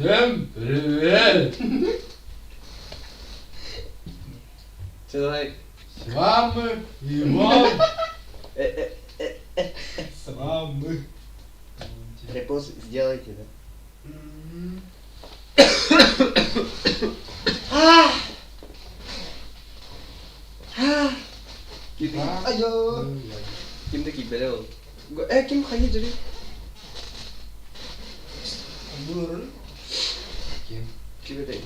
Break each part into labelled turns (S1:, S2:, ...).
S1: Всем привет!
S2: Человек.
S1: С вами Иван. С вами.
S2: Репост сделайте, да?
S3: Айо.
S2: Ким да киирбэтэ ол? Э, ким хайыы дьөрү?
S3: Бур.
S1: Ким?
S2: Ким этэй?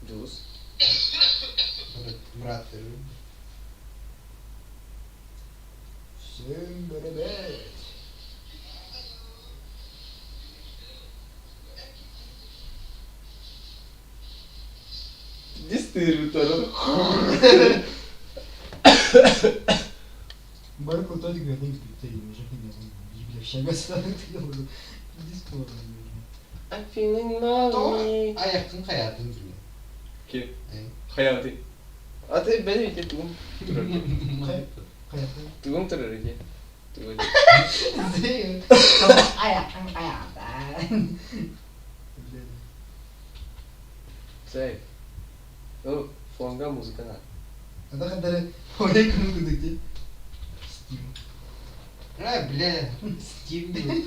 S2: Дьулус.
S1: Брат, Всем привет!
S2: Дистыр
S3: Бары крутой
S2: I'm feeling lonely.
S1: Ayakın hayatın bile.
S2: Ким? Хайаҕытый? Аты бэйэ ити тугум турар Тугум турар ити? Тугу Цей. Ну, фонга музыка на.
S3: Steam.
S1: А, бля, Steam.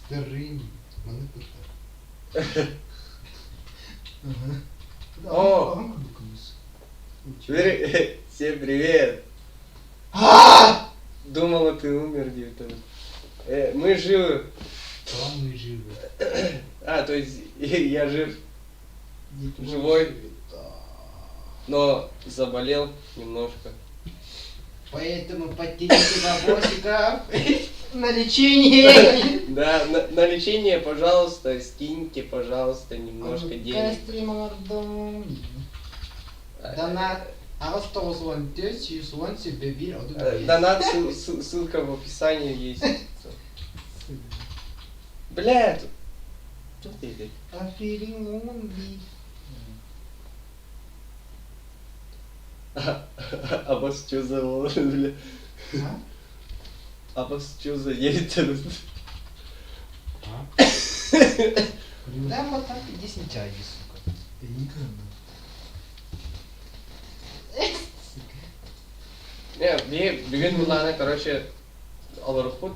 S1: Старым. Маны кытта.
S2: О! Всем привет! Думала, ты умер, где-то. Мы живы.
S1: То мы живы.
S2: А, то есть я жив, живой, но заболел немножко.
S1: Поэтому подтяните бабосиков.
S3: На лечение!
S2: Да, на лечение, пожалуйста, скиньте, пожалуйста, немножко денег.
S1: Донат. Аҕыс тоҕус уон түөрт сүүс уон сүүрбэ биир отут биэс.
S2: Донат, ссылка в описании есть. Бля, тут... Тут ты
S3: I'm feeling lonely.
S2: А вас что за бля?
S3: А?
S2: А вас что за яйца?
S1: Да, вот так иди сначала, иди, сука.
S2: Не, бүгүн булаана, короче, олорукпут,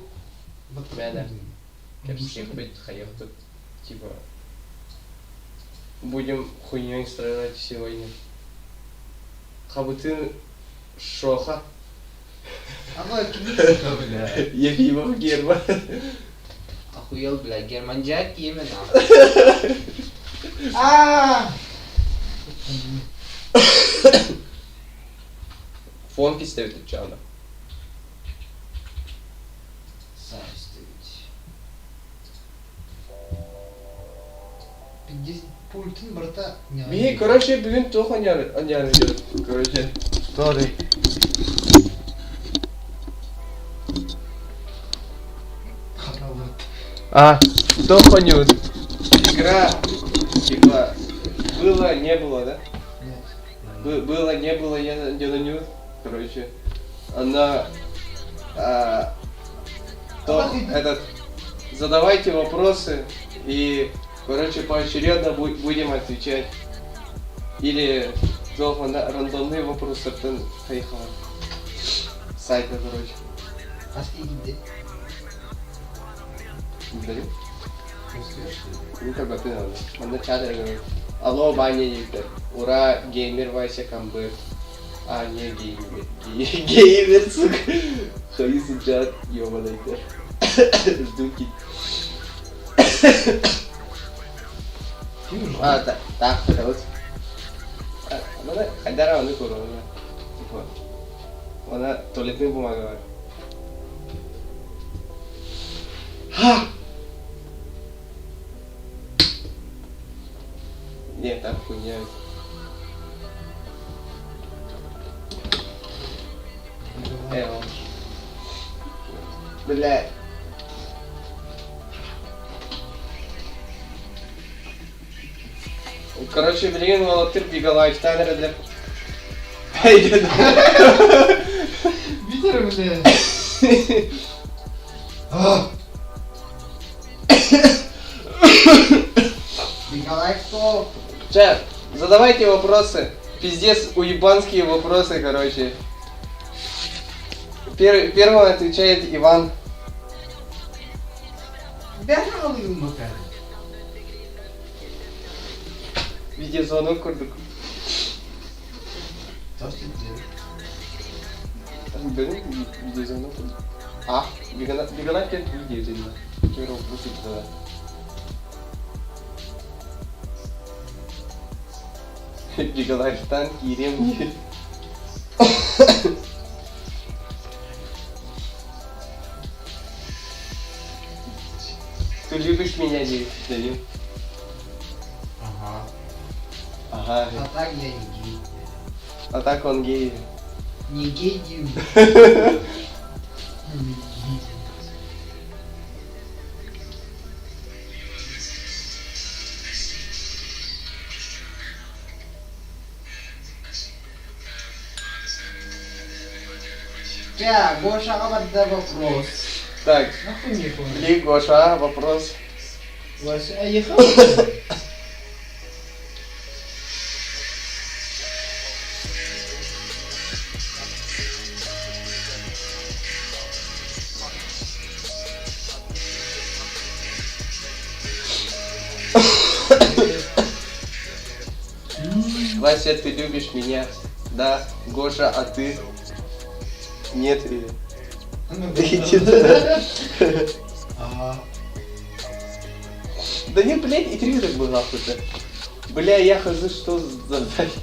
S2: Мэнэ. Кэпсиэхпит, хайыахпыт, типа, будем хуйней страдать сегодня. Хабытын шоха.
S1: Ама кини, сука, бля.
S2: Ефимов Герман.
S1: Охуел, бля, Герман Джак именно. А!
S2: Фон кистебит чаана.
S1: Сарстыть. Пультын барыта
S2: Биһи, короче, бүгүн туох анньаары анньаары короче.
S1: Sorry.
S2: А, туох оонньуубут? Игра, типа, было, не было, да?
S3: Нет.
S2: Было, не было, я не короче. Она, а, то, этот, задавайте вопросы и, короче, поочередно будем отвечать. Или туох рандомные вопросы хайхала. Сайта, короче. Удалил? Ну, как бы ты надо. Вначале Алло, Ваня Виктор. Ура, геймер Вася Камбэк. А, не геймер. Геймер, сука. Хаисы чат, ёбаный ты. Жду кит. А, так, так, вот. Она хайдара оны көрөҕүнэ. Типа, она туалетная бумага бар. Ха! Нет, там хуйня. Эл. Бля. Короче, билигин уолаттар бигалаачтаан эрэллэр.
S3: Видели, бля?
S1: Николай кто?
S2: Чат, задавайте вопросы. Пиздец, уебанские вопросы, короче. Первым отвечает Иван.
S1: Бэрт алыгын бакар.
S2: Видеозвонок курдук. Блин, видеозвонок курдук. А, бегана кэлт видео дедим. Первый вопрос тогда. Бегалаевтан киириэм дии. Ты любишь меня, Данил?
S1: Ага.
S2: Ага.
S1: А так я не гей.
S2: А так он гей.
S1: Не гей, Дим. Не гей. Ча, Гошаҕа барда вопрос.
S2: Так,
S3: Нахуй мне понял.
S2: Ли, Гоша, вопрос.
S3: Вася, а ехал?
S2: Вася, ты любишь меня? Да. Гоша, а ты? Нет. Иди туда. Да не, блядь, и три так бы нахуй-то. Бля, я хз, что задать.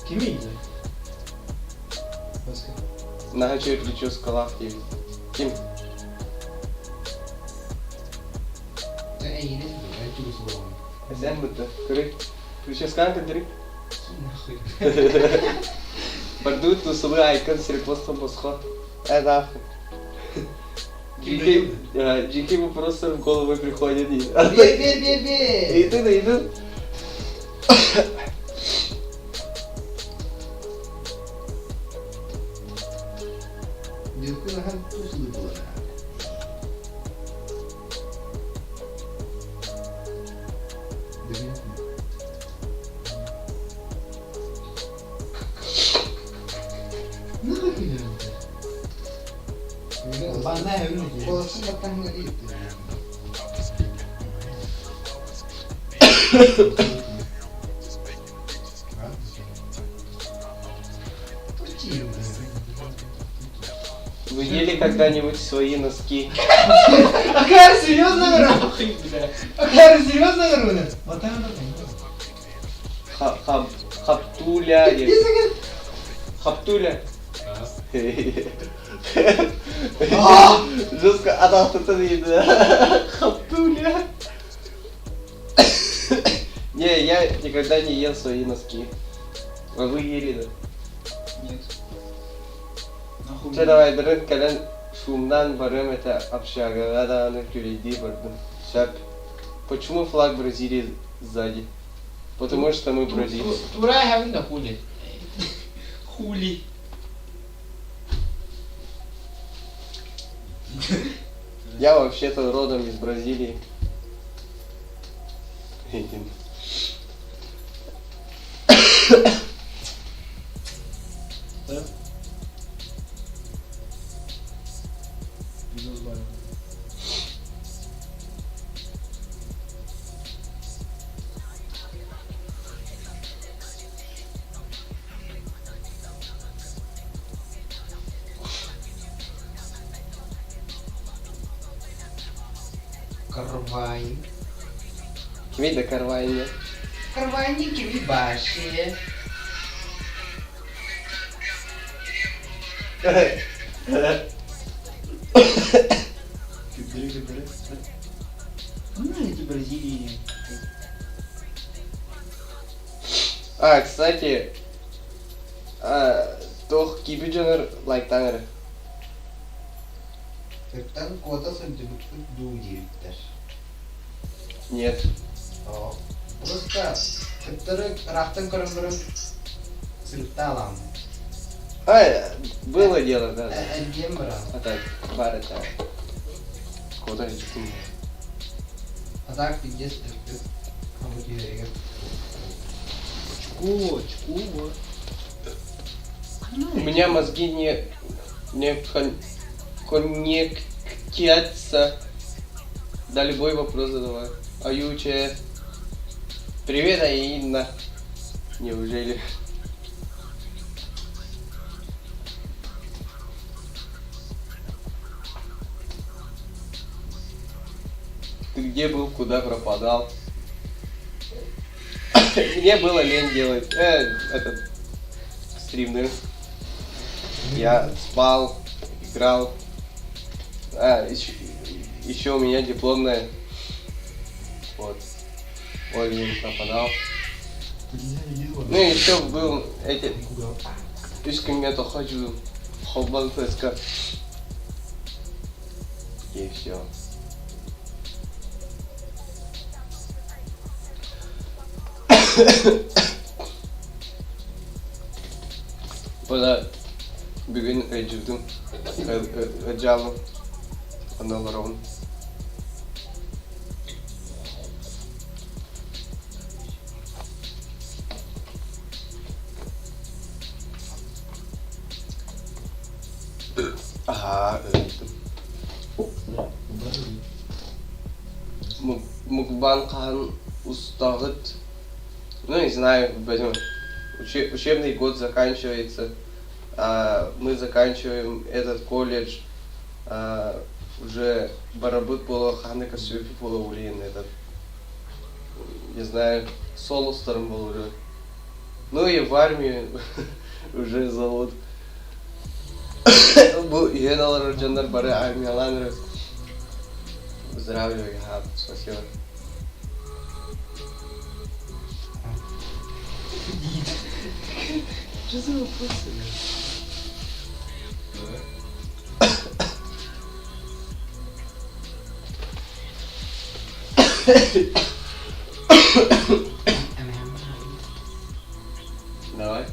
S3: Кими Васька.
S2: Нахачу прическа лавки. Ким? Хозяин будто. Кыры. Прическа кыры.
S3: Нахуй.
S2: Барду тусулы айкон с репостом босхо. Э, нахуй. GK, GK вопросы в голову приходит.
S1: Бе-бе-бе-бе!
S2: Иду, иду.
S1: Дилку нахан туслы было.
S3: Нахуй ты Банная люди.
S1: Колосун баттаһын
S2: Вы ели когда-нибудь свои носки?
S3: Акар, серьезно говорю? Акар, серьезно говорю? Вот так вот.
S2: Хаптуля. Хаптуля. Жестко атахтытын еді. Хаптуля. Не, я никогда не ел свои носки. А вы ели, да?
S3: Нет. Нахуй.
S2: Чэ давай дырын кэлэн шумнан барыам этэ общагаҕа даҕаны күрэйдии бардым. Сөп. Почему флаг Бразилии сзади? Потому что мы бразильцы.
S1: Тура having да хули.
S3: Хули.
S2: Я вообще-то родом из Бразилии.
S3: Да?
S1: Карвайн.
S2: Кимей да карвайне.
S1: Карвайни кивибаши.
S3: Ну, эти Бразилии.
S2: А, кстати, тох киби дьонор лайктаан эрэ.
S1: Тыттан куота сылдьыбыппыт дуу диэбиттэр.
S2: Нет.
S1: Просто кыттары ыраахтан көрөн баран сырыттаалаам.
S2: А, было дело, да.
S1: Эргиэн баран.
S2: А так, бар это. Куда идти?
S1: А так пиздец өттүк. Абы түһэригэр.
S3: Чкуо, чкуо.
S2: У меня мозги не коннектятся. Да, любой вопрос задавай. Аютя. Привет, Аина. Неужели? Ты где был, куда пропадал? Мне было лень делать этот стрим, да? Я спал, играл. А, еще у меня дипломная. Вот. Ой, не пропадал. Ну и еще был эти... Үс күҥҥэ хочу холбон феска. И все. Бына бүгүн өйдүүтүм ыдьаалым онно олоробун. Аһаа ыйыттым. Мукбан хаһан устаҕыт? Ну, не знаю, возьмем. Учебный год заканчивается, мы заканчиваем этот колледж, уже барабыт буола хаһан көрсүбүппүт буола улиин этот, не знаю, солустарым был уже. Ну и в армию уже зовут. Бу иһэн олорор дьоннор бары армиялаан эрэ. Выздоравливай, ага, спасибо.
S1: Что за вопросы?
S2: Давай.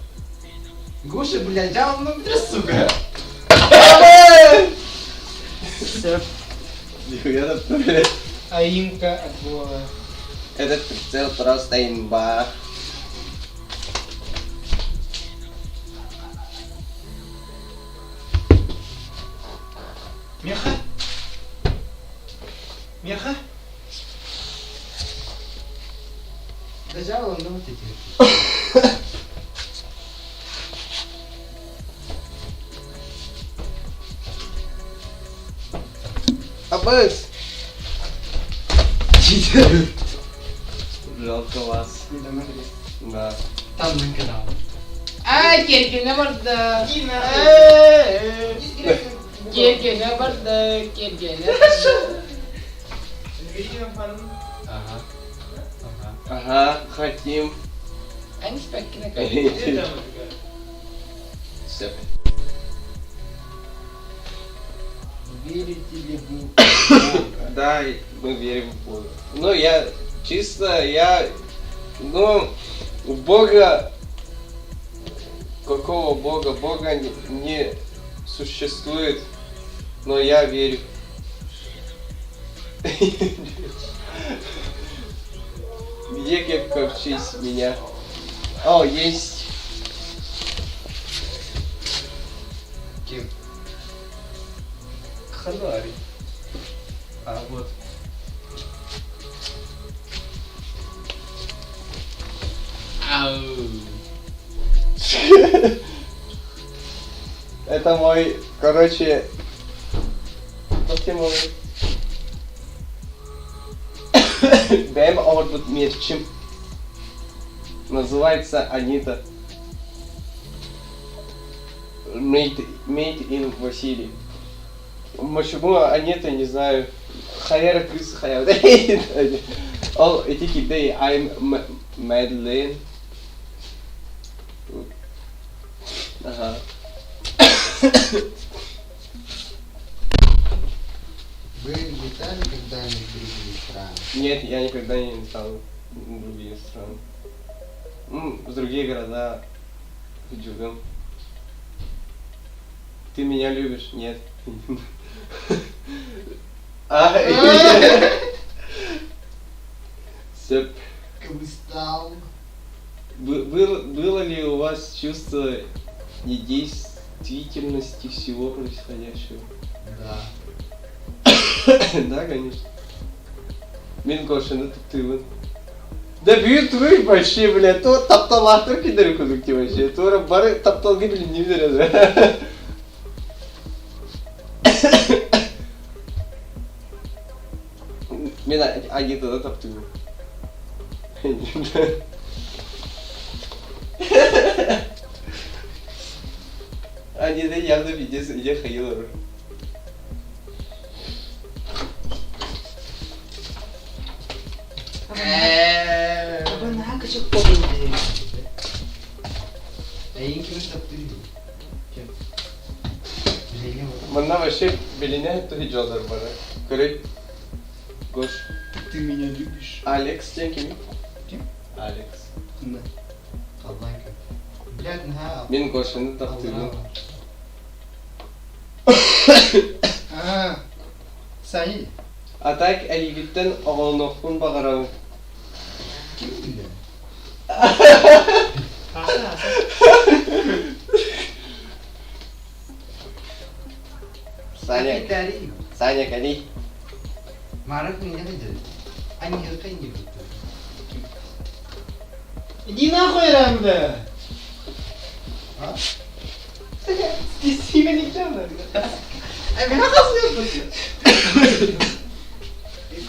S1: Гоша, блядь, а он ну сука.
S3: Все.
S2: Нихуя там, блядь.
S3: Аимка от Бога.
S2: Этот прицел просто имба.
S3: Меха? Меха?
S1: Сначала он вот эти.
S2: Абыс! Жалко вас. Да.
S1: Там на канал. А, кергене барда. Кергене барда, кергене. Ага. Ага.
S2: Ага, хотим.
S1: Они спят
S2: Все.
S1: Верите ли вы в Бога?
S2: Да, мы верим в Бога. Ну, я чисто, я, ну, в Бога, какого Бога? Бога не существует, но я верю. Где кепка в честь меня? О, есть.
S1: Кем?
S3: Ханари. А, вот.
S1: Ау.
S2: Это мой, короче, покемон. Бэм Орбит Мерчим. Называется Анита. Made in Василий. Почему Анита, не знаю. Хайера крыс хаяр. Ол ити кидей I'm Madeline. Ага.
S1: Вы летали когда-нибудь в другие страны?
S2: Нет, я никогда не летал в другие страны. В другие города живем. Ты меня любишь? Нет. А, чувство недействительности всего происходящего?
S1: Да.
S2: Да, конечно. Мин Гошаны таптыыбын. Да бүү тугуй вообще, бля, то тапталаахтар кинилэри курдук ти вообще. Туора бары тапталга билиннибит эрэ. Мин Агитаны таптыыбын. Анита явно пиздец иде хайылар.
S3: Наһаа кычык буолуо
S1: Эйин кими таптыыр Ким? Билиҥҥи
S2: Манна вообще билине туһи дьоллор бары. Көрүй. Гош.
S3: Ты меня любишь?
S2: Алекс диэн кими?
S3: Ким?
S2: Алекс.
S3: Да.
S1: Халлаан ким? Блядь, наһаа
S2: Мин Гошаны таптыыбын.
S3: А, Саня.
S2: А так эйигиттэн оҕолонуохпун баҕарабын.
S1: Ким билэр?
S3: Аса, аса.
S2: Саня,
S1: Капиталий.
S2: Саня, кэлий.
S1: Мара күннэ сылдьар. Аньыырка иннибит.
S3: Иди нахуй, Рамда!
S1: А?
S3: Симен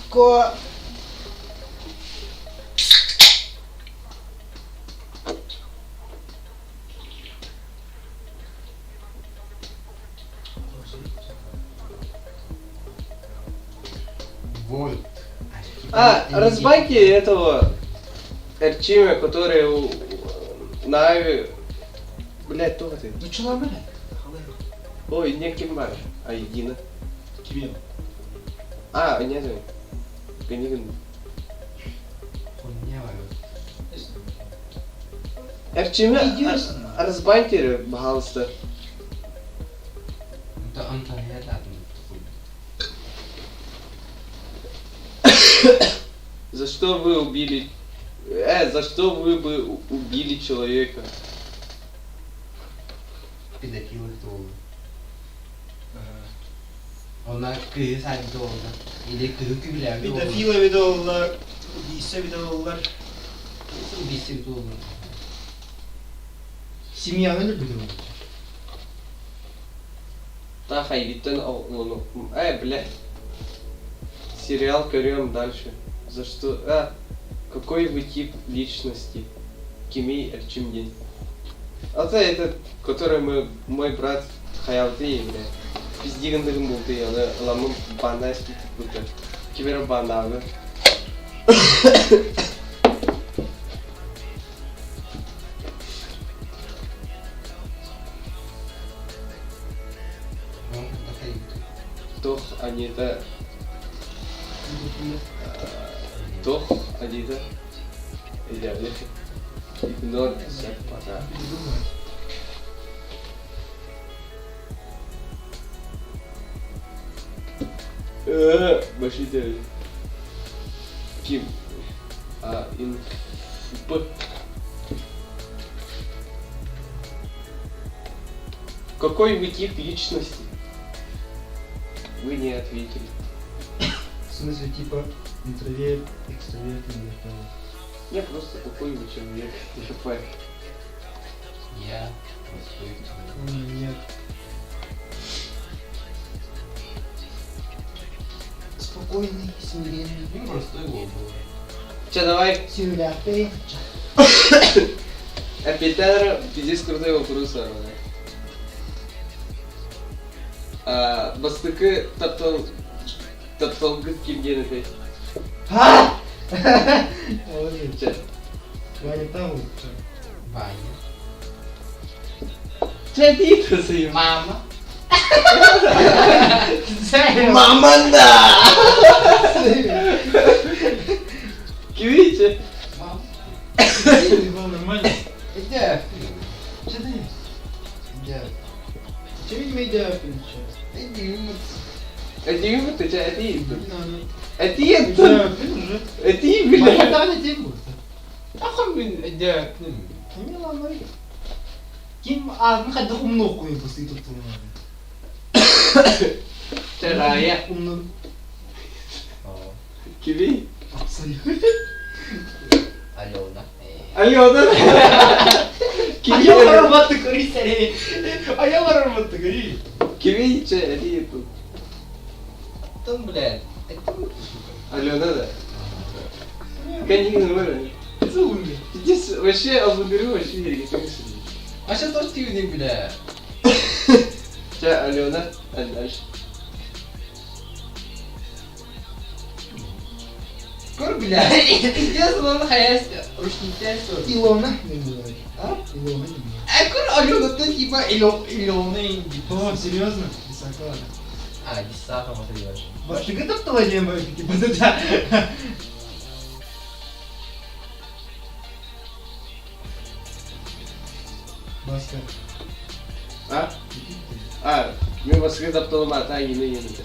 S3: Ко...
S1: Вольт.
S2: А, разбаньте этого Эрчима, который у... на Ави... Блядь, кто ты?
S3: Ну что ломали?
S2: Ой, не ким бар, а Едина.
S3: Кимил.
S2: А, нет, Книган.
S1: Хуйня бар.
S2: Эрчима,
S3: Идешь?
S2: разбаньте, пожалуйста.
S1: Это Антония датын.
S2: За что вы убили... за что вы бы убили человека?
S1: Педофилы долго. Она кыыс долго. Или кыһы күбүлээбит
S3: Педофила видеолар, убийца видеолар.
S1: Убийца долго.
S3: Семьяны любит.
S2: Та хайвиттен оҕолону... бля. Сериал көрүөм дальше. За что... А, какой вы тип личности? Кимий Эрчим диэн. А это этот, который мы, мой брат хайалты, бля. Пиздигандыгын булты, аны ламын банна будто. Кимера баннагы.
S1: Он когда
S2: Тох Анита. Тох Анита. Или Игнор пока. Башите. Ким. А, ин. П. Какой вы тип личности? Вы не ответили.
S3: В смысле, типа, интроверт, экстраверт или что?
S2: Я просто какой вы человек. Я понял.
S1: Я простой человек.
S3: Нет. Спокойный, смиренный.
S1: Ну, простой был.
S2: Че, давай.
S3: Сюляпы.
S2: Эпитер, пиздец крутой вопрос, наверное. А, бастыкы таптал... Тапталгыт ким диэн этэй?
S3: А! Молодец.
S2: Чэ.
S3: Ваня там лучше.
S1: Ваня.
S2: Чэ, ты сыйым.
S1: Мама.
S2: Маманда! Кими чэ?
S1: Мама.
S3: Нормально.
S1: Иди.
S3: Что ты?
S1: Иди.
S3: Чем не идея сейчас?
S1: Иди.
S2: Этиим ты, чэ, этиим.
S3: Не надо.
S2: Этиим ты.
S3: Идея уже.
S2: Этиим,
S1: Бля.
S2: бля.
S1: Там не тем будет. Ахуй, блин, иди.
S3: Не ладно. Ким аатын хайдах умнуоххунуй быстыы туттулунан?
S2: Рая.
S3: Умну.
S2: Кими?
S3: Абсолютно.
S1: Алена.
S2: Алена. Кими?
S3: Айалар батты көрүй сәре. Айалар батты көрүй.
S2: Кими? Че, эти тут.
S1: Там, блядь. Это
S2: Алена, да? Конечно, нормально.
S3: Зумби.
S2: Здесь вообще алгебру вообще не
S1: А сейчас тоже ты не, бля.
S2: Че, Алена, а дальше.
S1: Көр, бля. Пиздец, он хаясть. Рушниктен сор.
S3: Илона не бывает.
S1: А?
S3: Илона не бывает.
S1: А көр Алена, ты типа Илона инди.
S3: О, серьезно? Высоко.
S1: А, десятого смотри вообще.
S3: Баштыгы таптала дем типа да. Баска.
S2: А? А, мен басқа тапталым ата ене енді.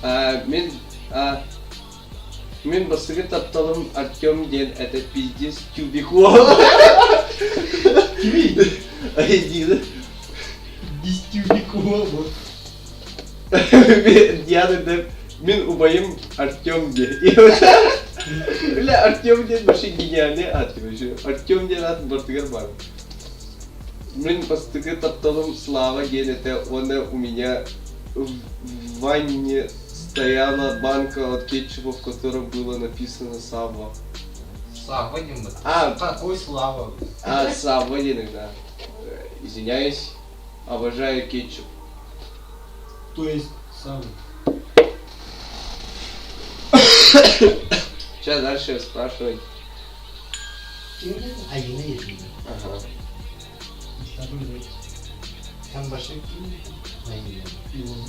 S2: А, мен а, мен басқа тапталым Артем ден это пиздец тюбико.
S3: Кими?
S2: Айдина.
S3: Дистюбикова вот.
S2: Диана деп мен убайым Артем де. Бля, Артем ден вообще гениальный ат вообще. Артем ден ат бартыгар бар. Мен бастыгы тапталым Слава ден это он у меня в ванне стояла банка от кетчупа, в котором было написано Савва.
S1: Слава, не мы.
S2: А.
S1: Какой Слава?
S2: А, Савва ден, да. Извиняюсь, обожаю кетчуп.
S3: То есть сам.
S2: Сейчас дальше спрашивать.
S1: Ким? Айына единде.
S2: Ага.
S1: Там башы ким? Айына.
S3: Илона.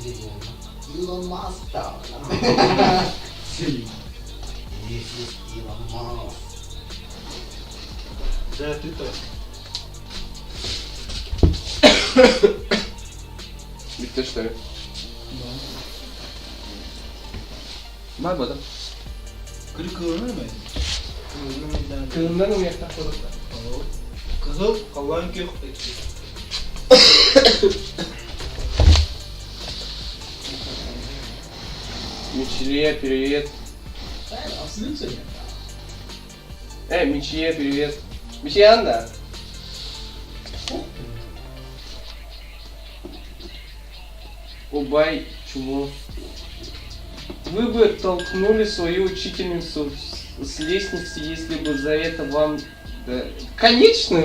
S1: Илона. Илон Маск там.
S3: Си.
S1: This is Elon Musk.
S3: Да, ты то.
S2: Bitti что ли?
S3: Да.
S2: Var bu adam.
S3: Kırık kılınır mı? Kılınır mı?
S2: Kılından mı yaktan koduklar?
S3: Кызыл калган күйөк
S2: Мичеле, привет.
S3: Абсолютно нет.
S2: Мичие, привет. Мичиянда. Убай, чмо. Вы бы толкнули свою учительницу с лестницы, если бы за это вам... Да... Конечно!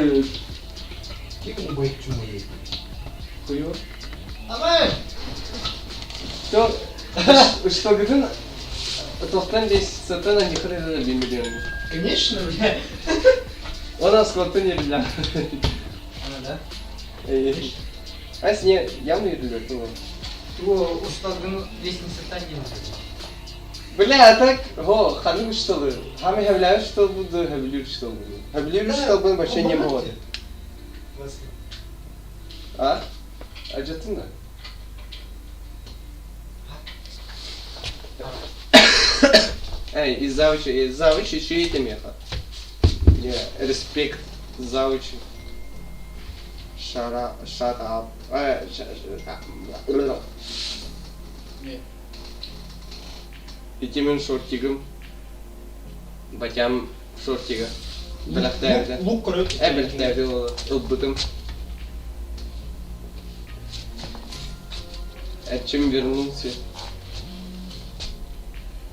S1: Ким убай чума есть?
S2: Хуё.
S3: Амай!
S2: Что? Что, гын? Тохтан здесь сатана не хрена бимбилен.
S3: Конечно, бля.
S2: Он нас не бля.
S3: А, да?
S2: А с не явно не
S1: О, устазгын лестница танин.
S2: Бля, а так, го, ханым что ли? Хами хавляю, что буду, хавлю, что буду. Хавлю, что буду, вообще не было. А? А что ты на? Эй, из завуча, из завуча еще и меха. Не, респект завучу. Шара, shut up.
S3: Не.
S2: Итимен шортигым. Батям шортига. Бэлэхтээбитэ.
S3: Лук короче.
S2: Э, бэлэхтээбитэ ылбытым. Эрчим вернулся.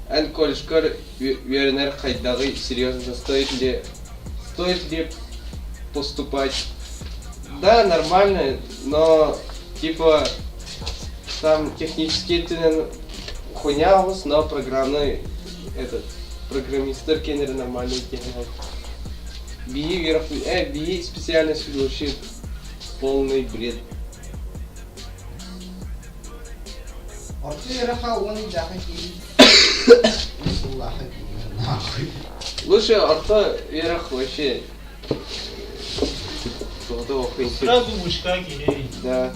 S2: Эн колледжкар үөрэнэр хайдаҕый серьезно стоит ли поступать? Да, нормально, но типа там технически ты хуйня но программный этот программистер кенер нормальный техник. Би би специальность вообще полный бред.
S1: Орты раха он и даха ки. Аллаха ки. Нахуй.
S2: Лучше орто вверх вообще.
S3: Сразу мужика кирей.
S2: Да.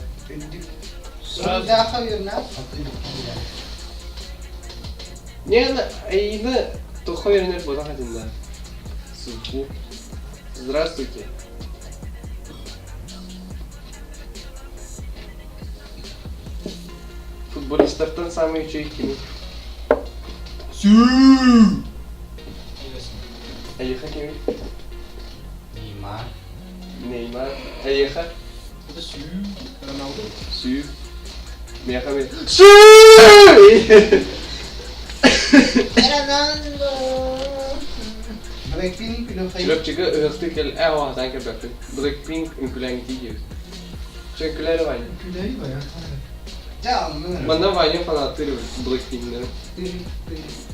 S3: Сразу.
S1: Даха верна.
S2: Не, ина. Тухха үөрэнэр буолан хатынна. Суху. Здравствуйте. Футболистартан самый үчүгэй кими?
S3: Сүү!
S2: Эйиэхэ кими?
S1: Неймар.
S2: Неймар. Эйиэхэ?
S3: Это сүү. Роналду.
S2: Сүү. Миэхэ ми? Сүү!
S1: Ронaldo. Blackpink күлүхэй.
S2: Чурапчыга ыһыахтыы кэл ээ оһатаан кэлбэппин. Blackpink үҥкүлээҥитии диэбит. Чэ үҥкүлээри Ваня.
S3: Күлэри баян.
S1: Дьэ аллын.
S2: Манна Ваня фанаттыыр эбит Blackpink'нары.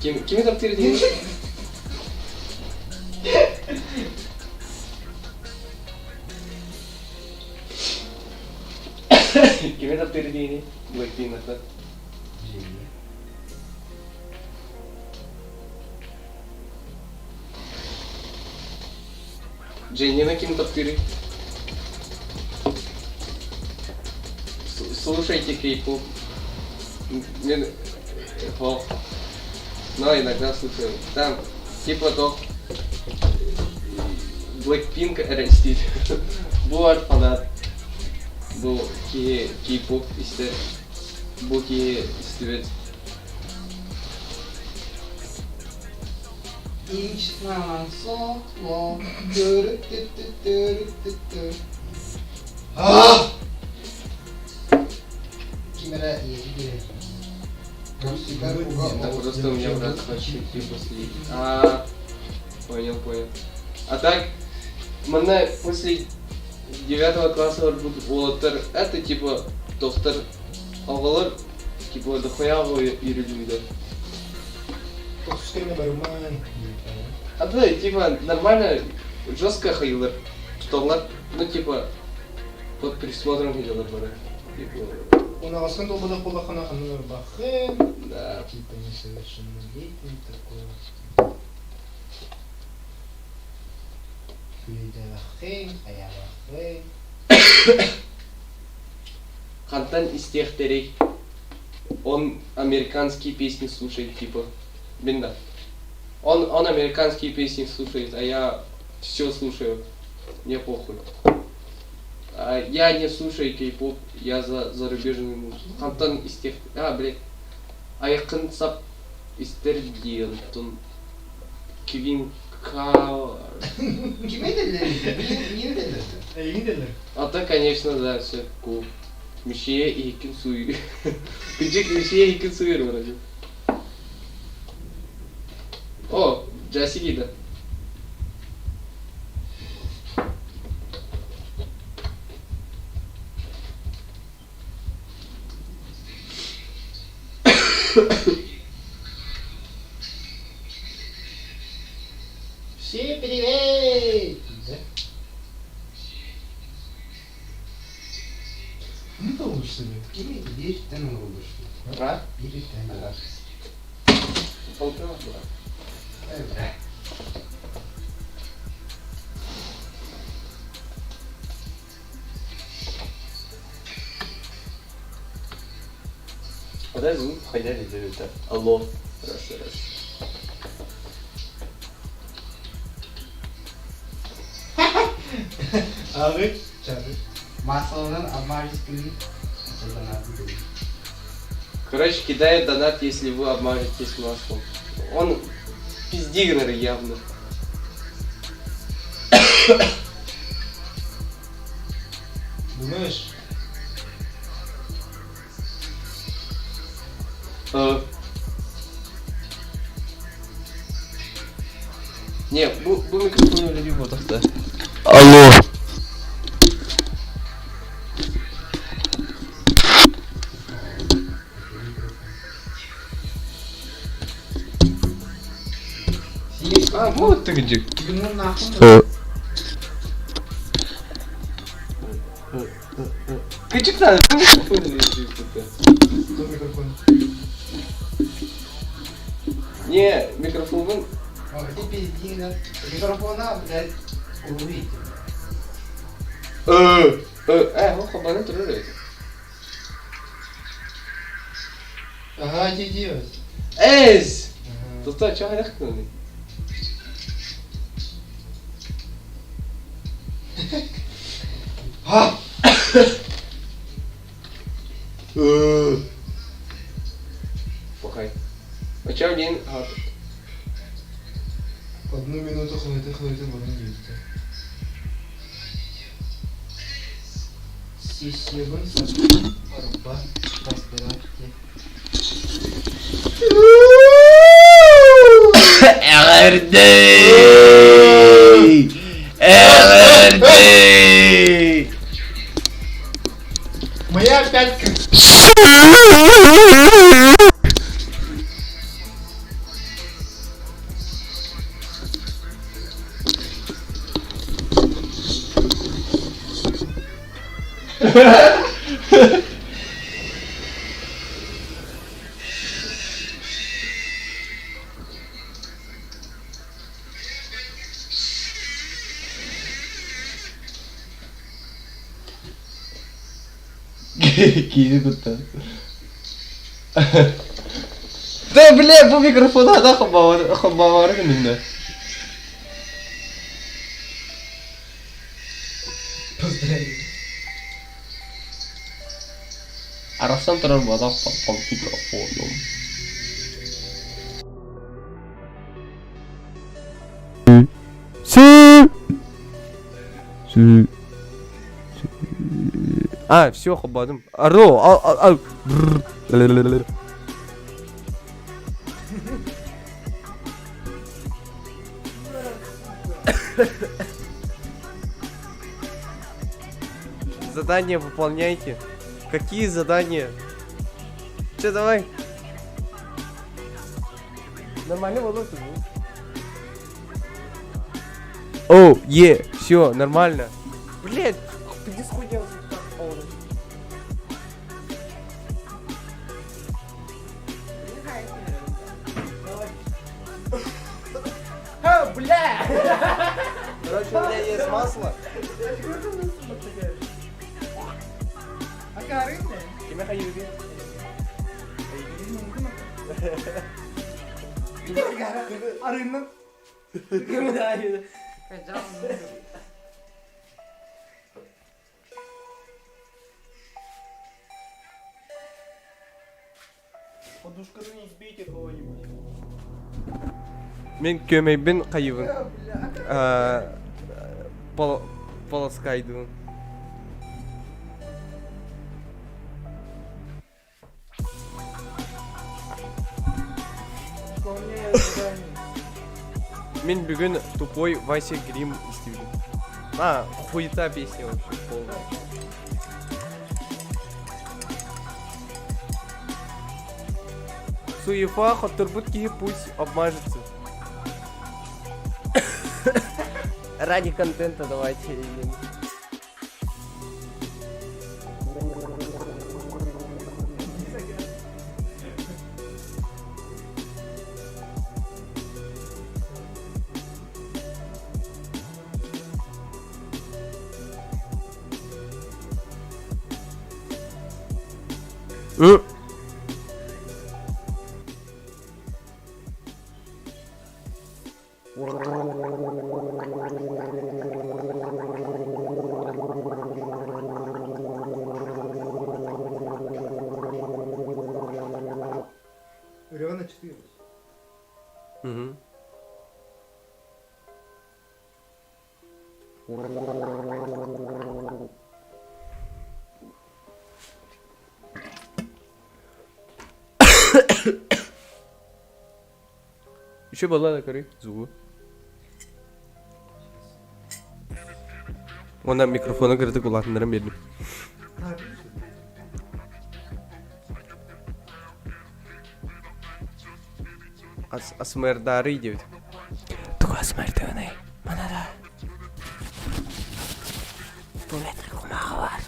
S2: Ким, кими таптыыр диэн? Кими таптыыр диэни? Blackpink'нартан. Женина ким таптыырый? Слушайте кей-поп. Мен хо. Но иногда слушаю. Там типа то Blackpink эрэ истиир. Бу ар фанат. Бу киһи кей-поп истэр. Бу киһи истибэт.
S1: Ah! Ким эрэ ийэтэ биэрэр.
S2: Это просто у меня брат хочет идти после... А, понял, понял. А так, манна после девятого класса барбыт уолаттар, это типа доктор оҕолор типа дохуя оҕо үөрүүлүүлэр.
S3: Тохсус кэмҥэ барымаан.
S2: А да, типа нормально, жестко хайылар, туталлар, ну типа под присмотром хотелар бары. Типа,
S3: Унаҕасын долбодох буоллаххына ханна барбаххын.
S2: да.
S3: Типа несовершеннолетний такой. Күлүйдэбэххин, хайаабаххын.
S2: Хантан истиэхтэрий? Он американские песни слушает, типа. Бинда. Он американские песни слушает, а я все слушаю. Мне похуй. А я не слушаю кей-поп, я за зарубежную музыку. Хантан истиэх... А, блядь. Айхын сап истэр диэн. Квин Кар...
S1: Кими этэллэр? Миигин этэллэр.
S3: Эйигин этэллэр.
S2: А то, конечно, да, все кул. Мишие иһиккин сууй. Кыдьык мишие иһиккин сууйар вроде. О, Джасси да.
S3: Всем привет! Да? Не получится ли?
S1: Кими бииртэн оҥоруллушту.
S2: А?
S1: Бииртэн.
S2: Полтора была.
S1: Э,
S2: Куда звук входили это? Алло. Раз, раз.
S3: Ааҕыы, чары.
S1: Массаланан обмажешь донат
S2: Короче, кидает донат, если вы обмажетесь маслом. Он пиздигнер явно.
S3: Думаешь?
S2: Не, бу микрофон үлэлиир буолтахта.
S4: Алло.
S2: А, вот ты где.
S1: Ну нахуй.
S2: Кычык надо, бу микрофон үлэлиир
S3: Кто микрофон?
S2: Не, микрофон.
S1: О, ты пиздина. Микрофона, блядь, увидите.
S2: Э, хабаны турар
S3: Ага, иди делать.
S2: Эс!
S3: Ага.
S2: Тоста, чё хайдах гынный? Пахай. Оччоҕо диэн
S3: Одну минуту хойутун булан диэбитэ. Сессиябын арба поздравьте.
S2: Эҕэрдэ! Эҕэрдэ!
S1: Моя опять
S2: Киһи куттан. Да, бля, бу микрофон ата хоббавары гынна.
S3: Поздравить.
S2: Арахсан турар буолах микрофоном. Си. Си. А, все, хоббадым. Аро, ал, ал, ал. Задание выполняйте. Какие задания? Че, давай. Нормально было О, е, все, нормально. Блять, ты схуял. Бля! Короче, у меня есть масло. Кимэ хайыыбын?
S3: Арыыннан. Подушканы не сбейте кого-нибудь.
S2: Мин күөмэйбин хайыыбын. Полоскайдыбын. Мин бүгүн тупой Вася Грим истибитим. А, хуета песня вообще полная. Суефа хотторбут киһи пусть обмажется. Ради контента давайте.
S3: Ырыана 4.
S2: Угу. Еще была на коры звук. Онна микрофона кырдык улаатыннаран биэрдим. Асмердары диэбит. Тугу асмердыыный? Манада. Бу метр кумааҕы бар.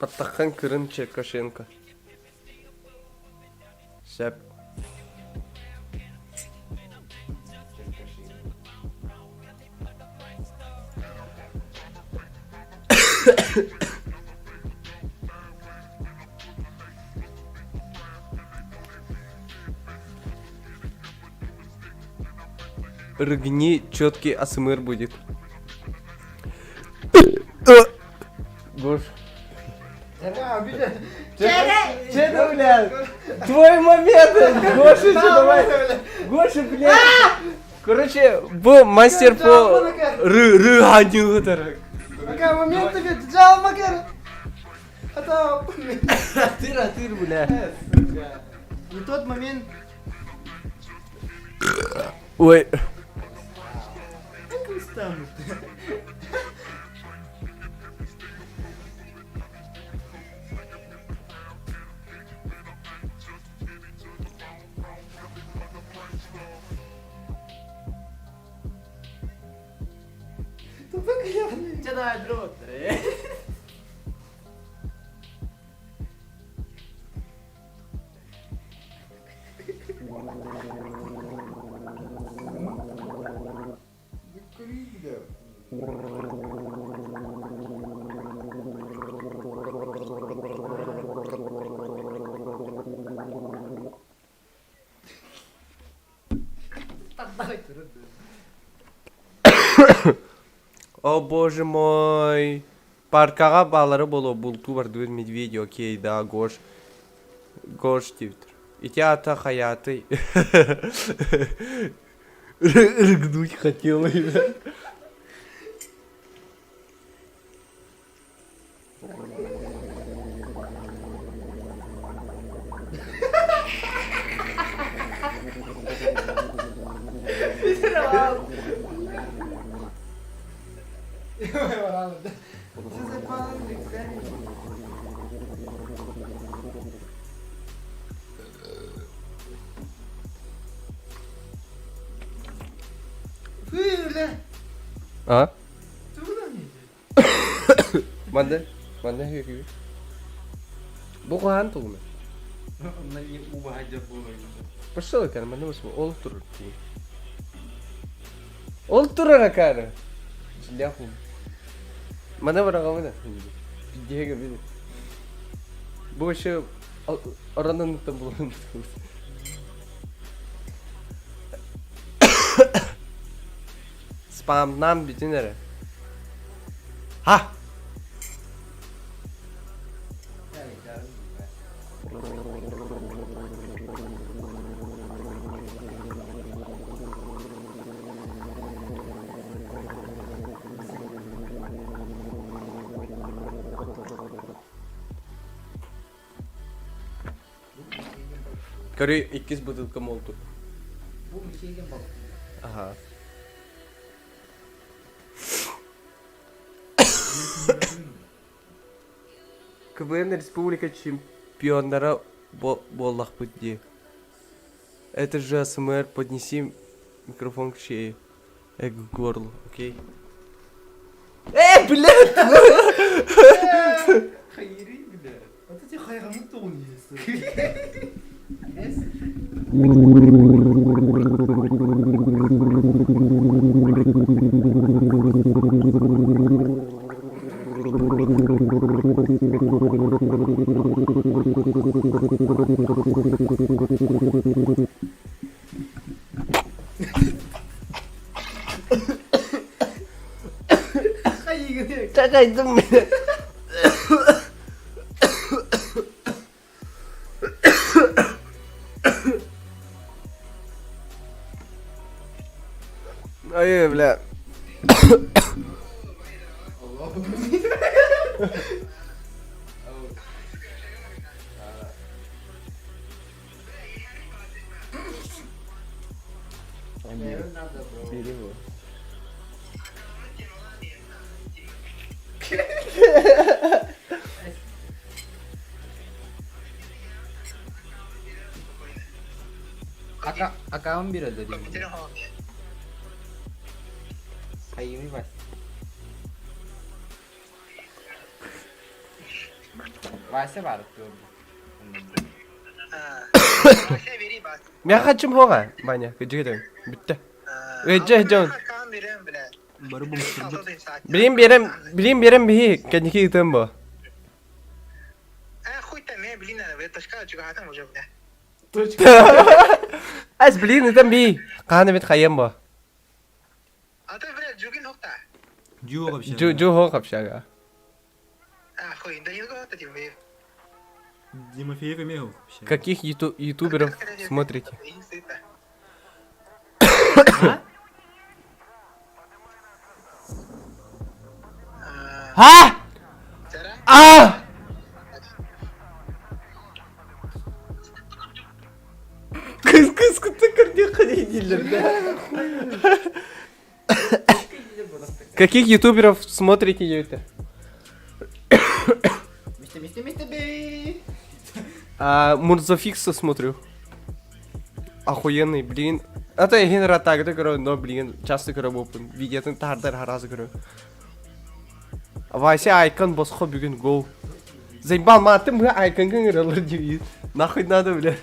S2: Баттаххан кырын Черкашенко. Сөп. Рыгни четкий АСМР будет. Гош. Че блядь? Твой момент! Гоша, давай! Гоша, блядь! Короче, бу мастер по рыганию.
S3: Пока момент тебе джал макар. А то
S2: Атыр, атыр, бля.
S3: Не тот момент.
S2: Ой. О боже мой. Паркаҕа баалара буолуо бултуу бардыбыт медведи окей да Гош. Гош диэбит. Ити аата хайаатый? Рыгнуть хотела. А? Манна, манна үһү. Бу хаһан тугуна? Пошел акаары, манна басма, ол турар. Ол турар акаары. Дьиҥнээх Манна быраҕабын Пиздеһигэ били. Бу вообще оронон булан Спамнаан бүтүн эрэ. Ха! Көрүй, иккис бутылка молту. Ага. КВН республика чемпионнара буоллахпыт дии. Это же АСМР, поднеси микрофон к шее. Э, к горлу, окей? Э, блядь!
S3: Хайырый, бля. Вот эти хайганы тоҕун
S2: Чачайдым Ай, бля. Бери его.
S1: Аккаунт биэрэллэр дии. Хайыый бас. Вася баар
S2: Мен хачым хоға, Ваня, кыжыгы Бүтті. Өйдже, Джон.
S3: Бары бумсурбут.
S2: Билим берем, билим берем биһи, кэнники ытым бу. Ас билин ытым би. Хаан эбит хайым бу. Дьу дьу общага.
S4: Тимофеев эмиэ общага.
S2: Каких ютуберов смотрите? А! А! Кыс кыс кытта көрдүөххэ дииллэр да. Каких ютуберов смотрите это? А, Мурзафикса смотрю. Охуенный, блин. Это я так көрө, но, блин, часто көрө буолпун. Видеотын таһардар харазы көрө. Вася Айкон босхо бүгүн гоу. Заебал матын мы Айконга ыҥыралар диир. Нахуй надо, бля.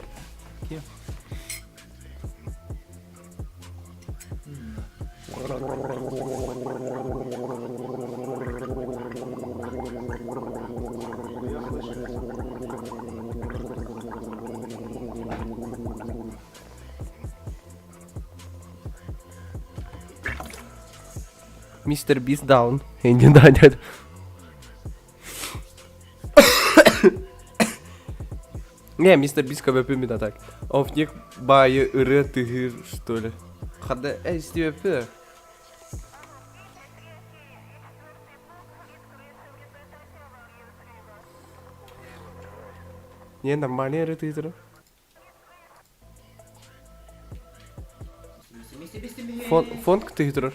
S2: Мистер Бист даун. Не да, нет. Не, мистер Бист көбөпүн мин так. Овник баайы ырыа тыһыыр, что ли. Хада истибэппи. Не, нормальный ырыа тыһыыр. Фон, фон тыһыыр.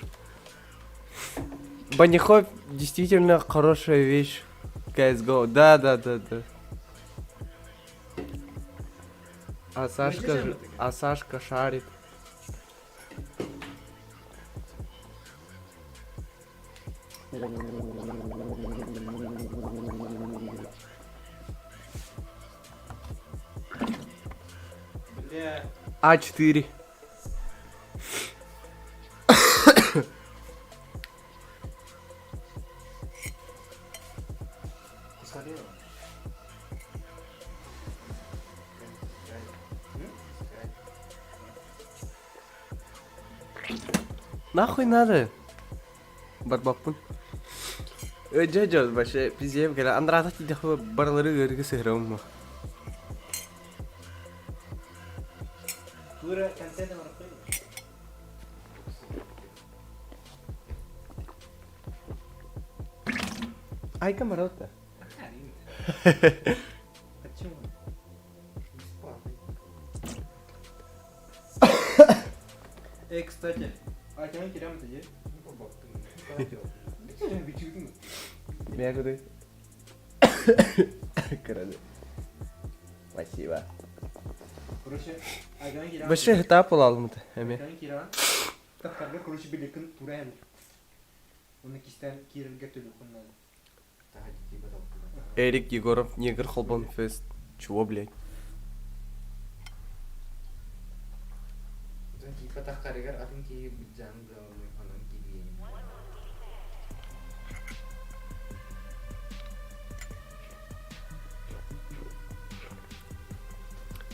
S2: Банихоп действительно хорошая вещь. CSGO. Да, да, да, да. А Сашка, а Сашка шарит.
S3: Бля.
S2: А4. Нахуй надо? Барбаппын. Дьэ дьэ вообще пиздец кэлэ андараата тиийдэхпэ барылары ыарыыга сыһырамма.
S3: Тура контент маркы.
S2: Айка Марота.
S3: Почему? Эй, кстати, а кем керем это же?
S2: Мягкий. Короче. Спасибо.
S3: Короче, а кем керем?
S2: Вообще GTA буолалым эми.
S3: Кем керем? Тахтарга, короче, билекин тура әмір. Оны кистен кирилге төлөкүн надо.
S2: Эрик Егоров, Негр Холбон Фест. Чего, блядь?
S1: Тахтарыгар атын киһи быдьаан онон кириэн.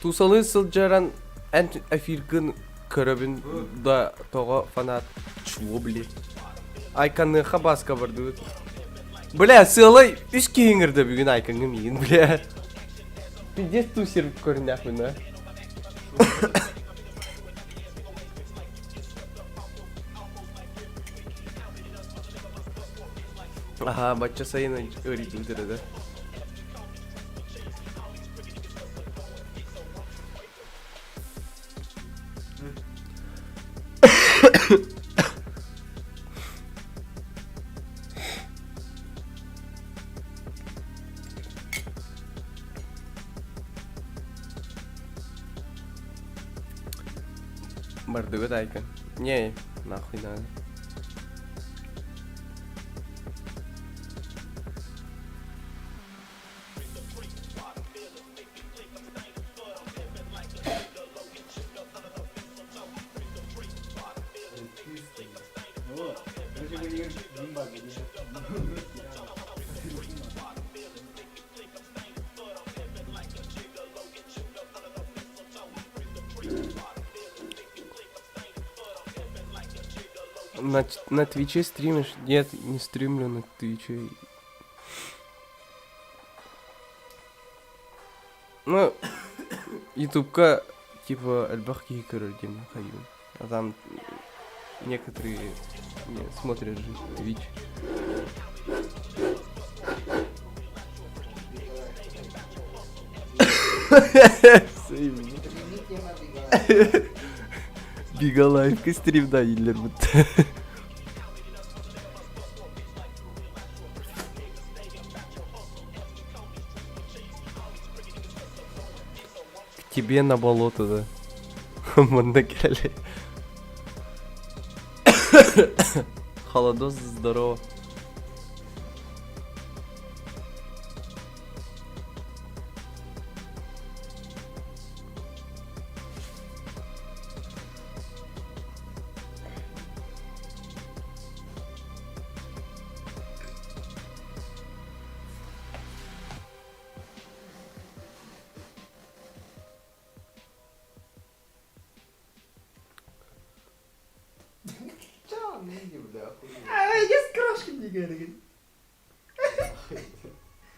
S2: Тусалы сылдьаран эн эфиргын көрөбүн да тоҕо фанат. Чего, блядь? Айканыха баска бардыбыт. Бля, сыалай үс киһиҥирдэ бүгүн айкаҥҥа миигин, бля. Пиздец тусер көрүннэхпин, а. Аха, бачча сайын ыарыйтылдыр да. Бардыгыт айкан. Не, нахуй надо. На Твиче стримишь? Нет, не стримлю на Твиче. Ну, Ютубка, типа, элбэх киһи көрөр диэн хайыыбын. А там некоторые не смотрят же Twitch. Бигалайфка стримда дииллэр бутта. К тебе на болото, да. Манна кэлэ. Холодос, здорово.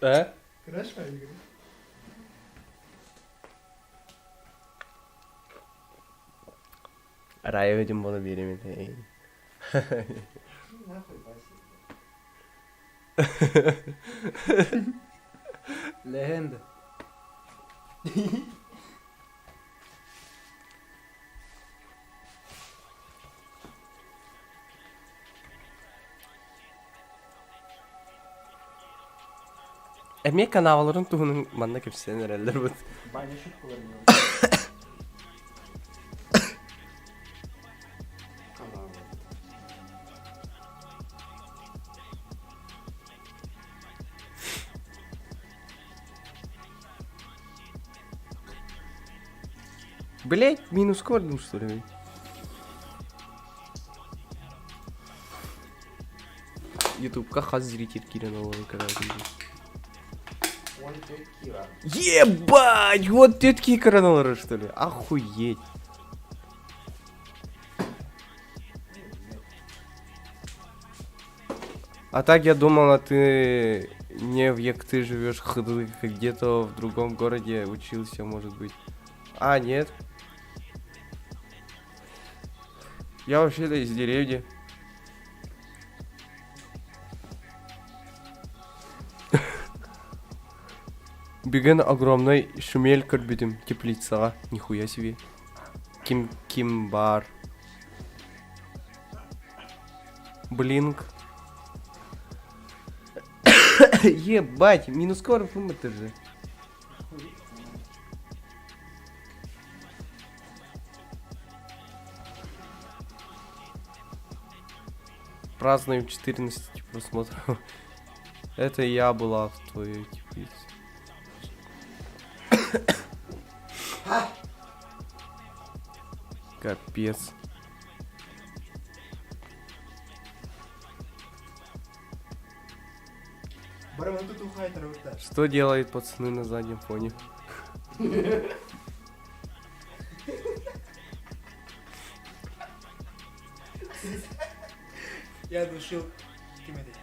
S2: Э? Райа этим буола биэриэм этэ.
S3: Легенда.
S2: Эмиэ канаваларын туһунан манна кэпсээн эрэллэр бут.
S3: Баня шуткалар
S2: Блять, минус кордон, что ли? Ютубка хас зритель киирэн олорон көрөөтүм. Ебать! Вот тетки экран олорор, что ли? Охуеть! А так я думала, ты не в Якты живешь, хды, где-то в другом городе учился, может быть. А, нет. Я вообще-то из деревни. Бүгүн огромнай шумель көрбүтүм теплицаҕа, нихуя себе. Ким ким баар. Блинк. Ебать, минус скоро это же. Празднуем 14 просмотров. Это я была в твоей теплице. Капец. Что делают пацаны на заднем фоне?
S3: Я душил ким этэй?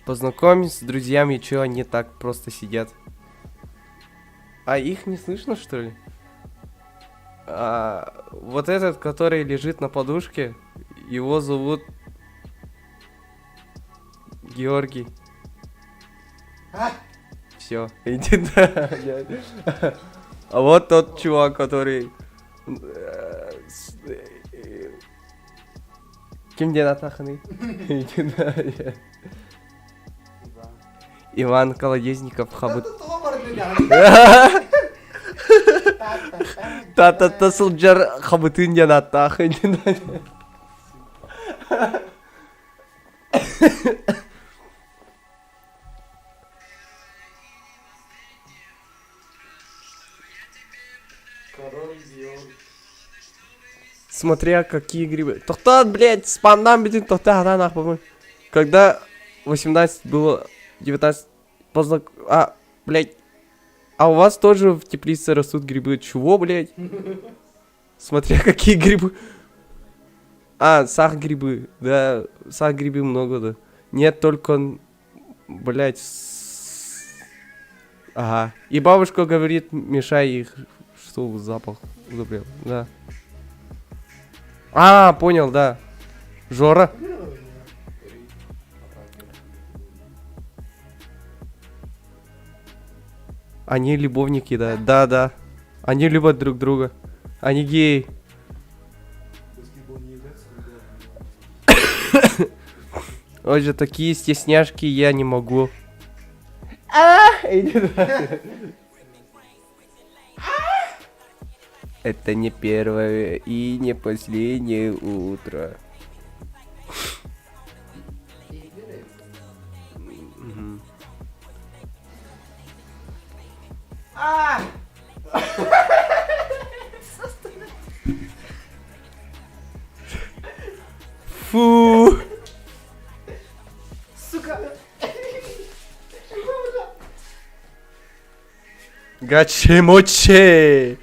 S2: Познакомься с друзьями, чё они так просто сидят? А их не слышно, что ли? А, вот этот, который лежит на подушке, его зовут Георгий.
S3: А?
S2: Все, иди да. А вот тот чувак, который... э, э, Ким диэн атахыный? Иди да. Иван Колодезников хабыт. Та-та-та сылдьар хабытын диэн аттаах Смотря какие грибы. Тохтат, блядь, спамнам бүтүн тохта нахуй. Когда 18 было, 19, поздно, а, блядь. А у вас тоже в теплице растут грибы? Чего, блядь? Смотря какие грибы. А, сах грибы. Да, сах грибы много, да. Нет, только, блядь, Ага. И бабушка говорит, мешай их, что запах удобрил. Да. А, понял, да. Жора. Они любовники, да. Да, да. Они любят друг друга. Они геи. Ой же, такие стесняшки я не могу. А, Это не первое и не последнее утро. Фу.
S3: Сука!
S2: Гачи-мочи!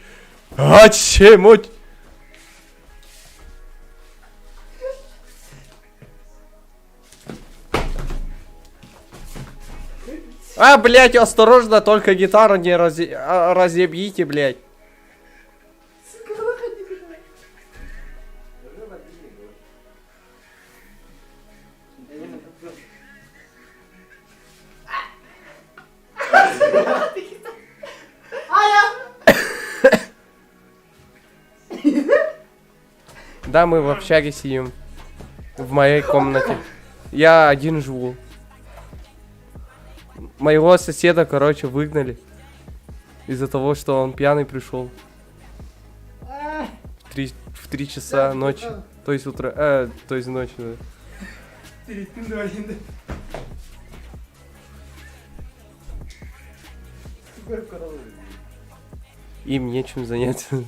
S2: Гачи-мочи! А, блядь, осторожно, только гитару не разъебите, блядь. Да, мы в общаге сидим. В моей комнате. Я один живу. Моего соседа, короче, выгнали. Из-за того, что он пьяный пришел. В 3 часа ночи. То есть утро. То есть ночи, да. Им нечем заняться.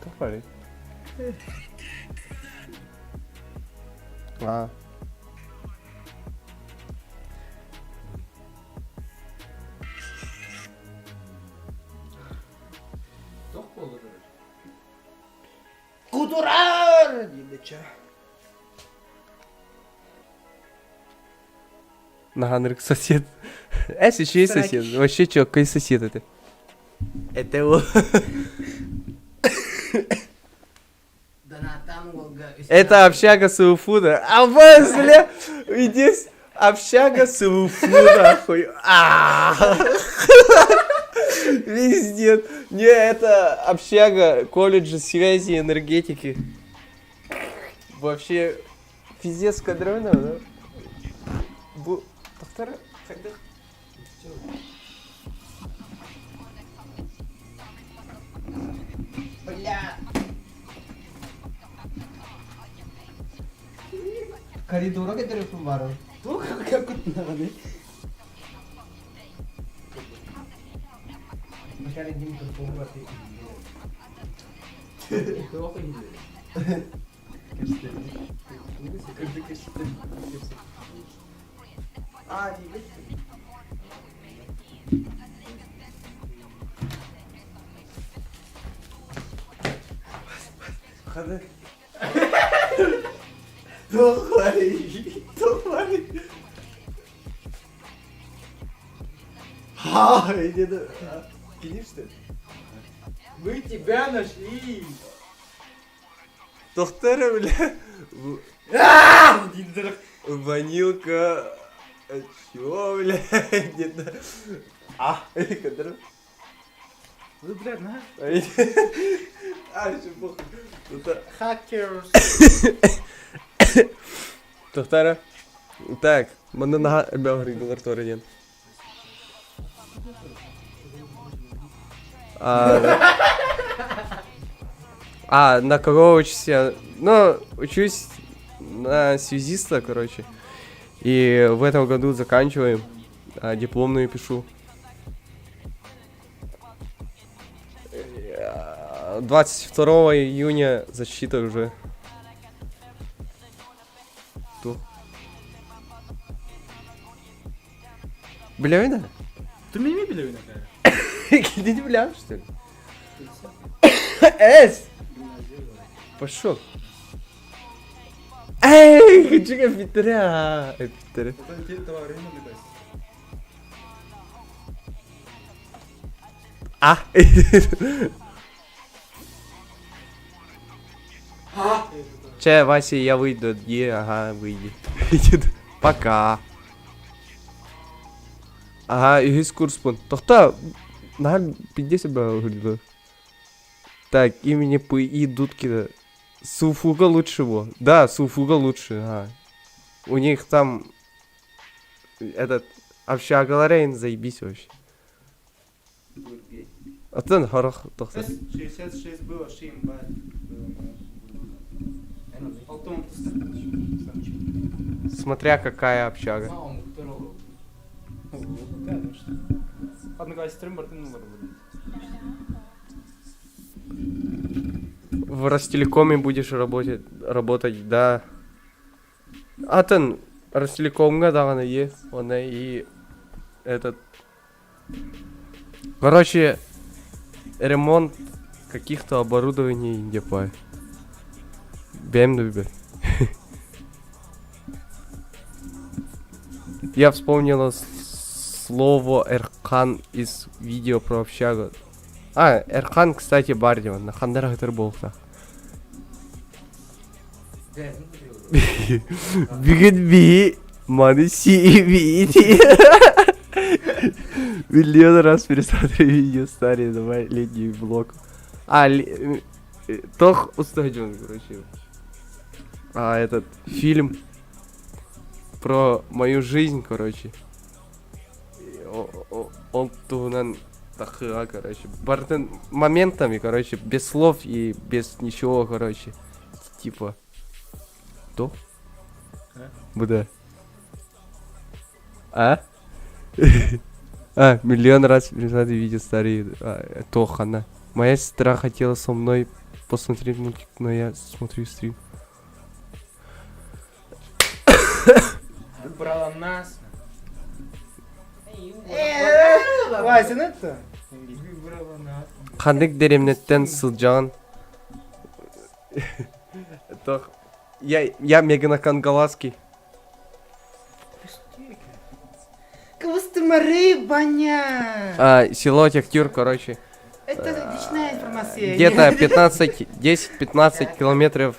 S2: Тофари. А.
S3: Кутурар! Диэбиччэ.
S2: Наганрик сосед. Эс еще и сосед. Вообще чё, какой сосед это? Это его. Это общага СУФУ, да. А вас, бля, иди общага СУФУ, нахуй. А. Везде. Не, это общага колледжа связи и энергетики. Вообще, пиздец кадровина, да? Бу... Повтори, когда?
S3: Бля! Коридорга кэтэриэхпин баарый? Туох куттанаҕыный?
S2: Туох Ха, иди Кинешь ты?
S1: Мы тебя нашли!
S2: Тохтара, бля. Ванилка. Чё, бля? Где-то. А, кадр.
S1: Ну, блядь, на.
S2: А, еще похуй.
S1: Хакерс.
S2: Тохтара. Так, манна наһаа элбэх рыгылар диэн. А, а, на кого учишься? Ну, учусь на связиста, короче. И в этом году заканчиваем. А, дипломную пишу. 22 июня защита уже. Ту. Билэбин
S4: Ты меня билэбин акаа?
S2: Кинини билэҕин что ли? Эс! Пошел. Эй, хочу эпиттэрэ эпиттэрэ. А. Че, Вася, я выйду. Е, ага, выйди. Пока. Ага, үһүс курспун. Тохта, наһаа пизде себя уһурду. Так, имени П.И. Дудкина. Суфуга лучше его. Да, Суфуга лучше, ага. У них там этот общагаларейн заебись вообще. Атын хорох тохса.
S4: 66 было, шимба.
S2: Смотря какая общага. В Ростелекоме будешь работать, работать, да. Атын Ростелекомҥа даҕаны е, оны и этот Короче, ремонт каких-то оборудований депо. Бэм да Я вспомнила слово Эркан из видео про общагу. А, Эркан, кстати, баар диэн. Ханна эрэ буолта. Бүгүн би маны сиибити. Миллион раз пересмотри видео старые, давай летний блог. А, тох устаджон, короче. А, этот фильм про мою жизнь, короче. Он туһунан тахыа, короче. Бартын моментами, короче, без слов и без ничего, короче. Типа. То? Буда. А? А, миллион раз пересмотри видео старые. А, Тохана. Моя сестра хотела со мной посмотреть мультик, но я смотрю стрим.
S4: Выбрала нас. Вася, ну это? Выбрала нас.
S2: Ханнык дэриэбинэттэн сылдьаҕын? Тох. Я, я Меганакангаласский.
S3: Кыбыстымары баня.
S2: А, село Техтюр, короче.
S3: Это личная информация.
S2: Где-то 15, 10-15 километров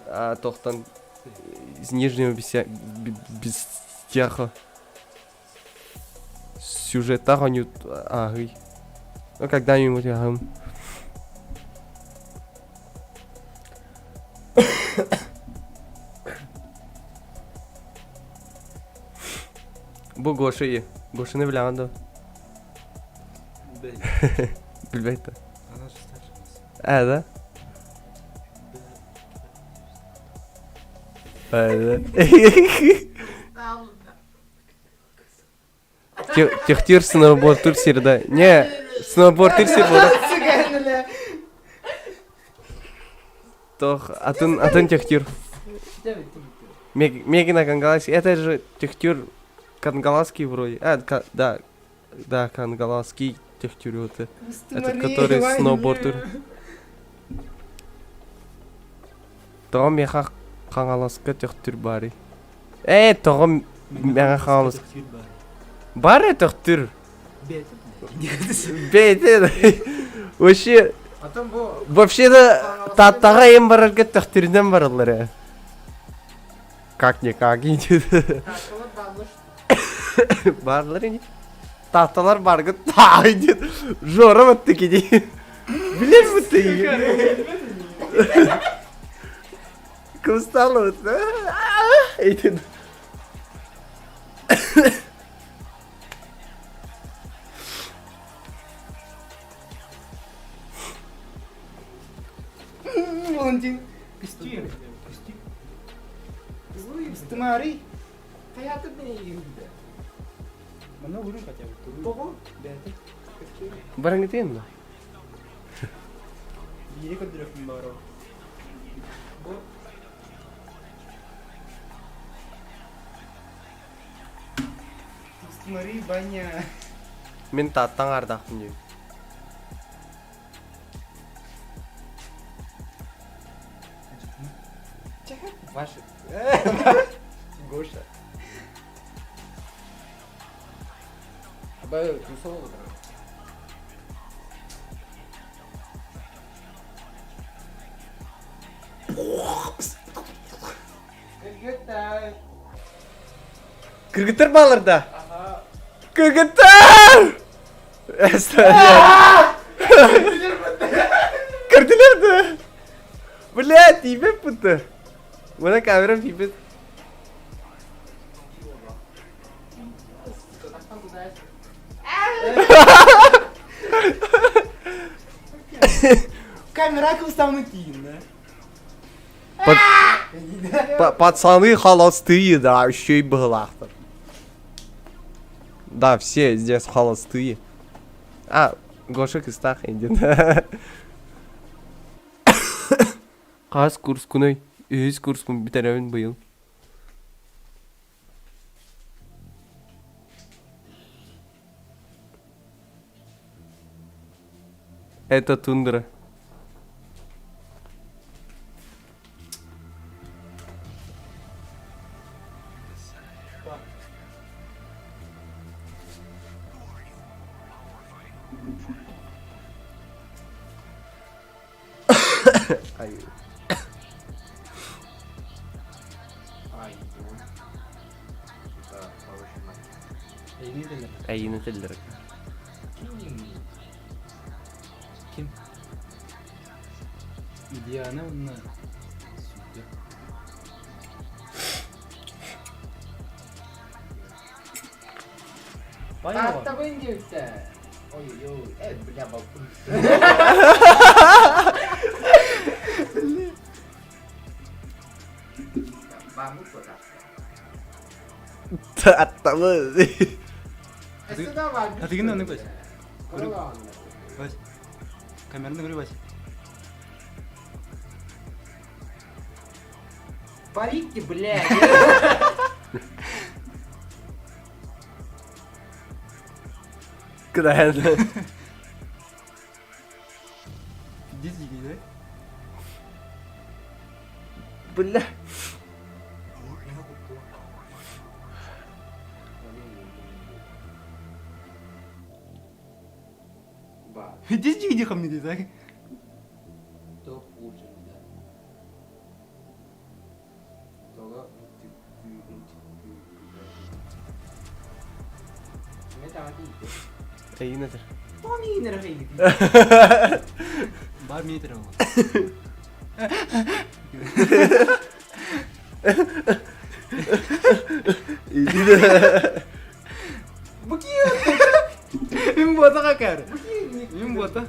S2: а, тохтан из Нижнего Бестяха. Сюжета ааһый. Ну, когда-нибудь ага. Бу Гоша и. Гошаны билэҕин дуо? Билбэт да.
S4: Она же старше нас.
S2: Ээ да? Ээ да? Техтир сноуборд сир да. Не, сноуборд сир буолар. Тох, атын, атын техтир. Мегина Кангаласский. Это же техтюр Кангаласский вроде. А, да, да, Кангаласский техтюр. Вот, этот, который сноубордер. Тоҕо миэхэ Хаҥаласка Төхтүр баарый? Ээ, тоҕо мэҥэ Хаҥалас Бар ээ Төхтүр. Бэйэтэ вообще вообще-то Тааттаҕа им барарга Төхтүрүнэн бараллар ээ. Как-никак Баарлар ини. Таатталар баргыт таай диэн Жора баттык ини. Билэр бутты. Кусталыбыт. Эйтин.
S3: Валентин.
S4: Костюм. Костюм.
S3: Стымарый.
S4: Много хотя бы.
S2: Барангытын.
S3: Биири көрдөрүөхпүн баҕарабын. Бу Смотри, Ваня.
S2: Мин тааттаҥ аардаахпын диэбит.
S1: Ваши. Гоша. Кыргыттар.
S2: Кыргыттар баалар да? Кыргыттар! Көрдүлэр да? Бля, тиийбэт будто. Мына камерам тиийбэт.
S3: Камера кылыстамны тиийин, да?
S2: Пацаны холостые, да, еще и быһылаахтар. Да, все здесь холостые. А, Гоша кыстаах идет. Хас курскунай, үһүс курспун бүтэрэбин быйыл. Это тундра. Ай. Эйини этэллэр.
S3: Ким? Диана уонна Сүлгэ.
S1: Тааттабын диэбиттэ. Ой-ой, э, бля, балкон.
S2: Тааттабын.
S3: А ты гына Вась? Вась. Камераны говорю, Вась.
S1: Парики, блядь.
S2: Куда
S3: Пиздец дикий, да?
S2: Бля.
S3: Пиздец дикий хамны так?
S1: Топ ужин, да.
S2: Эйин этэр.
S3: Бар метр ол. Мин бота какар. Мин бота.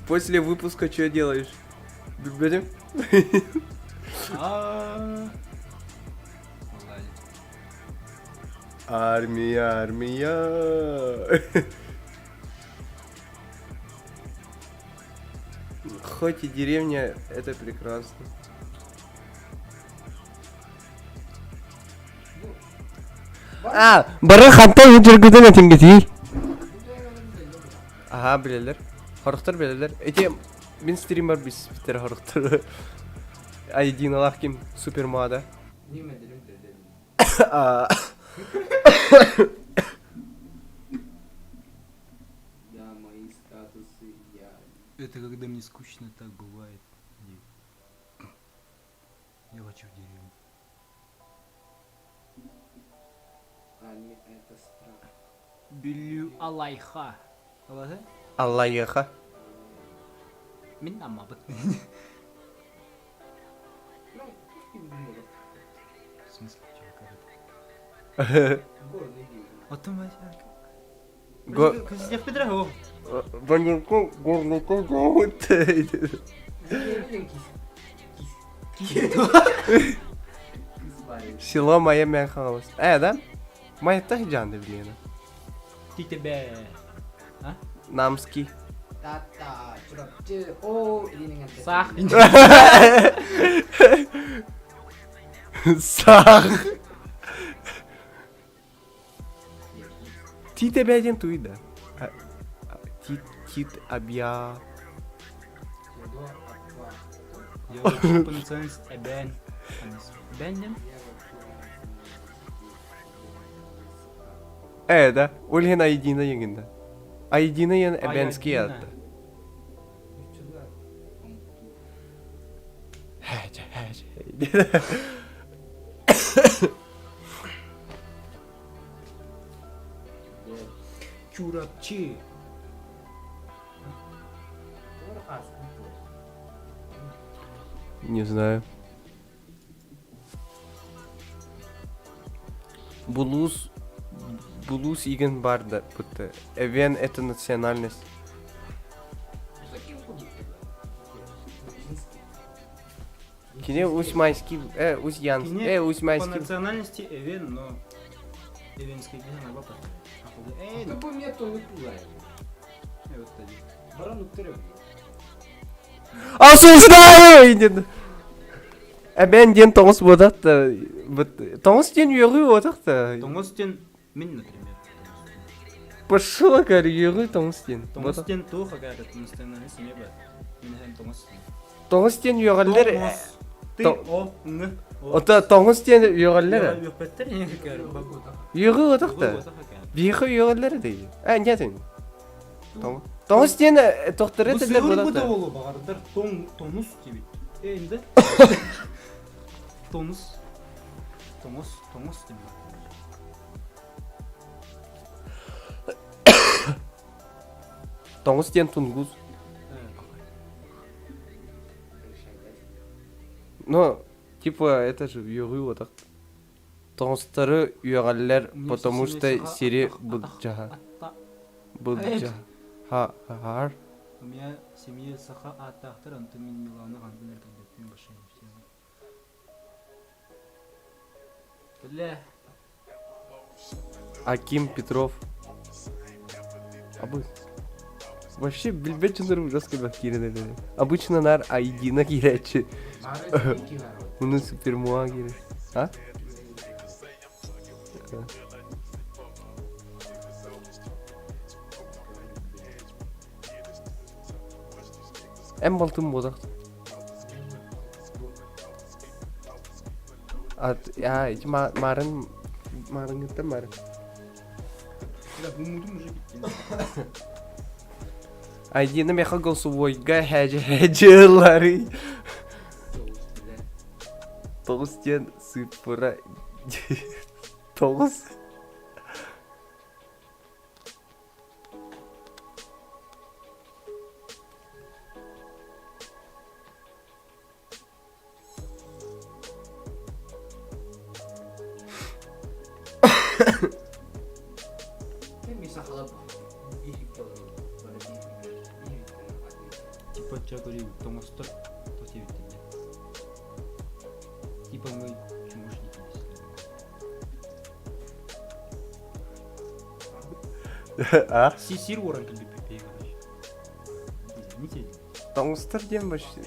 S2: После выпуска что делаешь? Будем?
S3: А.
S2: Армия, армия. Хоть и деревня, это прекрасно. А, бары ханта жүргүдөн этингетий. Аха, билелер. Хорохтор билелер. Эти мин стример биспитер хорохтор. Айдиналах ким супермада. А,
S1: Да, мои статусы я.
S3: Это когда мне скучно, так бывает. Я хочу в деревню.
S1: Армия это страх.
S3: Билю Алайха. Алайха?
S2: Аллайха.
S3: Мин аммабыт.
S1: Ну,
S3: В смысле, чего, как это?
S1: горный день.
S3: Оттон Вася.
S2: Го...
S3: Көзү Петра о.
S2: Ванюрко горныко гоут. Село мое Мяхалос. Э, да? Майта жанды блин.
S3: Ти тебе.
S2: Намский.
S1: Таатта, Чурапчы, оо, илин
S4: Саах.
S2: Саах. Тит эбэдин туй да. Тит, тит абья.
S4: Я вообще по национальности Эбен. Беннем?
S2: Э, да. Ольгин Айдина егинда. Айдина ен эбенский атта. Хэжэ, хэжэ.
S4: Чурапчы.
S2: Не знаю. Булуус Булуус игин бар да будто. Эвен это национальность. Кини Усть-Майский, Усть-Янский,
S4: Кини По
S2: Усть-Майский.
S4: национальности Эвен, но Эвенский диэн аба Э,
S1: Тупо мне то не пугает.
S4: вот тоді.
S1: Баран уктырып.
S2: Осуждаю! Диэн. Эбэн диэн тоҥус буотах да, тоҥус диэн үөҕүү буотах да.
S4: Тоҥус диэн мин, например.
S2: Пошла, говорю, үөҕүү тоҥус диэн.
S4: Тоҥус диэн туох агаары национальность эмиэ бар. Мин эһэм тоҥус.
S2: Тоҥус диэн үөҕэллэр.
S4: Тоҥус. Ты о ң о.
S2: Ото тоҥус диэн үөҕэллэр.
S4: Үөхпэттэр не агаары.
S2: Үөҕүү буотах да. Биһиэхэ үөҕэллэр дии. Э, нет. Тоҥус диэн тохтору
S4: Бу
S2: этэллэр
S4: сыыр
S2: буотах
S4: бу да
S2: да.
S4: болу баҕардар тоҥ тонус диэбит. Э, инде. Тонус. Тоҥус, тоҥус диэн.
S2: Тоҥус диэн тунгус. Но, типа, это же үөҕүү буотах. Тоҥустары үөҕэллэр, потому что сири былдьаһа. Былдьаһа. Хаар.
S4: У меня в семье саха ааттаахтар, онтон мин Милана хантан эргиллэппин больше не все. Бля.
S2: Аким Петров. Абы. Вообще билбэт дьоннор ужас кэлбэх киирэн элэ. Обычно нар айдина киирээччи. Уну супермуа киирэр. А? Эн балтым буотах. Ат, а, ити марын, марынгыттан марын.
S4: Бля, бумудум уже битти.
S2: Айдина меха голосовойга хэжэ хэжэлары. Тоҕус диэн сыыппара тоҕус.
S4: Типа ча говорю, тоҥустар то диэбиттэр Типа мы чмошники если.
S2: А?
S4: Сисир уоран кэлбиппит короче. Извините.
S2: Тоҥустар диэн вообще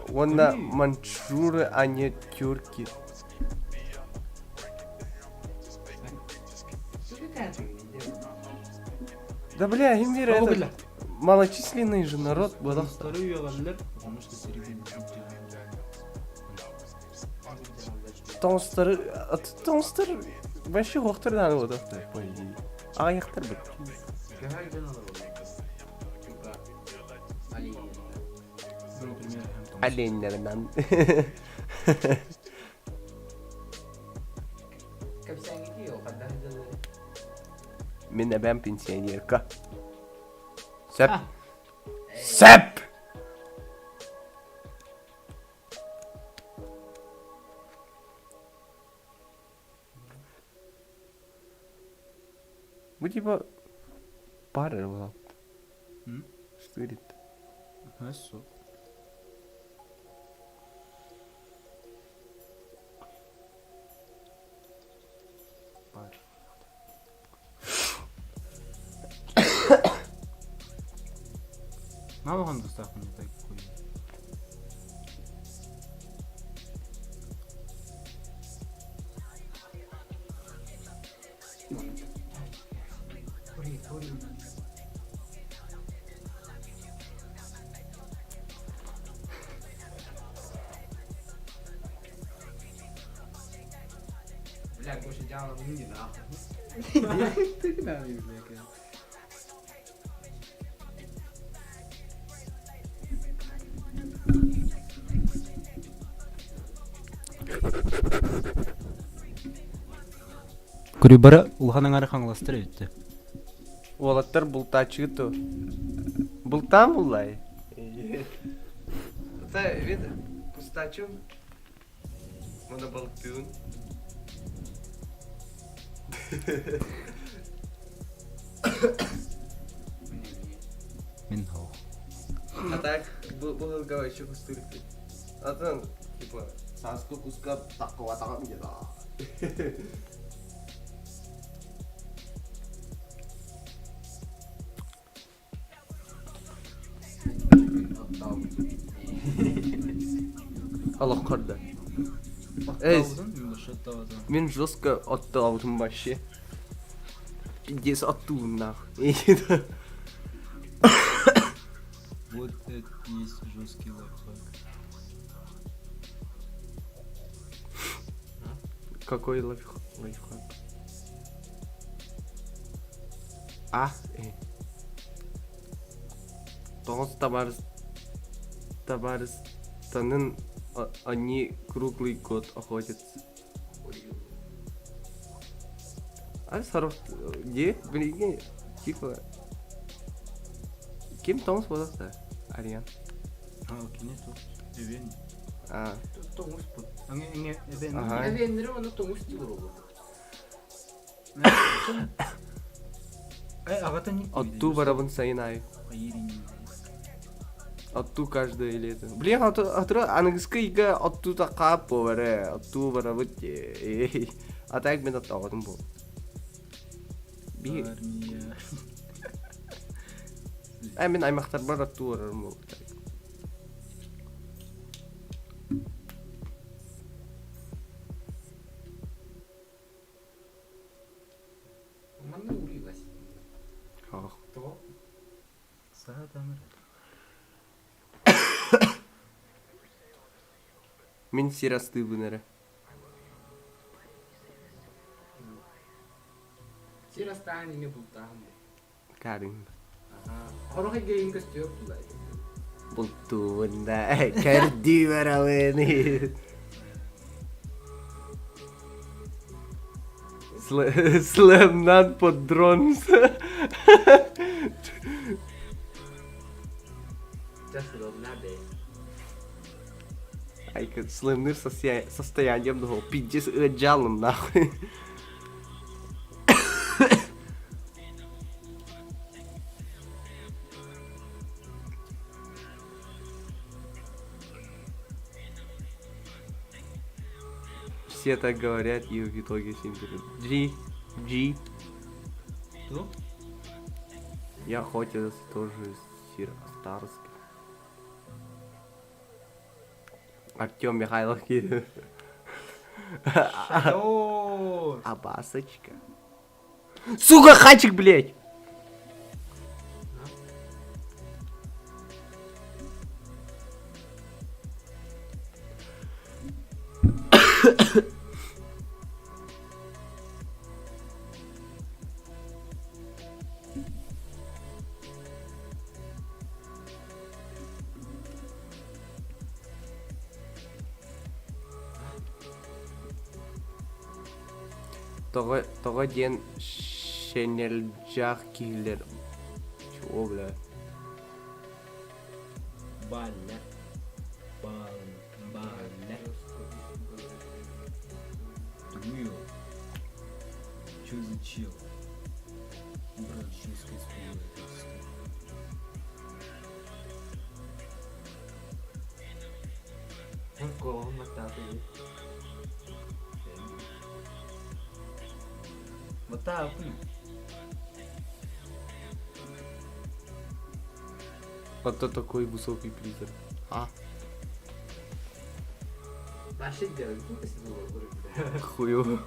S2: уонна маньчжуры, а не тюрки. Да бля, им верят.
S4: Бля.
S2: Малочисленный же народ буолар.
S4: Тоҥустары үөҕэллэр, потому что сири
S2: Тоҥустары, тоҥустар вообще уохтар даҕаны буолуохтар, по идее. Аҕыйахтар бит.
S4: Например,
S2: Оленнэринэн. Мин эбээм пенсионерка. Сөп. Сөп! Бу типа пара была. Что говорит?
S4: Хорошо. Пар. Наалахан тустаахпын так хуй.
S1: Бля, Гоша, дьаалам не нахуй.
S4: Көрүбара улахан аҥары хаҥаластар эбиттэ.
S2: Уолаттар бултааччыгыт дуо? Бултаан буллай. Это вид пустачу. Мана балыктыыбын.
S4: Мин хоох.
S2: А так, бу бу сылга еще кустууруппут. Атын, типа, сааскы куска таккыбатаҕым дьэ Олох да. Эй, мин жестко оттообутум вообще. Пиздец оттуун нахуй.
S4: Вот это есть жесткий лайфхак.
S2: Какой лайфхак? А, э. Тоҕус табаарыс табаарыстанын они круглый год охотятся. А сорок где? Блин, типа Ким тоҥус буолахта? Ариан.
S4: А, кини туох? Эбиэн.
S2: А,
S1: Тоҥус бу.
S4: Аңы эҥэ эбиэн.
S2: Ага.
S1: Эбиэннэри уонна тоҥус диир буолуо.
S4: Э, аҕата ник
S2: Оттуу барабын сайын аайы. Оттуу каждое лето. Блин, атыры аныгыскы ыйга оттуута хаап буолар ээ. Оттуу барабыт дии. А так мин оттоҕотум буол. Би.
S4: Армия.
S2: А мин аймахтарбар оттуу барарым буол.
S1: Манна уруй Вася.
S2: Ох.
S1: Тоҕо?
S4: Саатамыр.
S2: Мин сир астыыбын эрэ.
S1: Сир астаан ини бултаан бу.
S2: Карин.
S1: Хорох эйгэйин көстүөх булай.
S2: Бултуубун да кэрдии барабын. Слэмнан под дронс. Айка, слэмныр состоянием духов. Пиздец ыаджалым нахуй. Все так говорят, и в итоге всем говорят. G, G.
S4: Кто?
S2: Я охотился тоже сир Старский. Артем Михайлов киирэр.
S4: Шатер!
S2: Абасочка. Сука, хачик, блядь! Тоҕо, тоҕо диэн шенельдьаах киһилэр Чего, бля?
S4: Балля. Бал. Балля. Дуил. Чё за чел? Брат, жестко испугается. Батаапын.
S2: Это такой высокий призрак. А? Хуёво.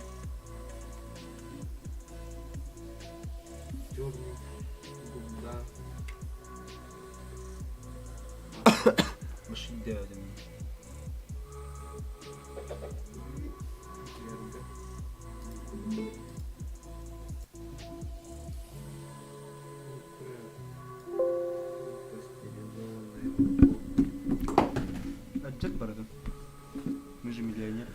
S4: Отдет бороду. Мы же миллионеры.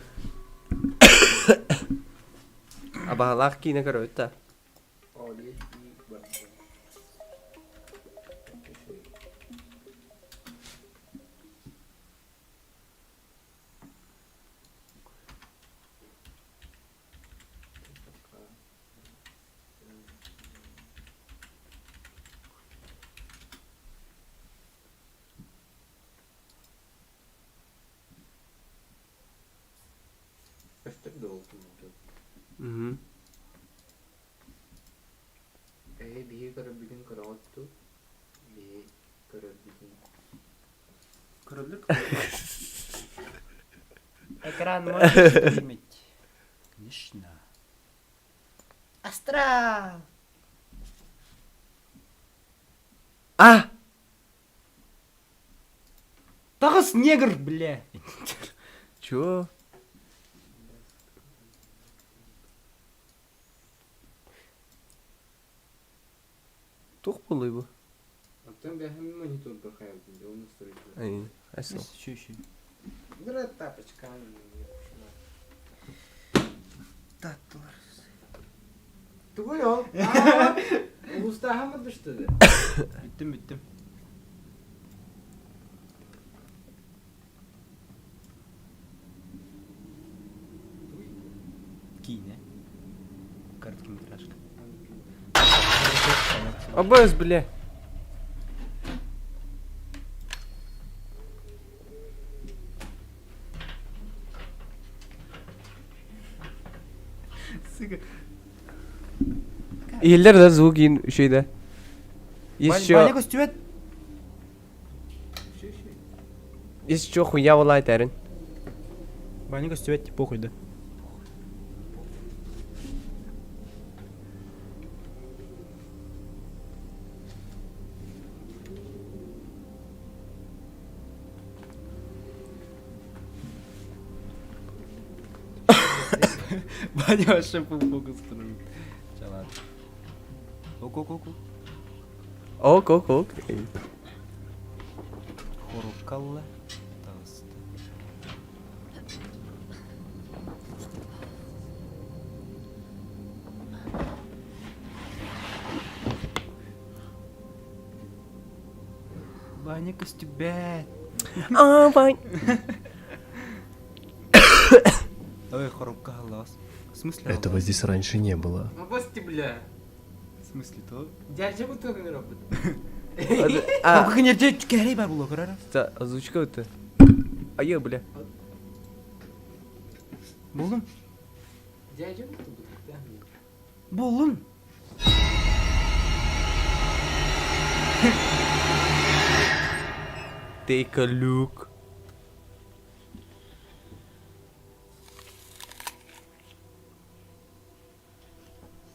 S2: Абаһалаах киинэ көрөбүт да. Мгм.
S1: Эһи биһи көрөрбүтүн көрөҕүт дуу? Биһи көрөрбүтүн.
S4: Көрөллөр Экран можешь стримить? Конечно.
S1: Астрал!
S2: А!
S4: Таҕыс негр, бля!
S2: Чё? Туох буолуй бу?
S1: Оттон бэһим монитор бырхайабын дьэ оны сырыйдым.
S2: Ай, айсыл.
S4: Чү-чү.
S1: Быра тапочкам.
S4: Таттылар.
S1: Тугуй ол? Улуустааһаммыт что ли?
S4: Бүттүм, бүттүм. Киинэ. Короткометражка.
S2: АБС, бля.
S4: Сука.
S2: Иһиллэр да звук иин үчүгэй да. Еще
S4: Ваня көстүбэт.
S2: еще хуйня была этэрин.
S4: Ваня көстүбэт, похуй да. Ваня вообще фокус строит. Чалат. Ок, ок, ок.
S2: Ок, ок, ок.
S4: Хорукалла. Таҕыста. Ваня көстүбэт.
S2: А, Вань.
S4: Ой, хорукка халлаас. В смысле
S5: Этого
S4: халлаас?
S5: здесь раньше не было.
S1: Мабости, бля.
S4: В смысле то?
S1: Дядя бутылканы робот.
S2: А,
S4: Как не кәрей бар була көрөр.
S2: та, озвучка это. А я, бля.
S4: Булдум.
S1: Дядя бутылканы.
S4: Булдум.
S2: Take a look.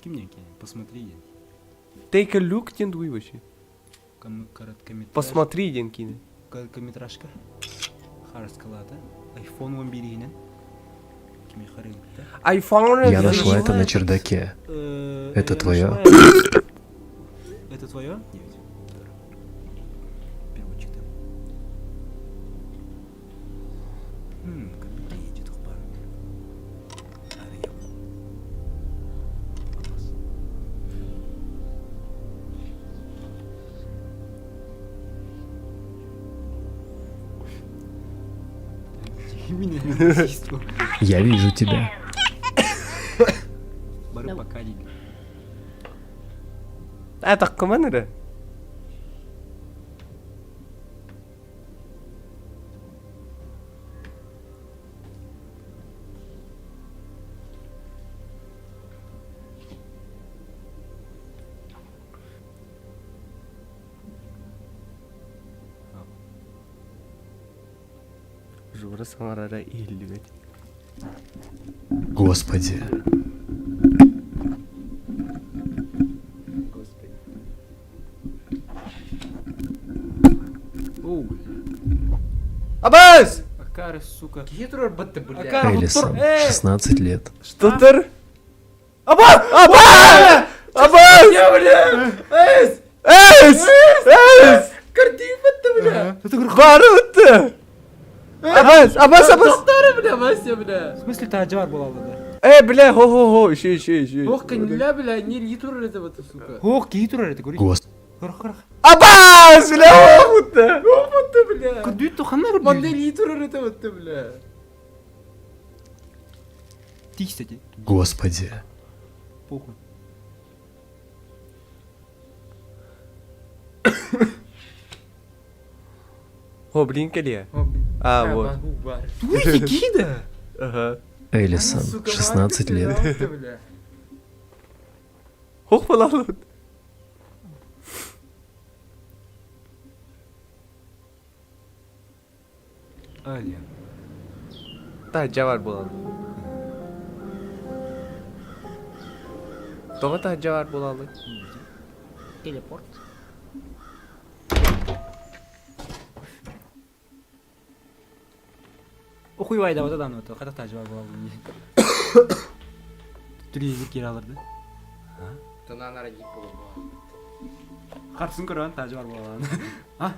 S4: Ким не Посмотри.
S2: Take a look диэн дуй вообще.
S4: Короткометражка.
S2: Посмотри диэн киинэ.
S4: Короткометражка. Харскалата. Айфон он беригинен. Кими харыгытта.
S2: iPhone.
S5: Я нашла это на чердаке. Это твое?
S4: Это твое? Нет. Переводчик там. Как едет хбар.
S5: Я вижу тебя.
S4: Бары пока дейді.
S2: А, таккыман эрэ. Жора саҥарара иһиллибэт.
S5: Господи.
S2: Господи.
S4: Оу.
S2: Абас!
S4: Акары, сука.
S1: Киһи турар бытты, блядь.
S4: Акары,
S5: Элисон,
S4: э!
S5: 16 лет.
S2: Что тар? Аба! Аба! Абас!
S1: Эс!
S2: Эс! Эс!
S1: Кардиев бытты, бля!
S2: Бары бытты! Абас! Абас! Абас!
S1: Тоқтары, бля, Вася, бля!
S4: В смысле таһырдьа баар буолаллар да?
S2: Э, бля, хо-хо-хо, еще, еще, еще.
S1: Ох, каниля, бля, не ли турар это вот, сука.
S4: Ох, киһи турар это, көрүй.
S5: Гос.
S4: Көрөх, көрөх.
S2: Абас! Бля, ох, бытты!
S1: Ох, бытты, бля!
S4: Көрдүүт туханна көрдүүт.
S1: Модель турар это вот, бля.
S4: Тихо, кстати.
S5: Господи.
S4: Похуй.
S2: О, блин, кэлиэ. А, вот.
S4: Туй киһи да?
S2: Ага.
S5: Элисон, 16 лет.
S1: Бля.
S2: Хох балалыт.
S4: Ален.
S2: Таһырдьа баар буолан. Тоҕо таһырдьа баар буолалый?
S4: Телепорт. Охуй вайдабата дааны ото хата таһырдьа баар буолаллын дии. Түрү киирэ аларды.
S1: Тунанара дип буолбу.
S4: Хартысын көрөн таһырдьа баар буолаллын. А?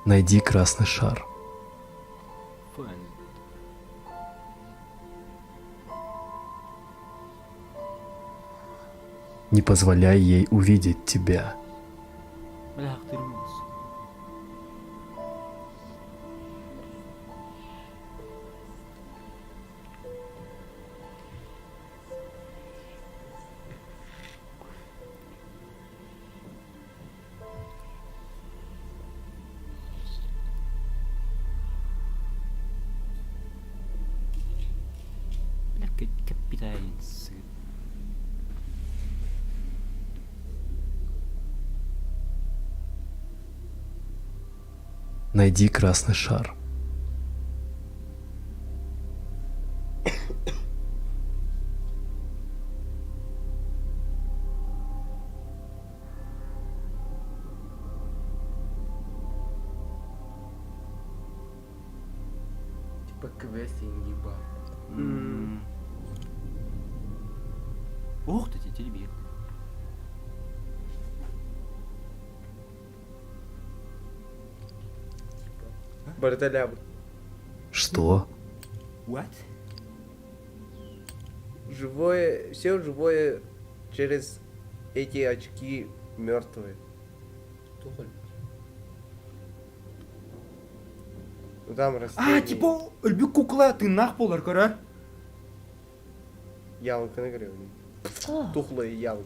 S5: Найди красный шар.
S4: Фэн.
S5: Не позволяй ей увидеть тебя.
S4: Бля, ахтырым олус. Бля, капиталист.
S5: Найди красный шар.
S1: Типа квест еба.
S4: Ох ты, телебир.
S2: Барыта лябы.
S5: Что?
S4: What?
S2: Живое, все живое через эти очки мертвые. Ну там
S4: А,
S2: растение.
S4: типа, өлбүт кукла тыыннаах буолар көрөр.
S2: Ялканы көрөбүн. Тухлая ялка.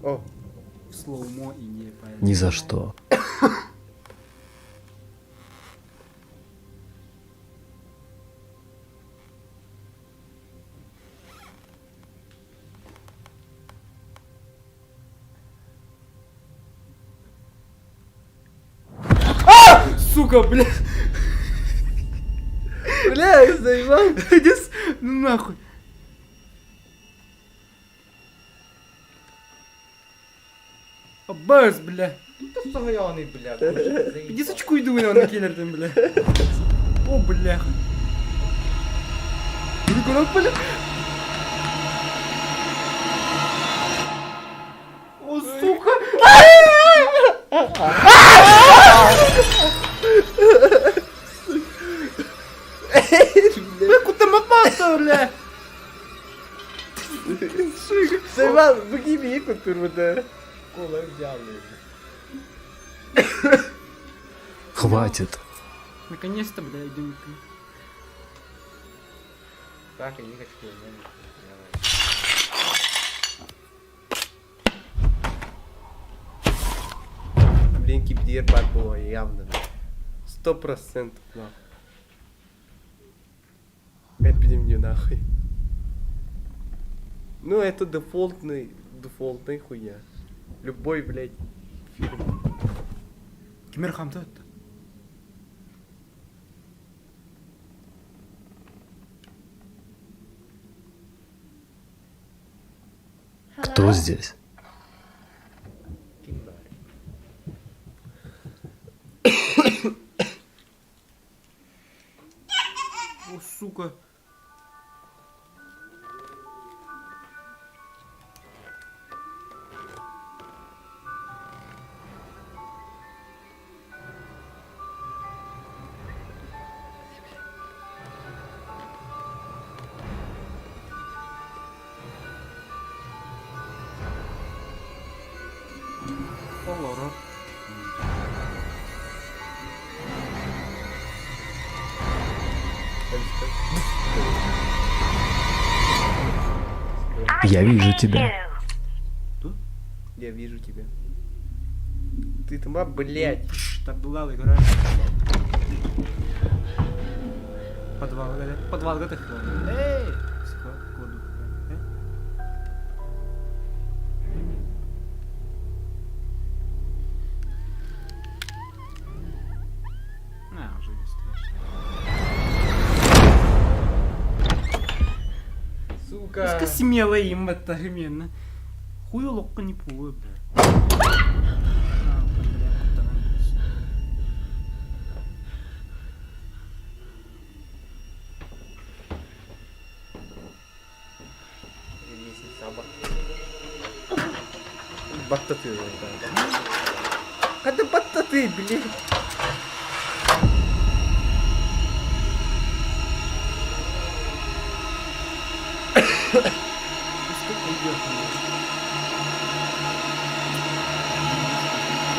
S2: О,
S4: В слоумо и не по...
S5: Ни за что.
S4: Сука, бля.
S2: бля, заебал.
S4: Иди с- Ну нахуй. Аббас, бля.
S1: Состоянный, бля.
S4: Иди сучку иду на киллер бля. О, бля. Иди куда, бля. О, сука. Бля, куда мапата, бля?
S2: Заебал, бу киби кутурбута.
S1: Кола взяли.
S5: Хватит.
S4: Наконец-то, бля, идем.
S1: Так, я не хочу.
S2: диэн кибитигэр баар буолуо явно. 100% нахуй. Эппитим дии нахуй. Ну это дефолтный, дефолтный хуйня. Любой, блядь, фильм.
S4: Кимер хамта өттө.
S5: Кто здесь?
S2: Ким баар?
S4: О, сука. Олорор.
S5: Я вижу тебя.
S2: Я вижу тебя. Ты тьма, блядь.
S4: Тардылал игра. Подвал, подвал готов. Эй! Кладу. А, уже не страшно.
S2: Сука.
S4: Сука, смело им это именно. Хуй локка не пулы, бля. А, бля,
S2: Баттаты. Когда баттаты, блядь.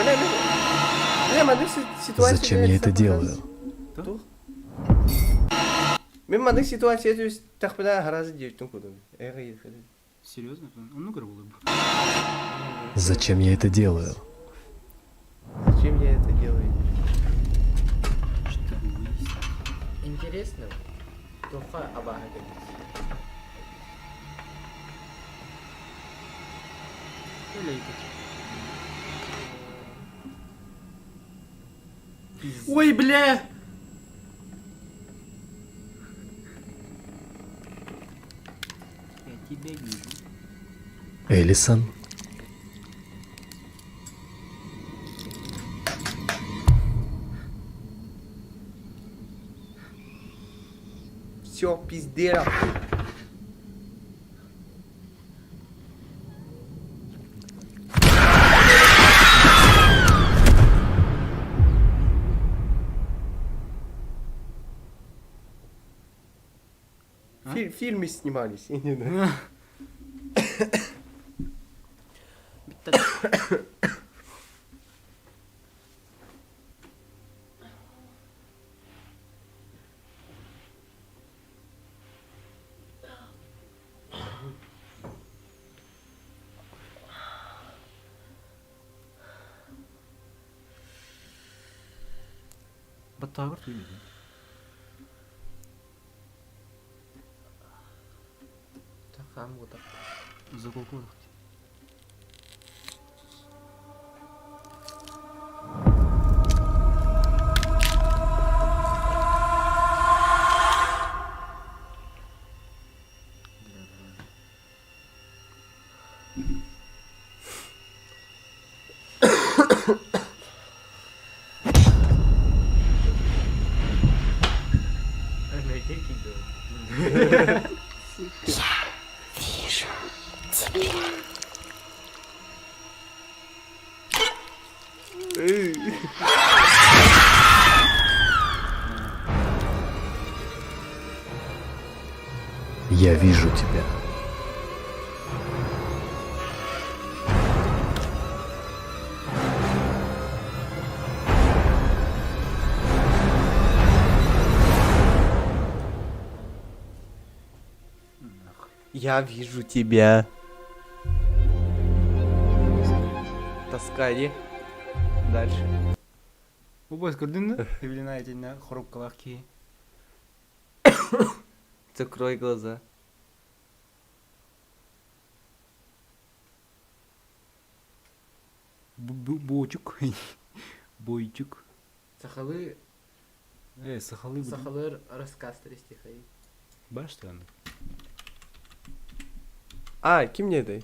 S2: Бля, бля, маннык ситуация...
S5: Зачем я это делаю?
S2: Мин маннык ситуация түстэхпинэ араас диэбитин курдук.
S4: Серьезно? Он много был?
S5: Зачем я это делаю?
S2: Зачем я это делаю?
S4: Чтобы выяснить.
S1: Интересно, туха абаха
S4: Ой, бля! Я тебя вижу.
S5: Элисон?
S2: Все, пиздец.
S4: А?
S2: Фильмы снимались, я не знаю.
S4: Баттаагар туймedi.
S1: Тахам гутак.
S4: Заколку
S5: Я вижу тебя.
S2: Я вижу тебя. Тоска, не? Дальше.
S4: Бу көрдүн да? Эвелина итиннэ хоруопкалаах киһи.
S2: Закрой глаза.
S4: Буочук. Бойчук.
S1: Сахалыы
S4: Э, сахалыы
S1: сахалыы рассказтар истихай.
S4: Баштан.
S2: А, ким не дай?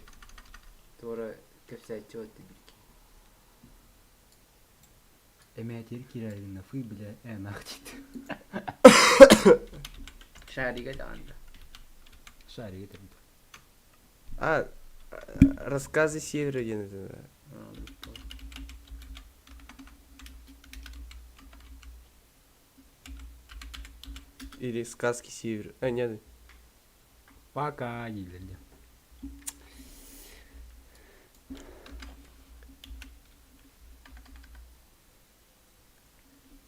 S1: Туора кэпсээччи отты бирки.
S4: Эмээтир кирэлин фы бля э нахтит.
S1: Шарига даанда.
S4: Шарига тербит.
S2: А, рассказы Севера диэн это. Или сказки Севера. А, нет.
S4: Пока дииллэр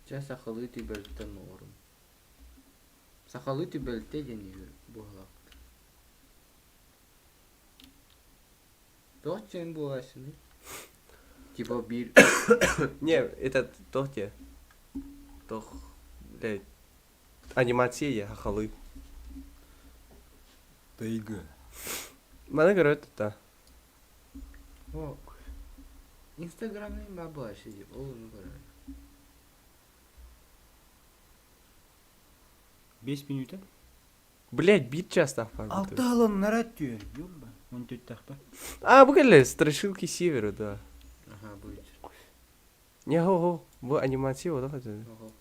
S1: Чэ сахалыы түбэлтэ нуорум. Сахалыы түбэлтэ диэн үһү буолаахтар. Туох диэн буолааччыный? Типа биир
S2: Не, этот тох те. Тох, блядь. Анимация я хахалы.
S4: Тайга.
S2: Маны көрөт да.
S1: О, Инстаграмный баа буолааччы дии, ол ону көрөр.
S4: 5 минута.
S2: Блядь, биир чаастаах баар.
S4: Алта алыннара түөр. Ёбба. Он төттәхпэ.
S2: А, бу кэллэ, страшилки Севера, да.
S1: Ага, будет.
S2: Не, го, бу анимация вот хотя.
S1: Ого.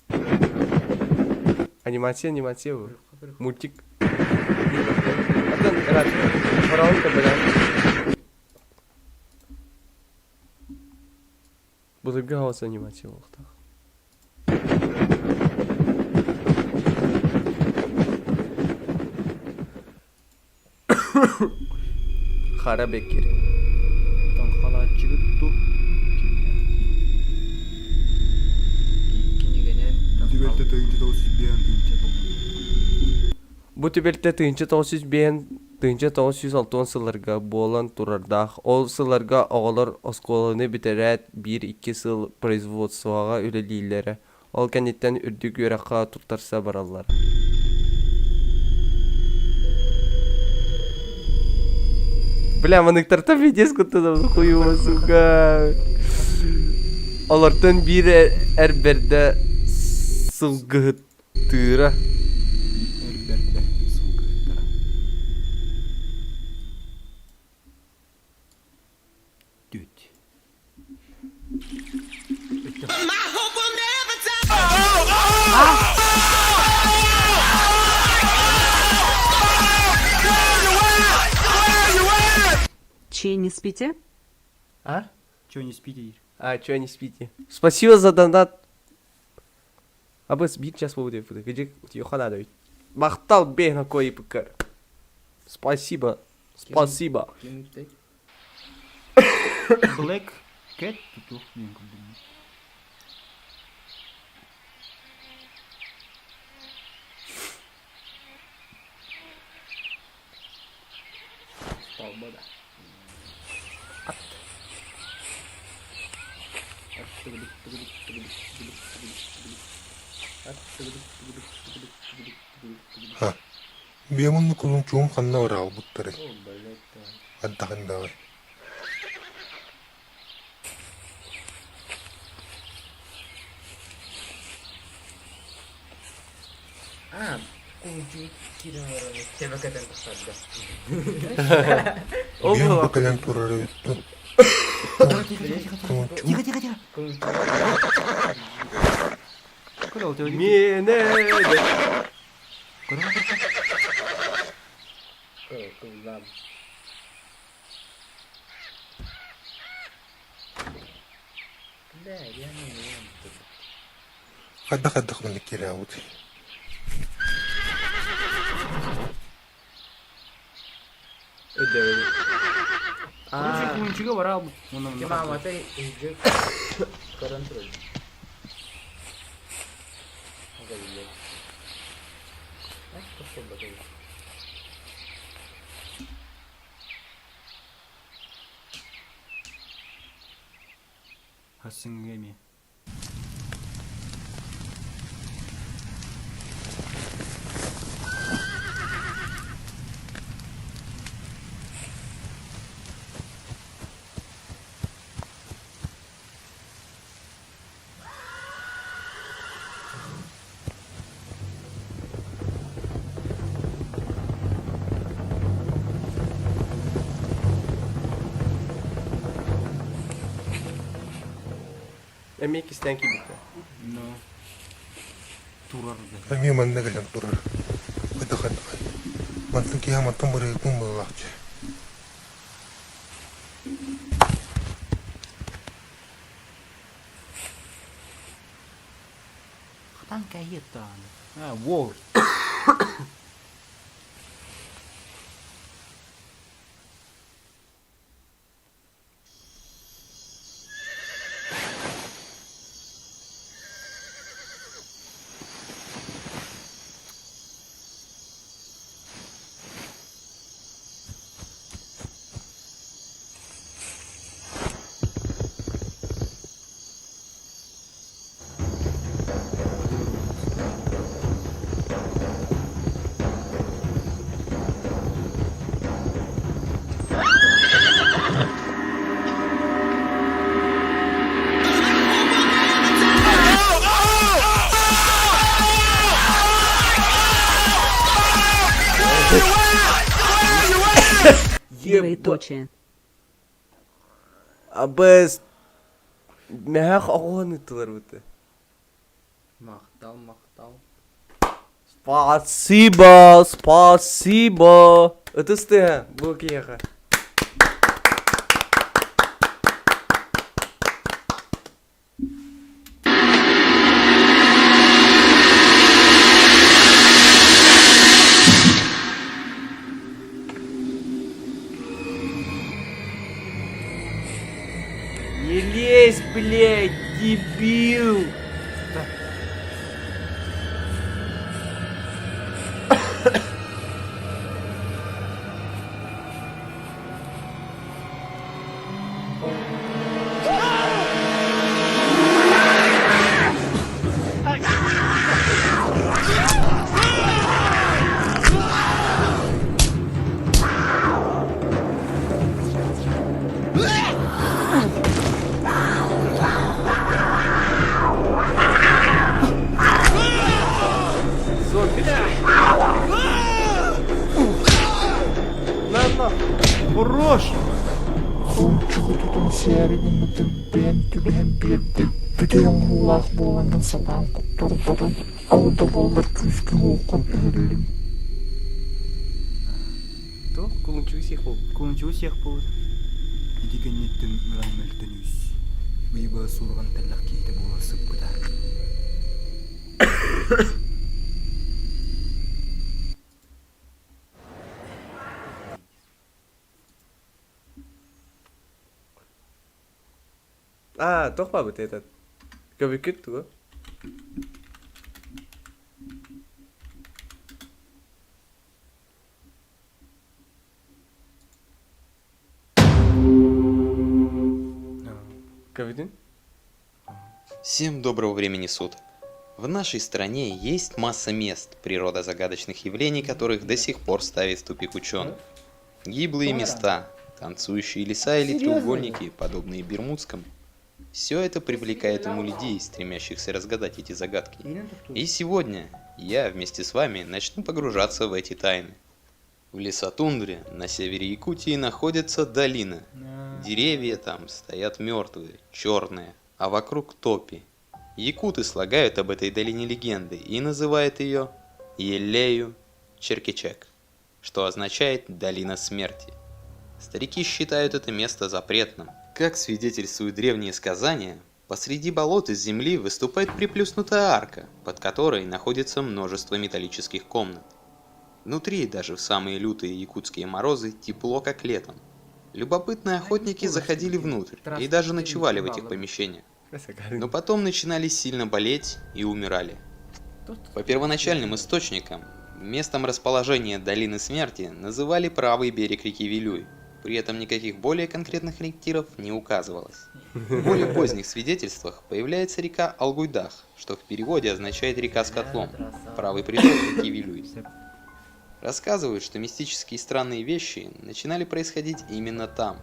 S2: Анимация, анимация бу. Мультик. Атын рад. Фараон бля. Былыргы хаос анимация буолуохтаах. Хара беккер.
S4: Таҥхалааччыгыт ту.
S1: Кинигэнэн
S4: Түбэлтэ тыһыынча тоҕус сүүс биэһэн тыһыынча
S2: Бу түбэлтэ тыһыынча тоҕус сүүс биэһэн тыһыынча тоҕус сүүс алтыан сылларга буолан турардаах. Ол сылларга оҕолор оскуоланы бүтэрээт биир-икки сыл производствоҕа үлэлииллэрэ, ол кэнниттэн үрдүк үөрэххэ туттарса бараллара. Бля, маныктартан пиздец куттанабын хуйума, сука. Олортон биир эр бэрдэ сылгыһыттыыра.
S4: Эр бэрдэ сылгыһыттара. Түт.
S6: Че не спите?
S2: А?
S4: Че не спите, Ир?
S2: А, чё не спите? Спасибо за донат. Абыс биир час буолбут эбиппит. Где Йохана ведь. Махтал бэйна кой пкр. Спасибо. Спасибо.
S1: Ким ыптай?
S4: Black Cat тутух диэн курдук.
S1: Столба да.
S4: Ат.
S7: Ха, биэм оннук кулунчугум ханна быраҕылбыттарый?
S1: О, блядь,
S7: Хайдахын даҕай
S1: А, кулунчук киирэн олорон тэбэкэтэн тахсарда.
S2: Ол
S7: Биэм бу
S2: буолла.
S7: кэлэн турар эбит дуу? Кулунчук
S4: Тихо, тихо, тихо.
S1: Кулунчук.
S4: Куда у тебя?
S2: Миэнэ.
S4: Куда?
S1: Куллам. Бля, реально не
S7: хайдах хайдах маннык киирээбитий?
S4: Короче, кулунчуга барал.
S1: Ти маамата иһдьэ көрөн турар.
S4: Сарсыҥҥыга эмиэ.
S2: Эмиэ кистээн киирбиттэр.
S4: Ну, турар да.
S7: Эмиэ манна кэлэн турар. Хайдах-хайдах. Мантан киһи мантан барыытын быһыылаах дьэ.
S4: Хатан кэһиэт даҕаны. А, вор.
S6: Двоеточие.
S2: Абыс мэһэх оҕуһун ыттылар быты.
S1: Махтал, махтал.
S2: Спасибо, спасибо. Ытыс тыаһа бу киһиэхэ. Не лезь, блядь, дебил! Зомби, что ли? На, на.
S4: Хорош!
S8: Кулунчугу тутан сиэри гыммытын бэйэм түбэһэн биэрдим, бүтэй оҥоһуулаах буолаҥҥын сатаан куттарбатым, ол да буоллар күүскэ уоххун өһүллүм
S2: То, кулунчугу сиэх буолбут.
S4: Кулунчугу сиэх буолбут. Ити кэнниттэн ыран мөлтөн үс. Ыйба суурҕан тэллэх киһитэ буола сыппыта.
S2: А, туох баабыт этот? Көбүккүт тугу? Көбүтүн?
S9: Всем доброго времени суток! В нашей стране есть масса мест, природа загадочных явлений которых до сих пор ставит в тупик ученых. Гиблые места, танцующие леса или треугольники, подобные Бермудскому. Все это привлекает умы людей, стремящихся разгадать эти загадки. И сегодня я вместе с вами начну погружаться в эти тайны. В лесотундре на севере Якутии находится долина. Деревья там стоят мертвые, черные, а вокруг топи. Якуты слагают об этой долине легенды и называют ее Елею Черкичек, что означает «долина смерти». Старики считают это место запретным. Как свидетельствуют древние сказания, посреди болот из земли выступает приплюснутая арка, под которой находится множество металлических комнат. Внутри, даже в самые лютые якутские морозы, тепло, как летом. Любопытные охотники заходили внутрь и даже ночевали в этих помещениях. Но потом начинали сильно болеть и умирали. По первоначальным источникам, местом расположения Долины Смерти называли правый берег реки Вилюй. При этом никаких более конкретных ориентиров не указывалось. В более поздних свидетельствах появляется река Алгуйдах, что в переводе означает «река с котлом», правый приток реки Вилюй. Рассказывают, что мистические и странные вещи начинали происходить именно там.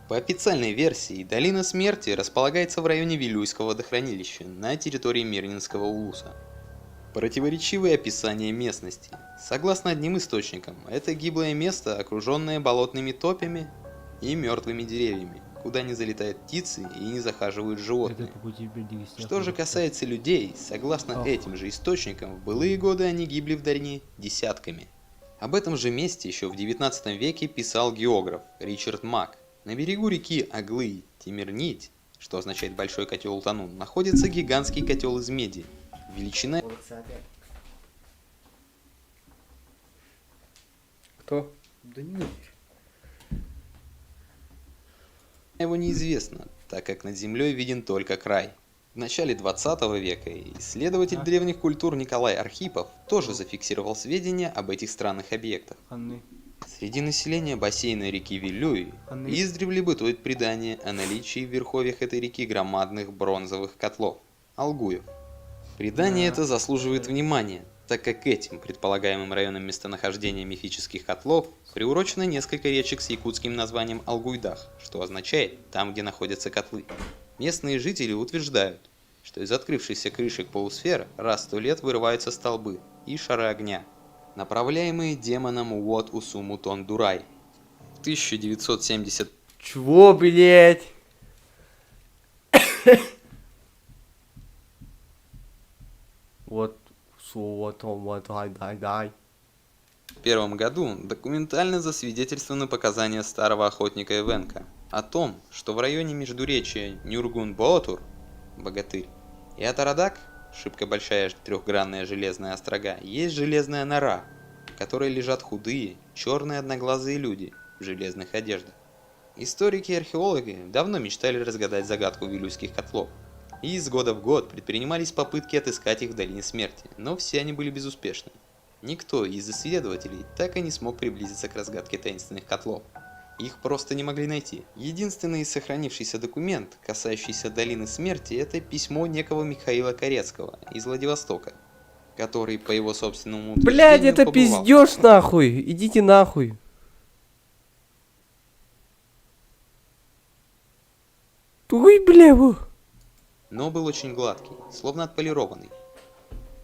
S9: По официальной версии, Долина Смерти располагается в районе Вилюйского водохранилища на территории Мирнинского улуса. Противоречивые описания местности. Согласно одним источникам, это гиблое место, окруженное болотными топями и мертвыми деревьями, куда не залетают птицы и не захаживают животные. Что же касается людей, согласно этим же источникам, в былые годы они гибли в долине десятками. Об этом же месте еще в 19 веке писал географ Ричард Мак. На берегу реки Аглы Тимирнить, что означает «большой котел утонул», находится гигантский котел из меди. Величина
S2: Кто?
S1: Да нет.
S9: его неизвестна, так как над землей виден только край. В начале 20 века исследователь древних культур Николай Архипов тоже зафиксировал сведения об этих странных объектах. Среди населения бассейна реки Вилюй издревле бытует предание о наличии в верховьях этой реки громадных бронзовых котлов – алгуев. Предание это заслуживает внимания, так как к этим предполагаемым районам местонахождения мифических котлов приурочено несколько речек с якутским названием Алгуйдах, что означает «там, где находятся котлы». Местные жители утверждают, что из открывшихся крышек полусфер раз в 100 лет вырываются столбы и шары огня, направляемые демоном Уот Усумутон Дурай. В 1970
S2: Чего, блять? Вот, вот, вот, дай, дай, дай.
S9: первом году документально засвидетельствованы показания старого охотника Эвенка о том, что в районе междуречия Нюргун-Боотур, Богатырь, и Атарадак, шибко большая трехгранная железная острога, есть железная нора, в которой лежат худые, черные одноглазые люди в железных одеждах. Историки и археологи давно мечтали разгадать загадку вилюйских котлов. И из года в год предпринимались попытки отыскать их в Долине Смерти, но все они были безуспешны. Никто из исследователей так и не смог приблизиться к разгадке таинственных котлов. Их просто не могли найти. Единственный сохранившийся документ, касающийся Долины Смерти, это письмо некого Михаила Корецкого из Владивостока, который, по его собственному
S2: Блять,
S9: утверждению,
S2: это
S9: побывал
S2: пиздеж нахуй! Идите нахуй! Ой, бля, во.
S9: Но был очень гладкий, словно отполированный.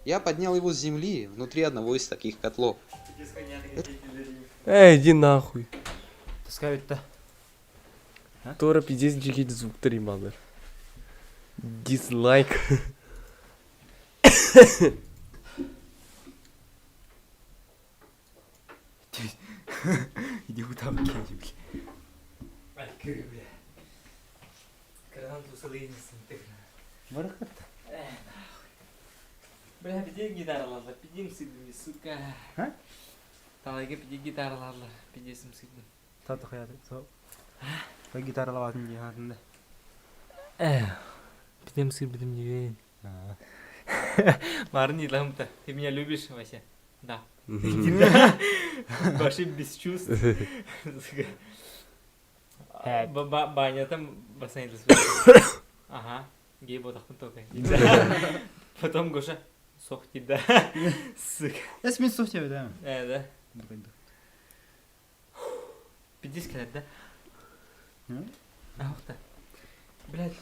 S9: Я поднял его с земли внутри одного из таких котлов.
S2: Эй, иди нахуй.
S3: Таскают-то.
S2: Тора пиздец джигит звук 3 манер. Дизлайк.
S4: Иди куда бля. Бля. Барахат.
S1: Бля, пиди гитараларла, пидим сыдым, сука.
S4: А?
S1: Талайга пиди гитараларла, пидесим сыдым.
S4: Таты хаят. Со. Та гитара лаватын дигәнендә.
S1: Пидем сыдым не верен. Марни ламта, ты меня любишь, Вася? Да. Баши без чувств. Сука. Баня там бассейн. Ага, гей ботахпын только. Потом Гоша, сохти, да. Сука.
S3: Эс мин сох тебе, да.
S1: Да. Пиздец, да? Ах та. Блядь,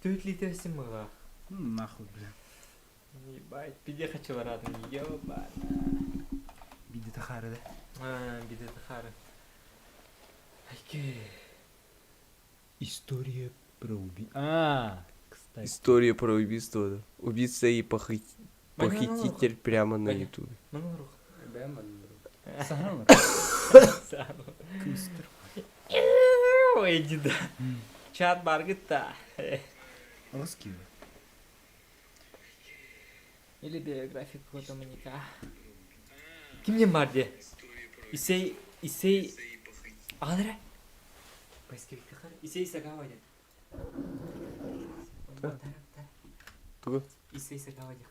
S1: 4 литра симыла.
S3: Нахуй, бля.
S1: Ебать, пиде хочу ладно, ебать.
S3: Биде тахары, да.
S1: А, биде тахары. Айке.
S3: История про уби... А, кстати.
S2: История про убийство, да. Убийца и похититель прямо на ютубе.
S3: Сахар.
S1: Ой, иди да. Чат баргыта.
S3: Русский.
S1: Или биография какого-то маньяка. Ким не марде? Исей, Исей... Ағадыра? Исей Сагава дед.
S2: Тугу?
S1: Исей Сагава дед.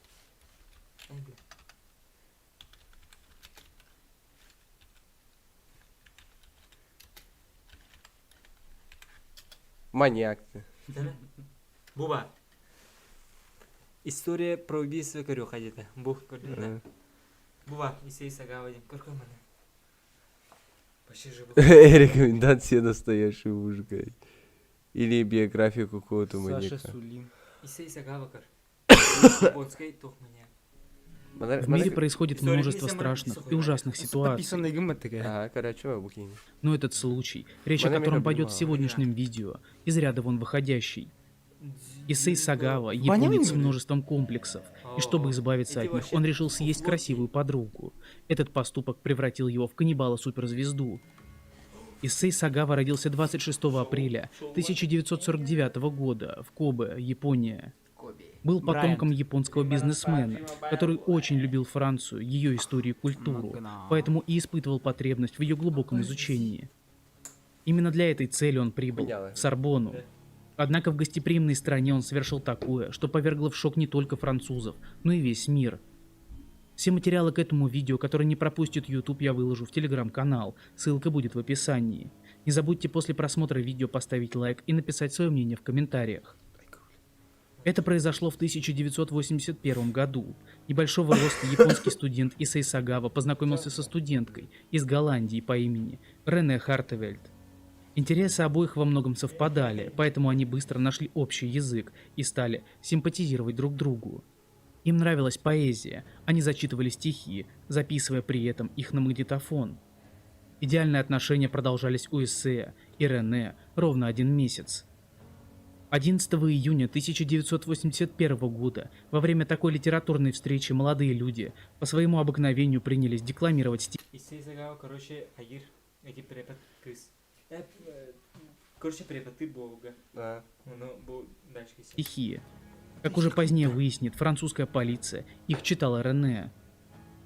S2: Маньяк ты.
S3: Буба. История про убийство көрүөххэ диэтэ. Бу көрдүм да. Буба, Исей Сагава диэн көр маны. Вообще же
S2: Рекомендация настоящего мужика. Или биографию какого-то
S4: Саша
S2: маньяка.
S4: Сулим.
S3: Исей Сагава көр. Японскай туох маньяк.
S5: В мире происходит множество страшных и ужасных ситуаций.
S4: Подписанный гыммат такая.
S2: Ага, короче, букини.
S5: Но этот случай, речь о
S2: Мана
S5: котором
S2: меня
S5: пойдет в
S2: обнимала.
S5: сегодняшнем видео, из ряда вон выходящий. Исей Сагава, японец с множеством комплексов, и чтобы избавиться от них, он решил съесть красивую подругу. Этот поступок превратил его в каннибала-суперзвезду. Исей Сагава родился 26 апреля 1949 года в Кобе, Япония. Был потомком японского бизнесмена, который очень любил Францию, ее историю и культуру, поэтому и испытывал потребность в ее глубоком изучении. Именно для этой цели он прибыл в Сорбону. Однако в гостеприимной стране он совершил такое, что повергло в шок не только французов, но и весь мир. Все материалы к этому видео, которые не пропустит YouTube, я выложу в телеграм-канал, ссылка будет в описании. Не забудьте после просмотра видео поставить лайк и написать свое мнение в комментариях. Это произошло в 1981 году. Небольшого роста японский студент Исей Сагава познакомился со студенткой из Голландии по имени Рене Хартевельд. Интересы обоих во многом совпадали, поэтому они быстро нашли общий язык и стали симпатизировать друг другу. Им нравилась поэзия, они зачитывали стихи, записывая при этом их на магнитофон. Идеальные отношения продолжались у Исея и Рене ровно один месяц. 11 июня 1981 года во время такой литературной встречи молодые люди по своему обыкновению принялись декламировать стихи.
S3: Исей Сагава, короче, Агир, эти препод кыз. Короче, преподы Бога.
S2: Да.
S3: Ну, бу дальше кисен.
S5: стихи. Как уже позднее выяснит французская полиция, их читала Рене.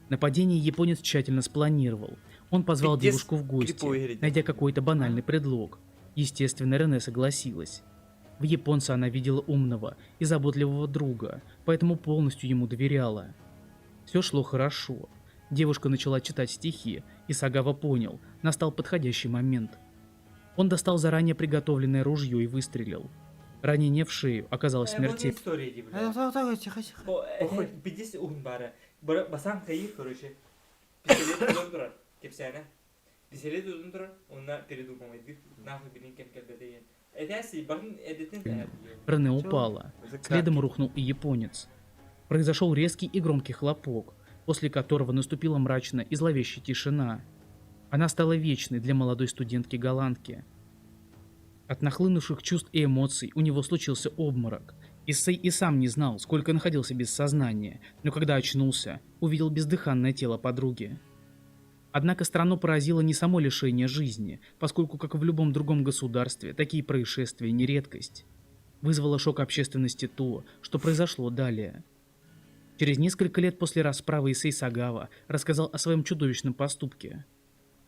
S5: Нападение японец тщательно спланировал. Он позвал
S2: Пиздец,
S5: девушку в гости,
S2: криповый грядет.
S5: найдя какой-то банальный предлог. Естественно, Рене согласилась. В японца она видела умного и заботливого друга, поэтому полностью ему доверяла. Все шло хорошо. Девушка начала читать стихи, и Сагава понял, настал подходящий момент. Он достал заранее приготовленное ружье и выстрелил. Ранение в шею оказалось смертельным.
S3: история ди, бля.
S4: Тихо, тихо.
S3: О, пиздец уһун баара. Басан кайыр, короче. Пистолет тутан турар. Кепсәне. Пистолет тутан турар. Онна передумал. Нахуй билин кем келбете Этәси барын эдетин
S5: Рене упала. Следом рухнул и японец. Произошел резкий и громкий хлопок, после которого наступила мрачная и зловещая тишина. Она стала вечной для молодой студентки-голландки. От нахлынувших чувств и эмоций у него случился обморок. Исей и сам не знал, сколько находился без сознания, но когда очнулся, увидел бездыханное тело подруги. Однако страну поразило не само лишение жизни, поскольку, как и в любом другом государстве, такие происшествия не редкость. Вызвало шок общественности то, что произошло далее. Через несколько лет после расправы Исей Сагава рассказал о своем чудовищном поступке.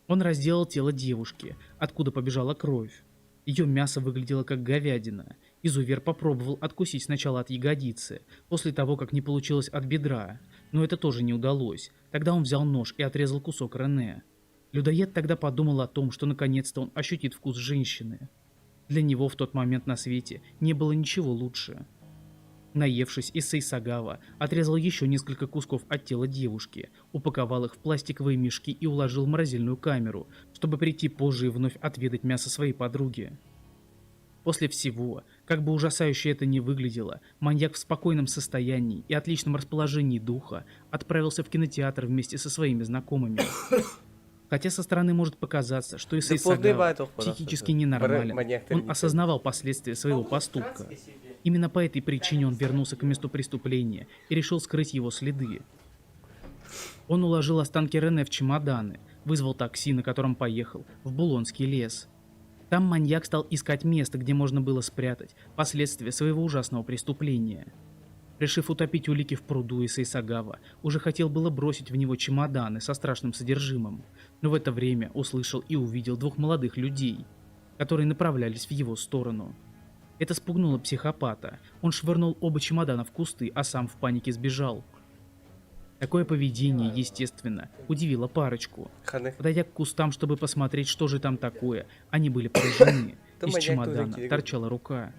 S5: Он разделал тело девушки, откуда побежала кровь. Ее мясо выглядело как говядина. Изувер попробовал откусить сначала от ягодицы, после того, как не получилось от бедра. Но это тоже не удалось. Тогда он взял нож и отрезал кусок Рене. Людоед тогда подумал о том, что наконец-то он ощутит вкус женщины. Для него в тот момент на свете не было ничего лучше. Наевшись, Исей Сагава отрезал еще несколько кусков от тела девушки, упаковал их в пластиковые мешки и уложил в морозильную камеру, чтобы прийти позже и вновь отведать мясо своей подруги. После всего, как бы ужасающе это ни выглядело, маньяк в спокойном состоянии и отличном расположении духа отправился в кинотеатр вместе со своими знакомыми. Хотя со стороны может показаться, что Исей
S2: Да плотный
S5: Сагава
S2: бай только,
S5: психически
S2: да,
S5: ненормален,
S2: маньяк
S5: он осознавал последствия своего поступка. Именно по этой причине он вернулся к месту преступления и решил скрыть его следы. Он уложил останки Рене в чемоданы, вызвал такси, на котором поехал, в Булонский лес. Там маньяк стал искать место, где можно было спрятать последствия своего ужасного преступления. Решив утопить улики в пруду, Исей Сагава уже хотел было бросить в него чемоданы со страшным содержимым, но в это время услышал и увидел двух молодых людей, которые направлялись в его сторону. Это спугнуло психопата. Он швырнул оба чемодана в кусты, а сам в панике сбежал. Такое поведение, естественно, удивило парочку.
S2: Ханы.
S5: Подойдя к кустам, чтобы посмотреть, что же там такое, они были поражены. Из чемодана торчала рука.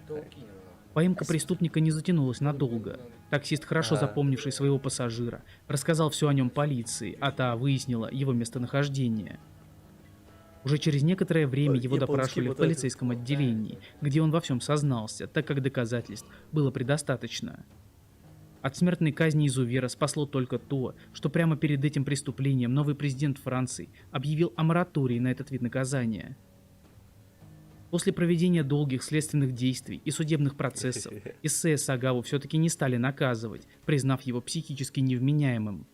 S5: Поимка преступника не затянулась надолго. Таксист, хорошо запомнивший своего пассажира, рассказал все о нем полиции, а та выяснила его местонахождение. Уже через некоторое время его допрашивали в полицейском отделении, где он во всем сознался, так как доказательств было предостаточно. От смертной казни изувера спасло только то, что прямо перед этим преступлением новый президент Франции объявил о моратории на этот вид наказания. После проведения долгих следственных действий и судебных процессов Исея Сагаву все-таки не стали наказывать, признав его психически невменяемым.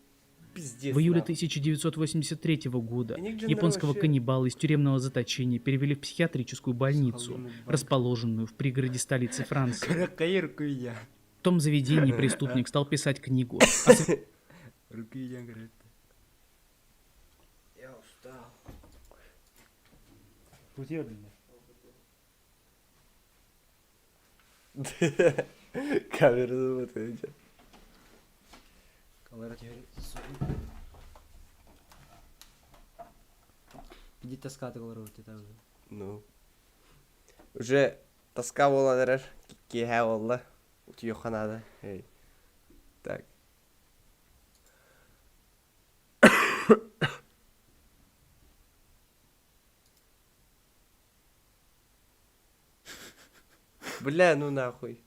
S2: Пиздец,
S5: В июле
S2: нахуй.
S5: 1983 года
S2: Ник Дженнер
S5: японского
S2: вообще-
S5: каннибала из тюремного заточения перевели в психиатрическую больницу, расположенную в пригороде столицы Франции. В том заведении преступник стал писать книгу о
S1: Я устал.
S2: Камера вот эти.
S4: Иди таскаты
S2: Ну. Уже тоска буолан эрэр, киэһэ буолла. Утуйуохха наада. Эй. Так. Бля, ну нахуй.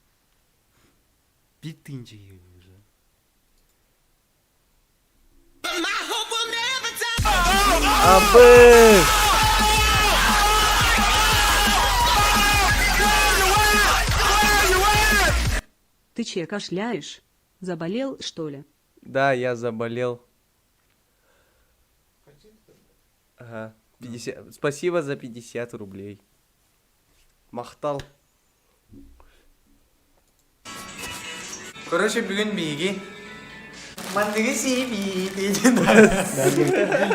S2: Абы!
S6: Ты че кашляешь? Заболел, что ли?
S2: Да, я заболел. Ага. 50... Спасибо за 50 рублей. Махтал.
S1: Короче, бүгүн биһиги. Манныгы сиби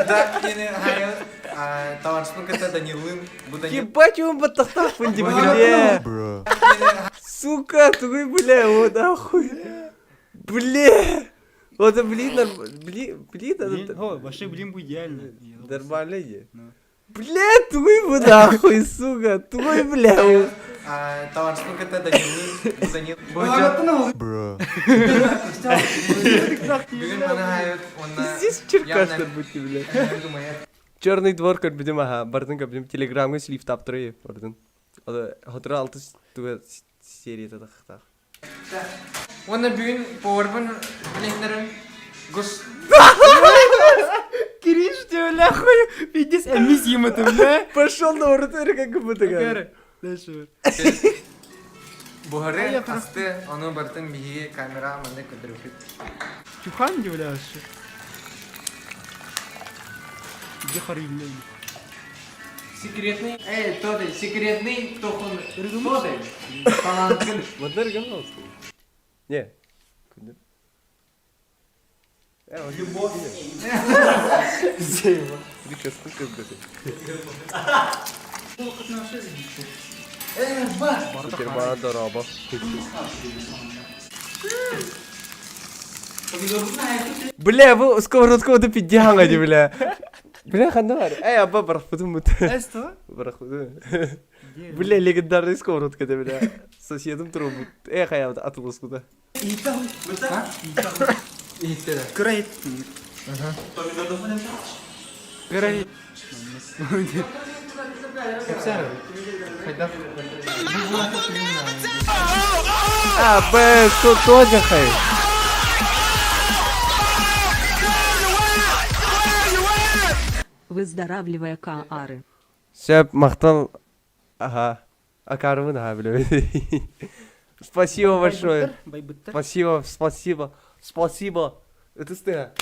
S1: Так, кини хайа табарыспын кытта Данилын бу Данил
S2: Ебать, он баттахтаахпын ди, бля. Сука, тугуй, бля, вот нахуй. Бля. Вот, блин, блин, блин,
S4: Вообще, блин, бу идеально.
S2: нормально ди. Бля, тугуй бу нахуй, сука, тугуй, бля.
S1: Табарыспын кытта Данилын бу Данил Бүгүн маны хайа онна
S2: Здесь черкашта будьте, бля. Черный двор көрбүтүм аха, бардын көрбүтүм, телеграмга слив таптыры бардын. Хотура алты туга серия тахтах.
S1: Уонна бүгүн поварбын билиһиннэрин гос
S4: Кириш, ты, бля, хуй, пиздец, эмис ты, бля.
S2: Пошел на вратарь, как будто как.
S4: Дальше.
S1: Буһары асты, ону бартын биһиги камера манна көрдөрүпүт.
S4: Чухан, бля, вообще. Где харим, бля?
S1: Секретный, эй, тоды, секретный тохун, тоды, талантын.
S2: Вратарь говно. Не. Любовь. Суперман дороба. Бля, бу сковородка да пидяңа ди, бля. Бля, ханна бар. Эй, аба барахпытым бут.
S4: Эсто?
S2: Барахпытым. Бля, легендарный сковородка да, бля. Соседом трубу. Эй, хая, атылыс куда.
S4: Крайт. Крайт.
S2: А, Б, что тоже хай.
S6: Выздоравливая Каары.
S2: Сөп, махтал. Ага. Акармын, ага, бля. Спасибо большое. Спасибо, спасибо, спасибо. Это стыга.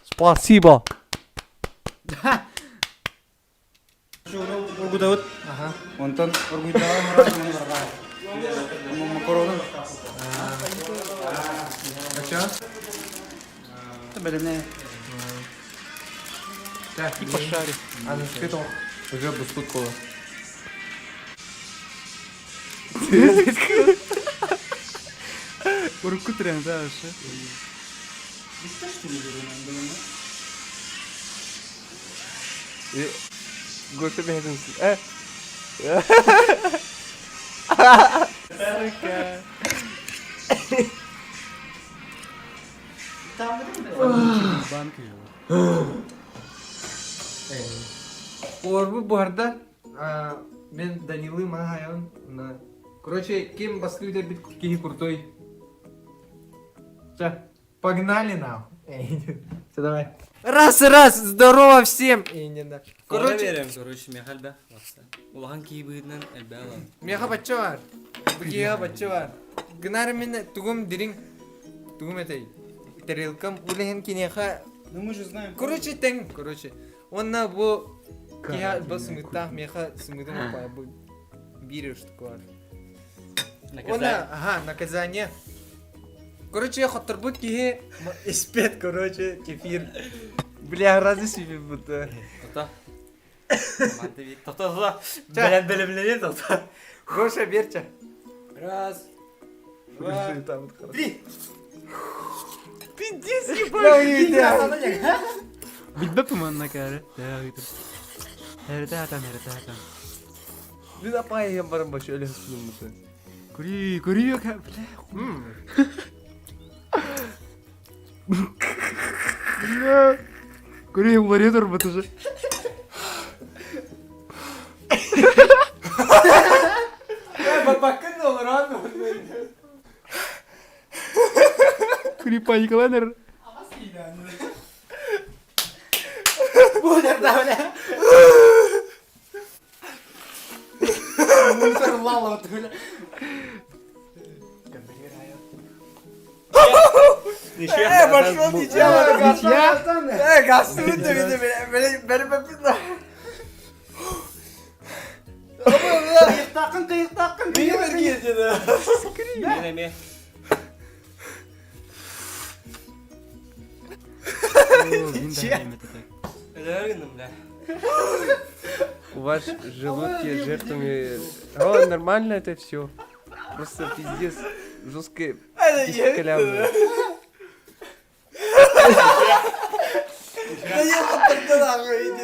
S2: Спасибо.
S4: Оргудабыт. Онтон оргуйдаҕа макаронун. Бэлэмнэ. И пошари.
S1: Уже бустут кола.
S4: Урукку трен, да, вообще.
S2: Гоша бэйэтин э
S3: Орбут буһарда мен Данилы маһайын Короче, ким баскы бүтэрбит киһи крутой. Ча, погнали нахуй. Все, давай. Раз, раз, здорово всем.
S1: Короче, короче, меха элбэх Улахан киһи быһыытынан элбэх ылан.
S3: Меха бачча бар. Бу бачча бар. Гынар мен тугум дириҥ тугум этэй? Тарелкам улэһин киниэхэ
S4: Ну мы же знаем.
S3: Короче, тэҥ, короче. Уонна бу киһи бу сымыттаах меха сымыытын уппай бу биир штука бар. Уонна, ага, наказание. Короче, хотторбут киһи испет, короче, кефир. Бля, разве себе будто.
S1: Тота. Тота, тота. Бэлэм бэлэмнэнэ тота.
S3: Гоша, берча.
S1: Раз, два, три.
S3: Пиздец, ебать.
S4: Билбэппин манна кәрі. Эрте атам, эрте атам.
S2: Мин апайым баран башы өлө хыссынмыты.
S4: Кури, кури, бля. Бля. Кури, улария турбут уже.
S3: Бакын olur abi.
S4: Кури паникаланыр.
S3: Bu nerede öyle? Мусорлала бля.
S1: Э,
S3: пошел ничья, Э, гасты бeni beni beni beni
S4: Кыйыктакын, кыйыктакын.
S3: Beni beni
S1: Мен эме. Өлөр бля.
S2: У вас желудки жертвами... О, нормально это все. Просто пиздец. Жесткая писькалявная.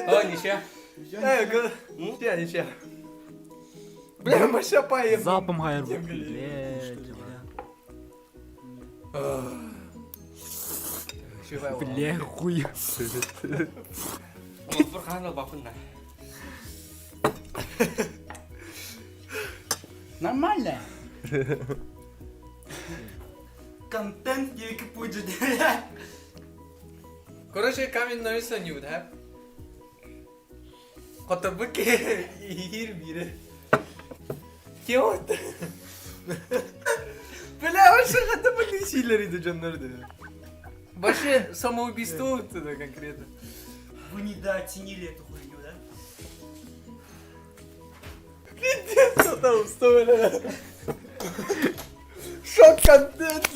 S1: О, ничья.
S3: Ничья, ничья. Бля, маша поем.
S4: Залпом хайыр. Блядь. Бля, хуй.
S1: Фурхан албапын да.
S4: Нормально.
S1: Контент екі будет.
S3: Короче, камень ножницы не да? Хотабыки ихир бире. Кем это? Бля, вообще хотабыки силер дьоннор да. Вообще самоубийство вот это конкретно.
S4: Вы недооценили эту хуйню, да?
S3: Пиздец, что там устроили? Шок контент.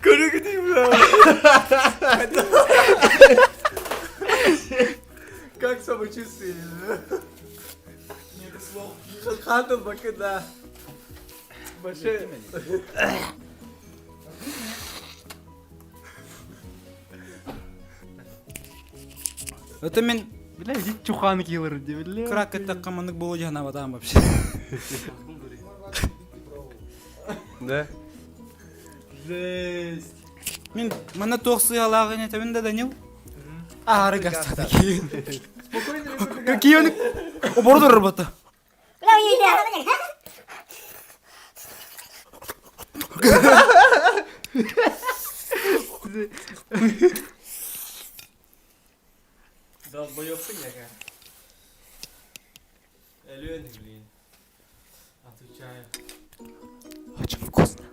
S3: Көрүгү бля. Как самочувствие?
S4: Нет слов.
S3: Хатыл бакыда. Вообще.
S10: Это мен
S4: Бля, иди чухан киллер, бля.
S10: крак это командык болу жана батам вообще.
S2: Да?
S3: Жесть.
S10: Мен мана тоқ сыялагын этебин да Данил. Ары гастады кийин. Какие они? Обордор работа.
S3: Долбоёб яка. Элен, блин. Отвечаю.
S10: Очень вкусно.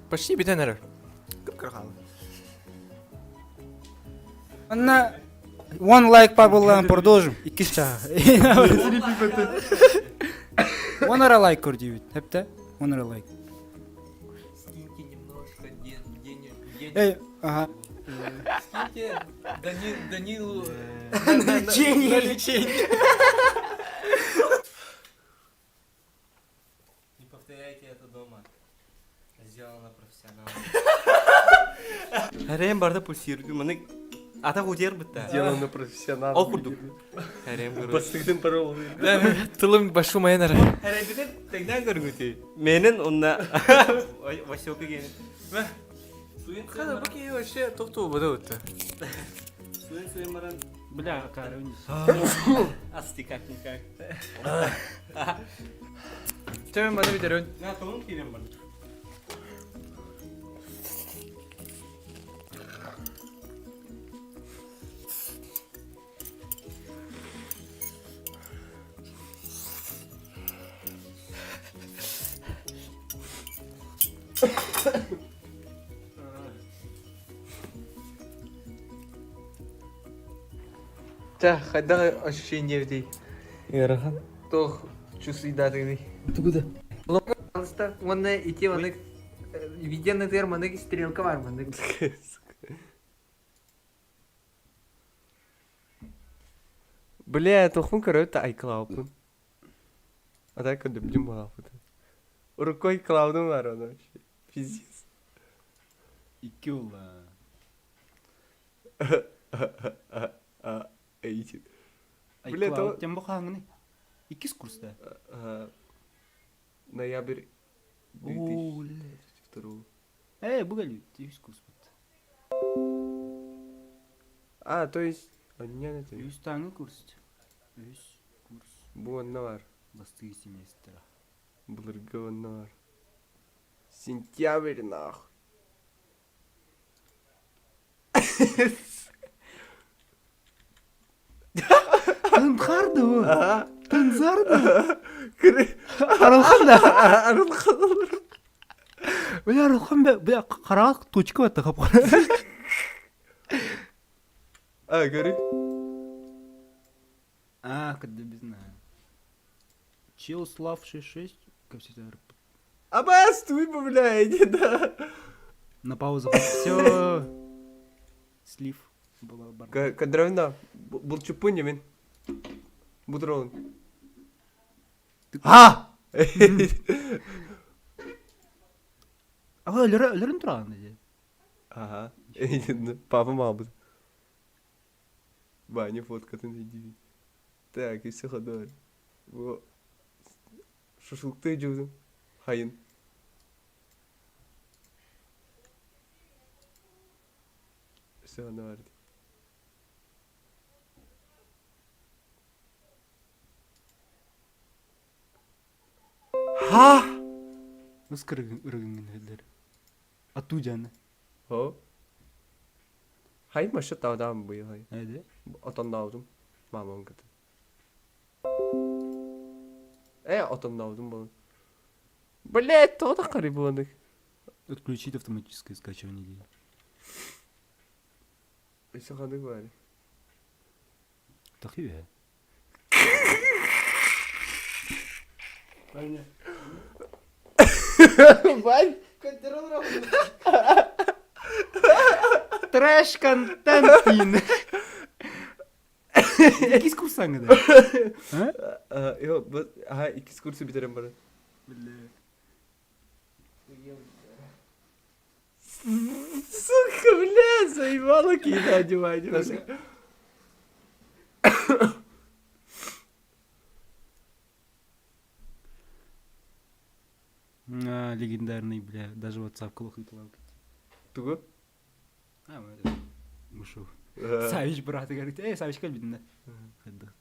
S3: Почти бүтэн эрэр. Кып-кырхалы.
S10: Анна one like бар боллан продолжим. Икки чаа. One ара лайк көр дейбит. Хепте? One ара лайк.
S3: Скиньте немножко ден, денег, денег.
S10: Эй, ага.
S3: Скиньте Дани, Данилу
S10: На лечение.
S3: На лечение.
S11: повторяйте это дома. Сделано профессионально. Хэрэм барда пульсирует. Маны ата утер бытта.
S2: Сделано профессионально.
S11: Ол курдук. Хэрэм көрөр.
S2: Бастыгын парол.
S10: Тылым башу майанара.
S11: Хэрэбитин тегнен көргүтү. Менин онна Васёка генин. Суин
S10: Хада бу киһи вообще тоқтуу бада утта.
S11: Суин суин баран.
S4: Бля, какая вниз.
S11: Асти как никак.
S10: Төмен бада битерен.
S11: На тоғын кирен бар.
S10: Ча, хайда ощущение дей.
S11: Ыарахан.
S10: Тох чувствуйдатыгый.
S4: Тугуда.
S10: Пожалуйста, уонна ити маннык видеонытыгар маннык стрелка бар маннык.
S2: Бля, тохун көрөт iCloud-пун. А так көдөбдүм баалпыт. Рукой iCloud-ум бар оны вообще. Пиздец.
S4: Икки ула.
S2: Эйти. Бля,
S4: iCloud
S2: то-
S4: тем бу хааңыны. Иккис курста.
S2: Ага. Ноябрь
S4: О,
S2: 2022.
S4: Э, бу кэлбит. Үс курс бут.
S2: А, то есть, аннан это.
S4: Үс таңы курс. Үс курс.
S2: Бу онно бар.
S4: Бастыгы семестр.
S2: Былыргы онно бар. Сентябрь нахуй.
S4: Тынхарды бу.
S2: Ага.
S4: Тынзарды.
S2: Кыры.
S4: Арылхан да.
S2: Арылхан.
S4: Бля, Арылхан бля, бля, караак точка батта капкара.
S2: А, көрү.
S4: А, когда без знаю. Челслав 66, как всегда,
S2: Абас, туй, бля, иди, да.
S4: на паузу. Все. Слив. Была бар.
S2: Кадровна, был чупунья мен. Будрон. А!
S4: А вы өлөрөн тураган деди.
S2: Ага. Папа мал Ваня фоткатын иди. Так, и все ходор. Во. Шашлыкты жудым. Хайын. Все ходор. Ха!
S4: Нас кырыгын өлөр. Ату жаны.
S2: Хо? Хайын маша таудам быйыл хай.
S4: Эде.
S2: Отоннаудум. Мамам кыты. Э, отоннаудум болун. Блять, то да кары боландык.
S4: Отключить автоматическое скачивание деди.
S2: Өсө хандык бар.
S4: Тахи
S2: Вань!
S4: Трэш контент дин. Иккис курсаңы да.
S2: Йо, аха, иккис курсы битерем бары.
S4: Бля.
S2: Сука, бля, заебала кида одевать. бля.
S4: А, легендарный, бля, даже WhatsApp клохнул.
S2: Тугу?
S4: А, мы это, Мушу. Савич брат, говорит, эй, Савич, кэлбитин да. Хайдах.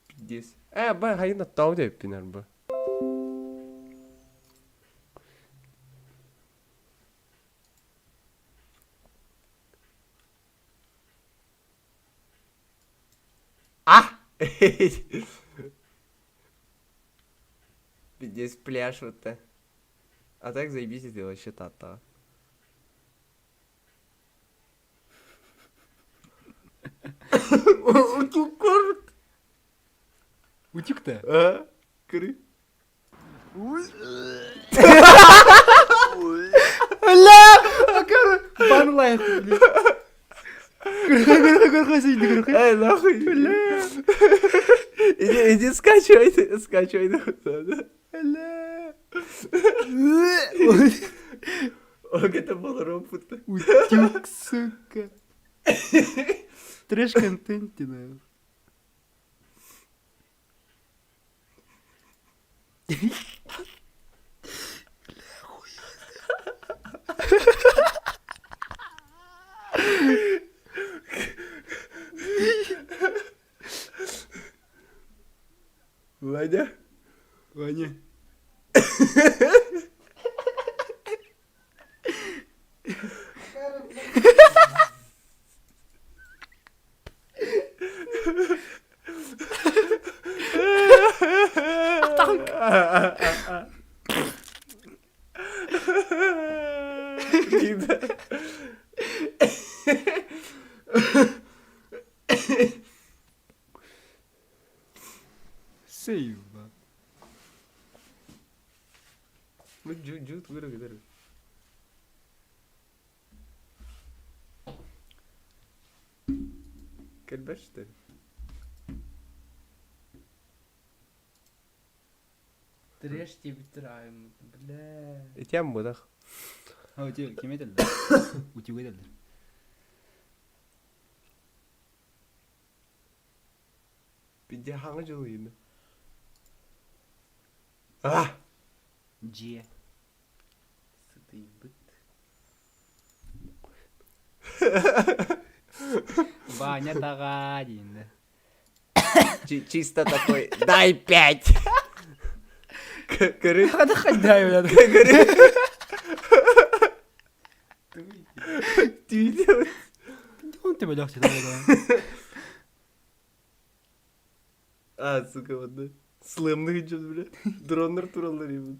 S2: Пиздец. Э, ба, хайын аттау деп пинар ба. А! Пиздец, пляж вот то А так заебись это вообще тата. Утюг
S4: Утюг-то?
S2: А? Кры.
S4: Бля! Акара! Бан лайк, бля. Көрхө, көрхө, көрхө, сүйді, көрхө.
S2: Эй, нахуй. Бля. Иди, иди скачивай, скачивай. Бля. Ок, это был ропот.
S4: Утюг, сука. Трэш контент, наверное.
S2: Ваня?
S4: Ваня. Сейва.
S2: Жут көрө Кэлбэт что ли?
S1: Трэш тебе траем, бля.
S2: Этям быдах.
S4: А, те, кем этеллер? Утюг этеллер.
S2: Бидде хаҥа дьылыйны. А!
S4: Дьиэ.
S1: Сытыйбыт.
S4: Ваня таҕаа диэн да.
S2: Чисто такой, дай пять! Көрү.
S4: Дай, бля.
S2: Көрү. Түйде.
S4: Он тебя легче, да,
S2: А, сука, вот да. Слэмных идет, бля. Дроннар тураллар ебут.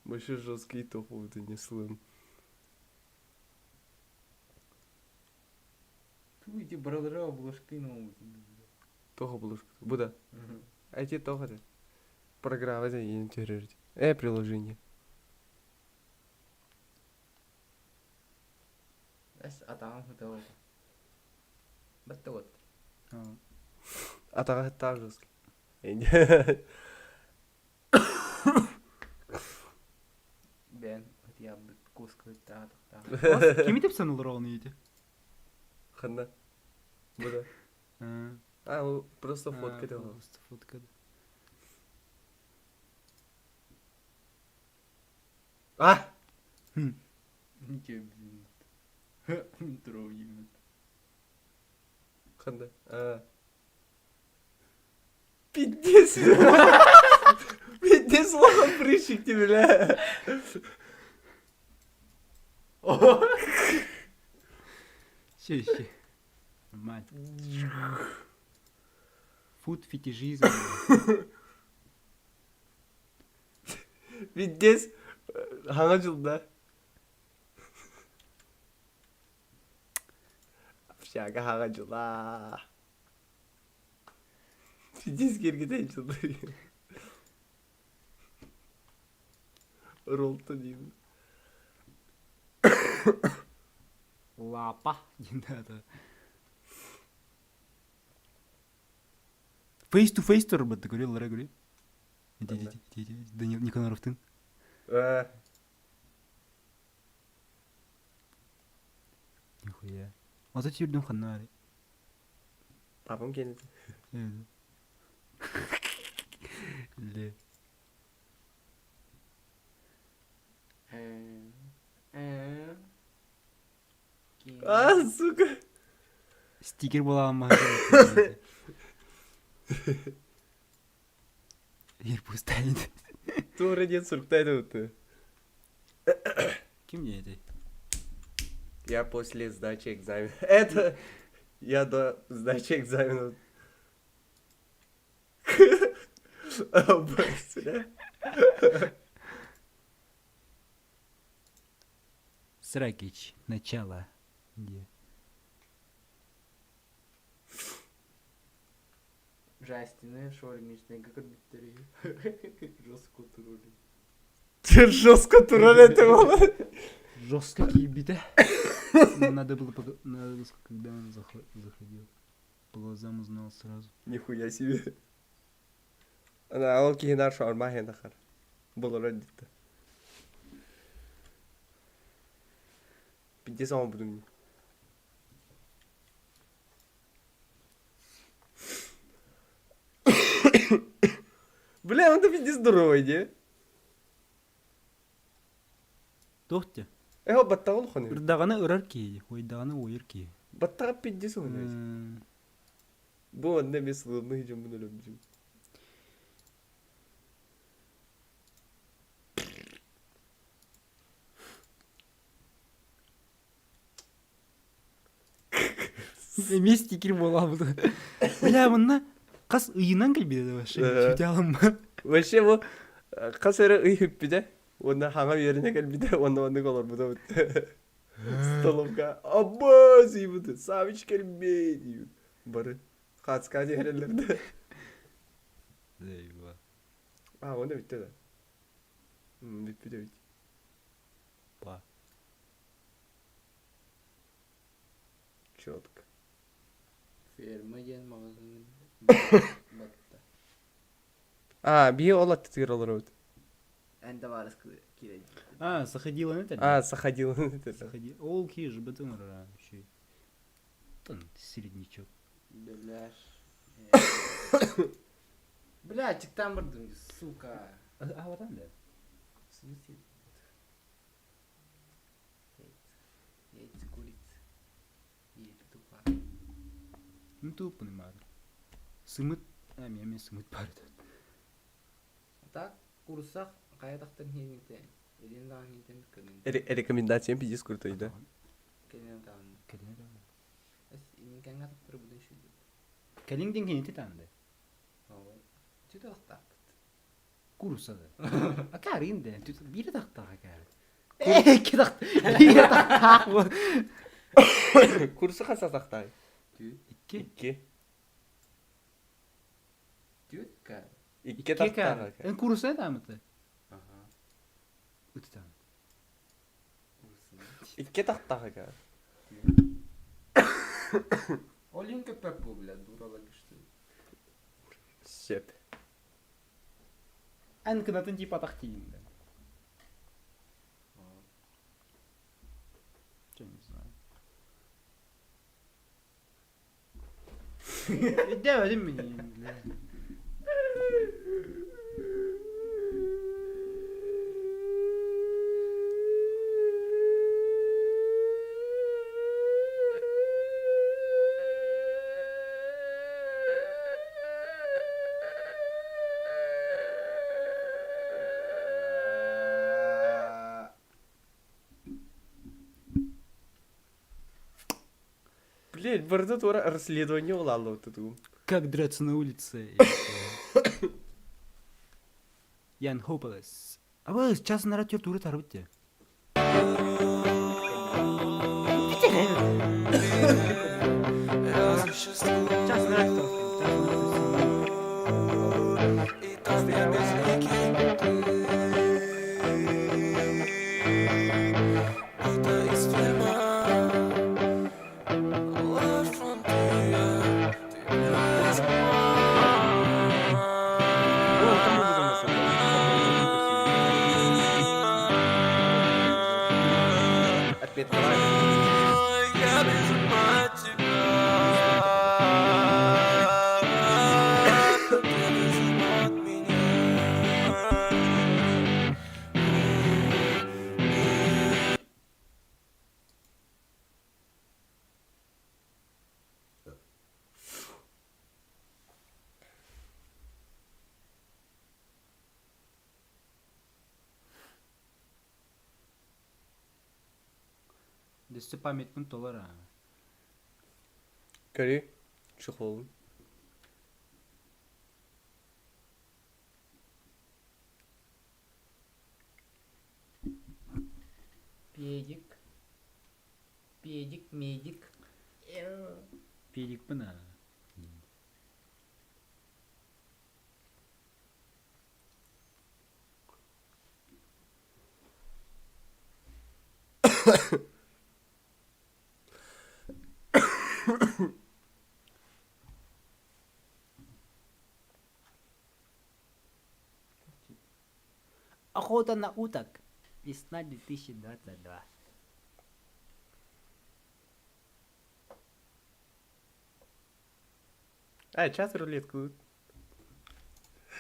S2: Вообще жесткий топ, вот не слэм.
S1: Ту эти брадера обложки новые.
S2: Того обложка. Буда. А эти того да. Программа за интернет. Приложение.
S1: Эс атаҕым хытаҕа. Баттабат.
S2: Атаҕа та жесткий.
S1: Бэйэн ытыйарбыт куоска ыттаатахтаах.
S4: Кими тепсэн олороҕун ийити?
S2: Ханна? Буда. А, ол просто фотка делал.
S4: Просто фотка.
S2: А!
S1: Ничего, блин. Трогай.
S2: Ханна. А. Пиздец. Пиздец, лоха прыщик тебе, бля.
S4: Щи, щи. Нормально. Фуд фетишизм.
S2: Пиздец. Хаҥа дьылда. Общага хаҥа дьыла. Пиздец киргитэн дьылда. Ролта деймін.
S4: Лапа. Не надо. Face to face турбат говорил, Лара говори. Иди, иди, иди, иди, Данил Никоноровтын. Нихуя. Вот эти юрдум ханари.
S2: Папам кенет.
S4: Ле.
S2: А, сука.
S4: Стикер была ма. Ир пустает.
S2: Тура нет сурктай ты.
S4: Ким мне это?
S2: Я после сдачи экзамена. Это я до сдачи экзамена. Бля.
S4: Сракич. Начало. Где?
S1: Жастина шормичная, как арбитрий. Жестко тролли.
S2: Жестко тролли это было.
S4: Жестко кибите. Надо было, надо было, когда он заходил. По глазам узнал сразу.
S2: Нихуя себе. Ана ол киһи наар шаурма иһэн тахар. Болорор дитта. Пиздец оҥорбутум дии. Бля, он пиздец здоровый дии.
S4: Туох дии?
S2: Э, баттаҕа улахан үһү.
S4: Ырдаҕына ырар киһи, уойдаҕына уойар киһи.
S2: Баттаҕа пиздец уһун үһү. Бу онно эмиэ сылыммы дьоммун өлөмдүм.
S4: Эмиэ стикер буолаабыт. Бля, манна хас ыйынан кэлбитэ да вообще сүтэ
S2: Вообще бу хас эрэ ый хүппүтэ уонна хаҥа үөрэнэ кэлбитэ уонна оннук олорбута столовка абба сыйбыт Савич кэлбит диибит бары хацка түһэрэллэр да а уонна бүттэ да бүппүт эбит
S4: Па.
S2: Четко.
S1: Ферма диэн маҕаһыын батта.
S2: А, биһи ол аттытыгар олоробут.
S1: Эн табаарыс киирэн.
S4: А, заходила это?
S2: А, заходила это.
S4: Заходи. Ол киһи жбытын ырара вообще. Тон середнячок.
S1: Бляш. Бля, чыктан бардым, сука.
S4: А, вот там да.
S1: В смысле? Яйца, яйца курицы. Или петуха.
S4: Ну тупо понимаю. Сымыт, а меня сымыт парит.
S1: А так, курсах хайа тахтан хиэниҥтэ, илин даҕан хиэнтэн кэлин
S2: Рекомендациям пиздец крутой, да?
S1: кэлин даҕаны.
S4: Кэлин даҕаны.
S1: Эс инникэҥҥэ тахтарбытын шүллүбүт.
S4: Кэлин диэн кинити таанды.
S1: Оо, түтэ тахтаахпыт.
S4: Курса да. Акаарин да, биир тахтаах акаар. Икки тахт, биир тахтаах бу.
S2: Курсы хаса тахтай?
S4: Икки.
S2: Икки.
S1: Түөккэ.
S2: Икки тахтаах.
S4: Эн курса таамыты?
S1: Ага.
S4: Ыты таам.
S2: Икки тахтаах акаар.
S1: Олин көппөп бу, бля, дуралар что.
S2: Сөп.
S4: Эн кынатын типа тахтиин да. Че не знаю. Өйдөөбөтүм мин.
S2: Блять, барда тура расследование улалла туту.
S4: Как драться на улице? Ян Hopeless. А сейчас народ тура тарбытте. Час народ. Дөссө памятпын толор аа.
S2: Көрү, чехолун.
S1: Педик. Педик, медик.
S4: Педикпин аа. Охота на уток. Весна 2022.
S2: А, час рулетку.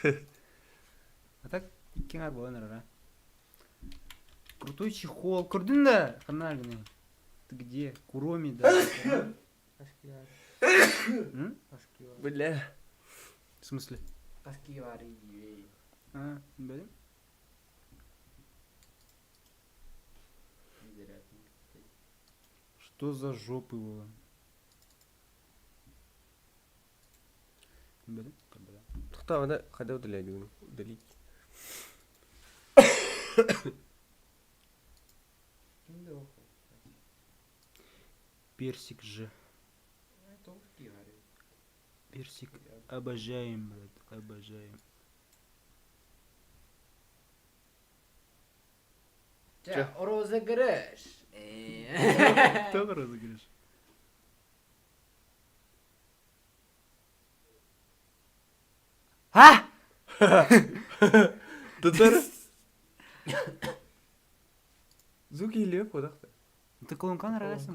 S4: А так икки аҥаар буолан эрэр а. Крутой чехол. Көрдүн да? Ханна Ты где? Куроми, да.
S2: Бля.
S4: В смысле? А, блин. Что за жопы было?
S2: Тохтоо, когда удаляли? Удалить.
S4: Персик же. Персик обожаем, брат, обожаем.
S1: Чэ, розыгрыш.
S4: Кто розыгрыш? А!
S2: Тутар. Звук или кудахта.
S4: Ты колонка нравится?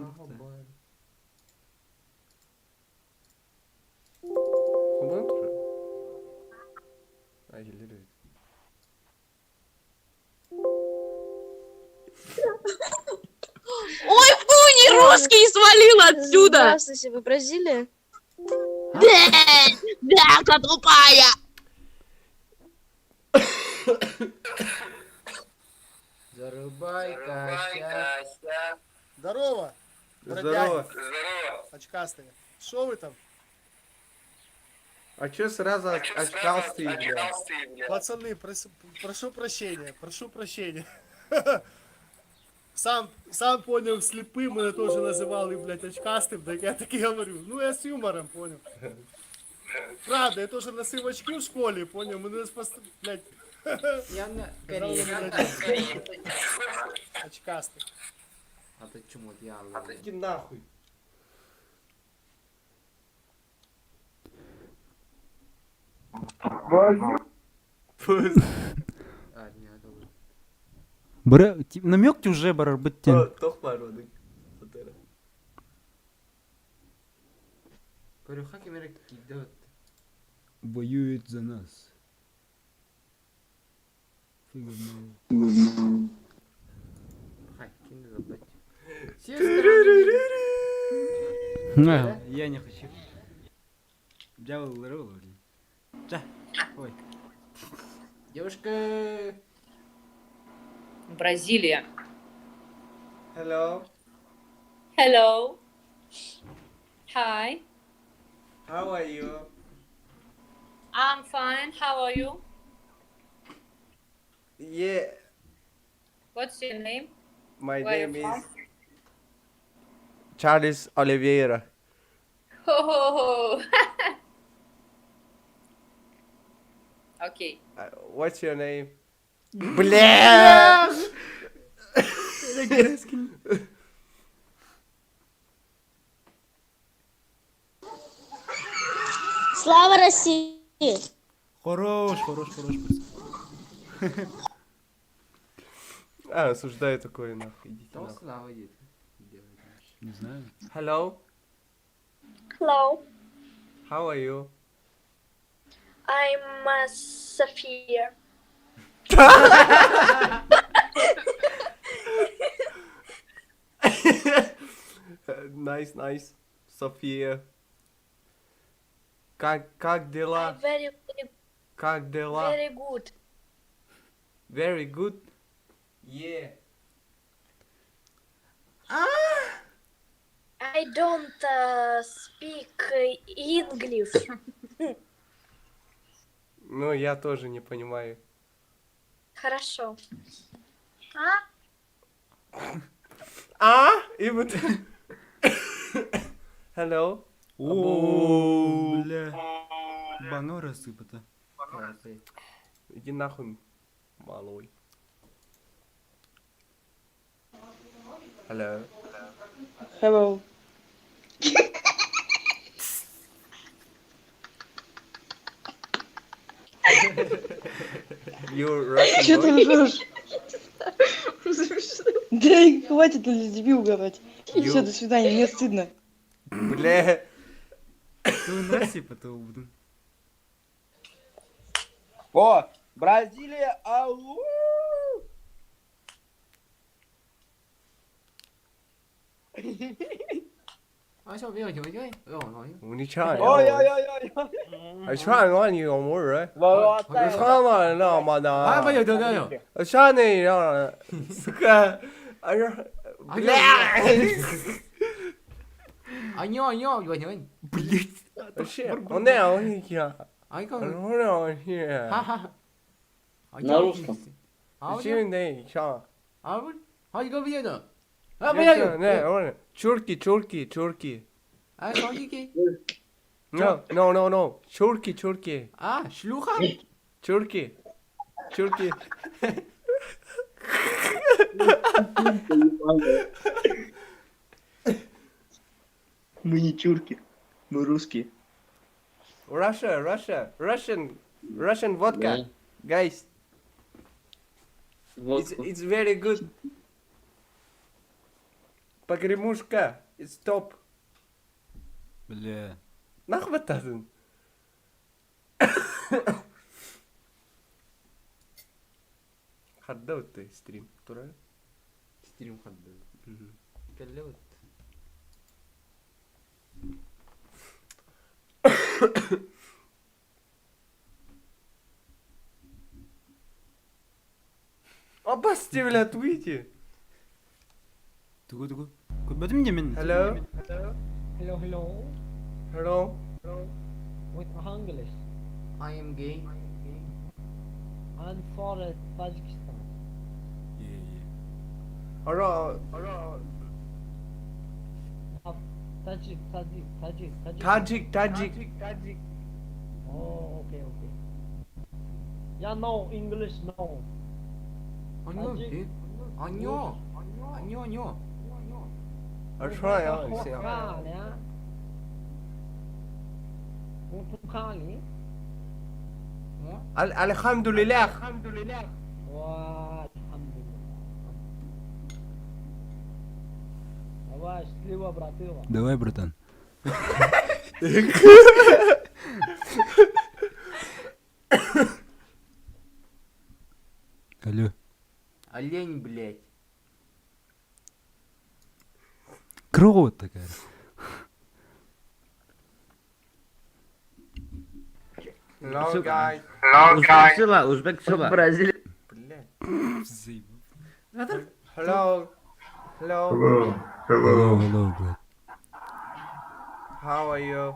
S12: Ой, фу, не русский, свалил отсюда!
S13: Здравствуйте, вы Бразилия?
S12: Бяка тупая!
S1: Зарубай костяк.
S7: Здорово!
S2: Здорово.
S7: Очкастые. Шо вы там?
S2: А чё сразу очкастые, бля?
S7: Пацаны, прошу прощения, прошу прощения. Сам, сам понял, слепым меня тоже называли, блядь, очкастым, так я так и говорю. Ну, я с юмором, понял. Правда, я тоже носил очки в школе, понял, мы нас просто, блядь,
S1: Я на
S7: казали,
S1: Корея.
S7: блядь, очкастый.
S1: А ты чему я?
S2: Иди нахуй.
S1: А, не, это вот.
S4: Бра, намек уже барар быттен.
S2: Тох бародык.
S1: Көрүөххэ ким эрэ киирдэ
S4: Воюет за нас. Фига
S1: Хай, ким да забыть.
S4: Я не хочу. Дьявол блин. Да. Ой.
S1: Девушка.
S12: Бразилия.
S2: Hello.
S12: Hello. Hi.
S2: How are you?
S12: I'm fine. How are you?
S2: Yeah,
S12: What's your name?
S2: my
S12: Where you
S2: name
S12: from?
S2: is Charles Oliveira.
S12: Ho ho ho. Okay.
S2: What's your name? Бля!
S13: Слава России!
S4: Хорош, хорош, хорош.
S2: А, осуждаю такое, нахуй, идите
S1: Кто
S2: нахуй.
S1: слава идет?
S4: Не знаю.
S2: Hello,
S13: Hello,
S2: how are you?
S13: I'm София.
S2: Nice, nice. София. Как дела?
S13: Very, very,
S2: Как дела?
S13: very good.
S2: Very good. Yeah.
S13: I don't speak English.
S2: Ну, я тоже не понимаю.
S13: Хорошо. А?
S2: А? И вот... Hello.
S4: О, бля. Бано рассыпато.
S2: Иди нахуй, малой. Hello.
S12: Hello.
S2: You Russian
S14: Че ты
S2: boy?
S14: ржешь? Да и хватит на детьми угорать.
S2: You-
S14: Все, до свидания, мне стыдно.
S2: Бля.
S4: Ты насип это убдун.
S10: О, Бразилия, ау!
S2: Ой, ой, ой, ой, ой. Сука. Бля.
S4: Блять.
S1: На русском.
S2: Чурки, чурки, чурки. No, no, no, no. Чурки, чурки.
S1: А, шлюха?
S2: Чурки. Чурки.
S15: Мы не чурки, мы русские.
S2: Russia, Russia, Russian, Russian vodka, guys. It's very good. Погремушка, it's top.
S4: Бля.
S2: Нахуй баттадын? Хадда ты стрим, тура?
S1: Стрим хадда. Кэллэбит.
S2: Абасти, бля, выйди.
S4: Тугу тугу. Көрбөтүм де мен.
S2: Hello.
S16: Hello, hello.
S2: Hello.
S16: With English.
S1: I am gay.
S16: I'm from Tajikistan.
S2: Hello. Hello.
S16: Tajik, Tajik, Tajik, Tajik.
S2: Tajik, Tajik, Tajik.
S16: Oh, okay, okay. Yeah, no, English, no.
S1: Анё,
S16: Tajik.
S1: анё, анё, анё.
S2: Альхамдулиллях.
S16: Давай, счастливо, братила.
S4: Давай, братан. Алло.
S1: Олень, блядь.
S4: Кровь такая.
S2: Hello, guys.
S1: Hello, guys. Узбек села.
S2: Бразилия. Hello. Hello.
S4: Hello. Hello, hello, брат.
S2: How are you?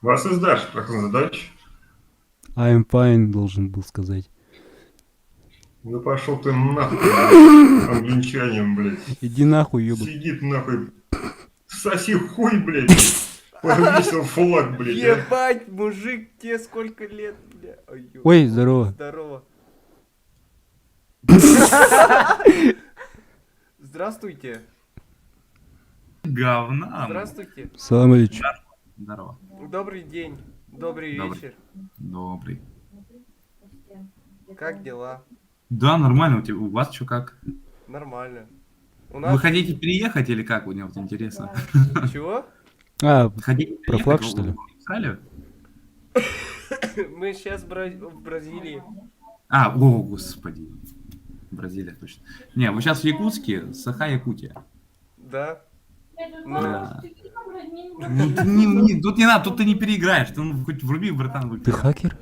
S17: Was ist das? Sprechen Sie Deutsch?
S4: I'm fine, должен был сказать.
S17: Да пошел ты нахуй, блядь, англичанин, блядь.
S4: Иди нахуй, ёбан.
S17: Сидит нахуй. Соси хуй, блядь. Повесил флаг, блядь. а.
S2: Ебать, мужик, тебе сколько лет, бля? Ой, ё-
S4: Ой, здорово.
S2: Здорово. Здравствуйте.
S18: Говна.
S2: Здравствуйте.
S4: Салам алейкум.
S18: Здорово.
S2: Добрый день. Добрый
S18: Добрый.
S2: вечер.
S18: Добрый.
S2: Как дела?
S18: Да, нормально у тебя. У вас что как?
S2: Нормально. У
S18: Вы хотите переехать или как? Мне вот интересно.
S2: Чего?
S4: А,
S18: Хотите
S4: про флаг,
S18: переехать
S4: что ли?
S18: в Австралию?
S2: Мы сейчас в Бразилии.
S18: А, о, господи. Бразилия, точно. Не, вы сейчас в Якутске, Саха, Якутия.
S2: Да. Ну,
S18: Да. Ну, ты не, не- тут не надо, тут ты не переиграешь. Ты ну, хоть вруби, братан.
S4: Ты хакер?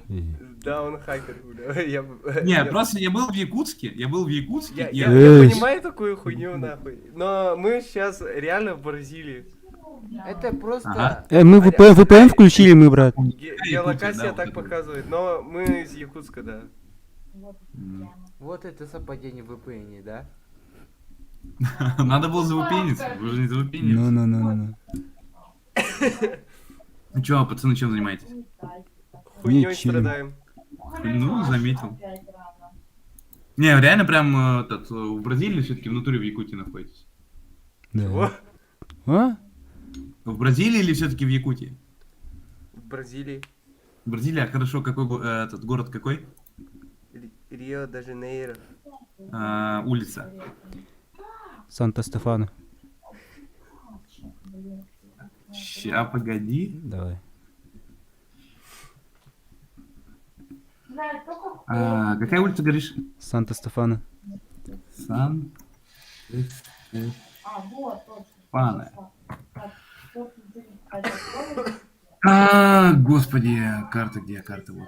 S2: Да, он хакер. бля. Я,
S18: Не,
S2: я-
S18: просто я был в Якутске, я был в Якутске.
S2: Я,
S18: и
S2: я- я понимаю такую хуйню, нахуй. Но мы сейчас реально в Бразилии.
S1: Это просто...
S18: Ага.
S4: Мы VPN, VPN включили, мы, брат.
S2: Геолокация
S18: да,
S2: так
S18: вот это.
S2: показывает, но мы из Якутска, да.
S1: Вот это совпадение в VPN, да?
S18: Надо было завупениться, вы же не завупенились.
S4: Ну, ну, ну, ну, ну.
S18: Ну чё, пацаны, чем занимаетесь?
S2: Хуйней
S4: Не, чилим.
S2: страдаем.
S18: Ну, заметил. Не, реально прям этот, в Бразилии все-таки в натуре в Якутии находитесь.
S4: Да. А?
S18: В Бразилии или все-таки в Якутии?
S2: В Бразилии.
S18: Бразилия, хорошо, какой этот город какой?
S2: Рио-де-Жанейро.
S18: А, улица.
S4: Санта-Стефано.
S18: Ща, погоди.
S4: Давай.
S18: А, какая улица, говоришь?
S4: Санта-Стефано.
S18: Сан. Стефано. А, господи, карта где? Карта вот.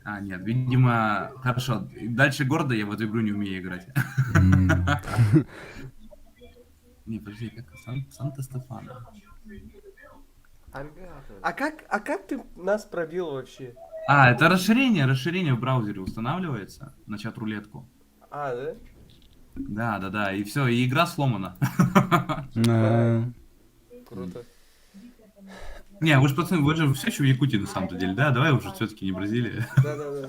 S18: А, нет, видимо, хорошо. Дальше города я в эту игру не умею играть. Не, подожди, как Санта-Стефано.
S2: А как ты нас пробил вообще?
S18: А, это расширение, расширение в браузере устанавливается на чат-рулетку.
S2: А, да?
S18: Да, да, да, и все, и игра сломана.
S4: А,
S2: Круто.
S18: Не, вы же, пацаны, вы же все еще в Якутии на самом-то деле, да? Давай уже все-таки не Бразилия.
S2: Да-да-да.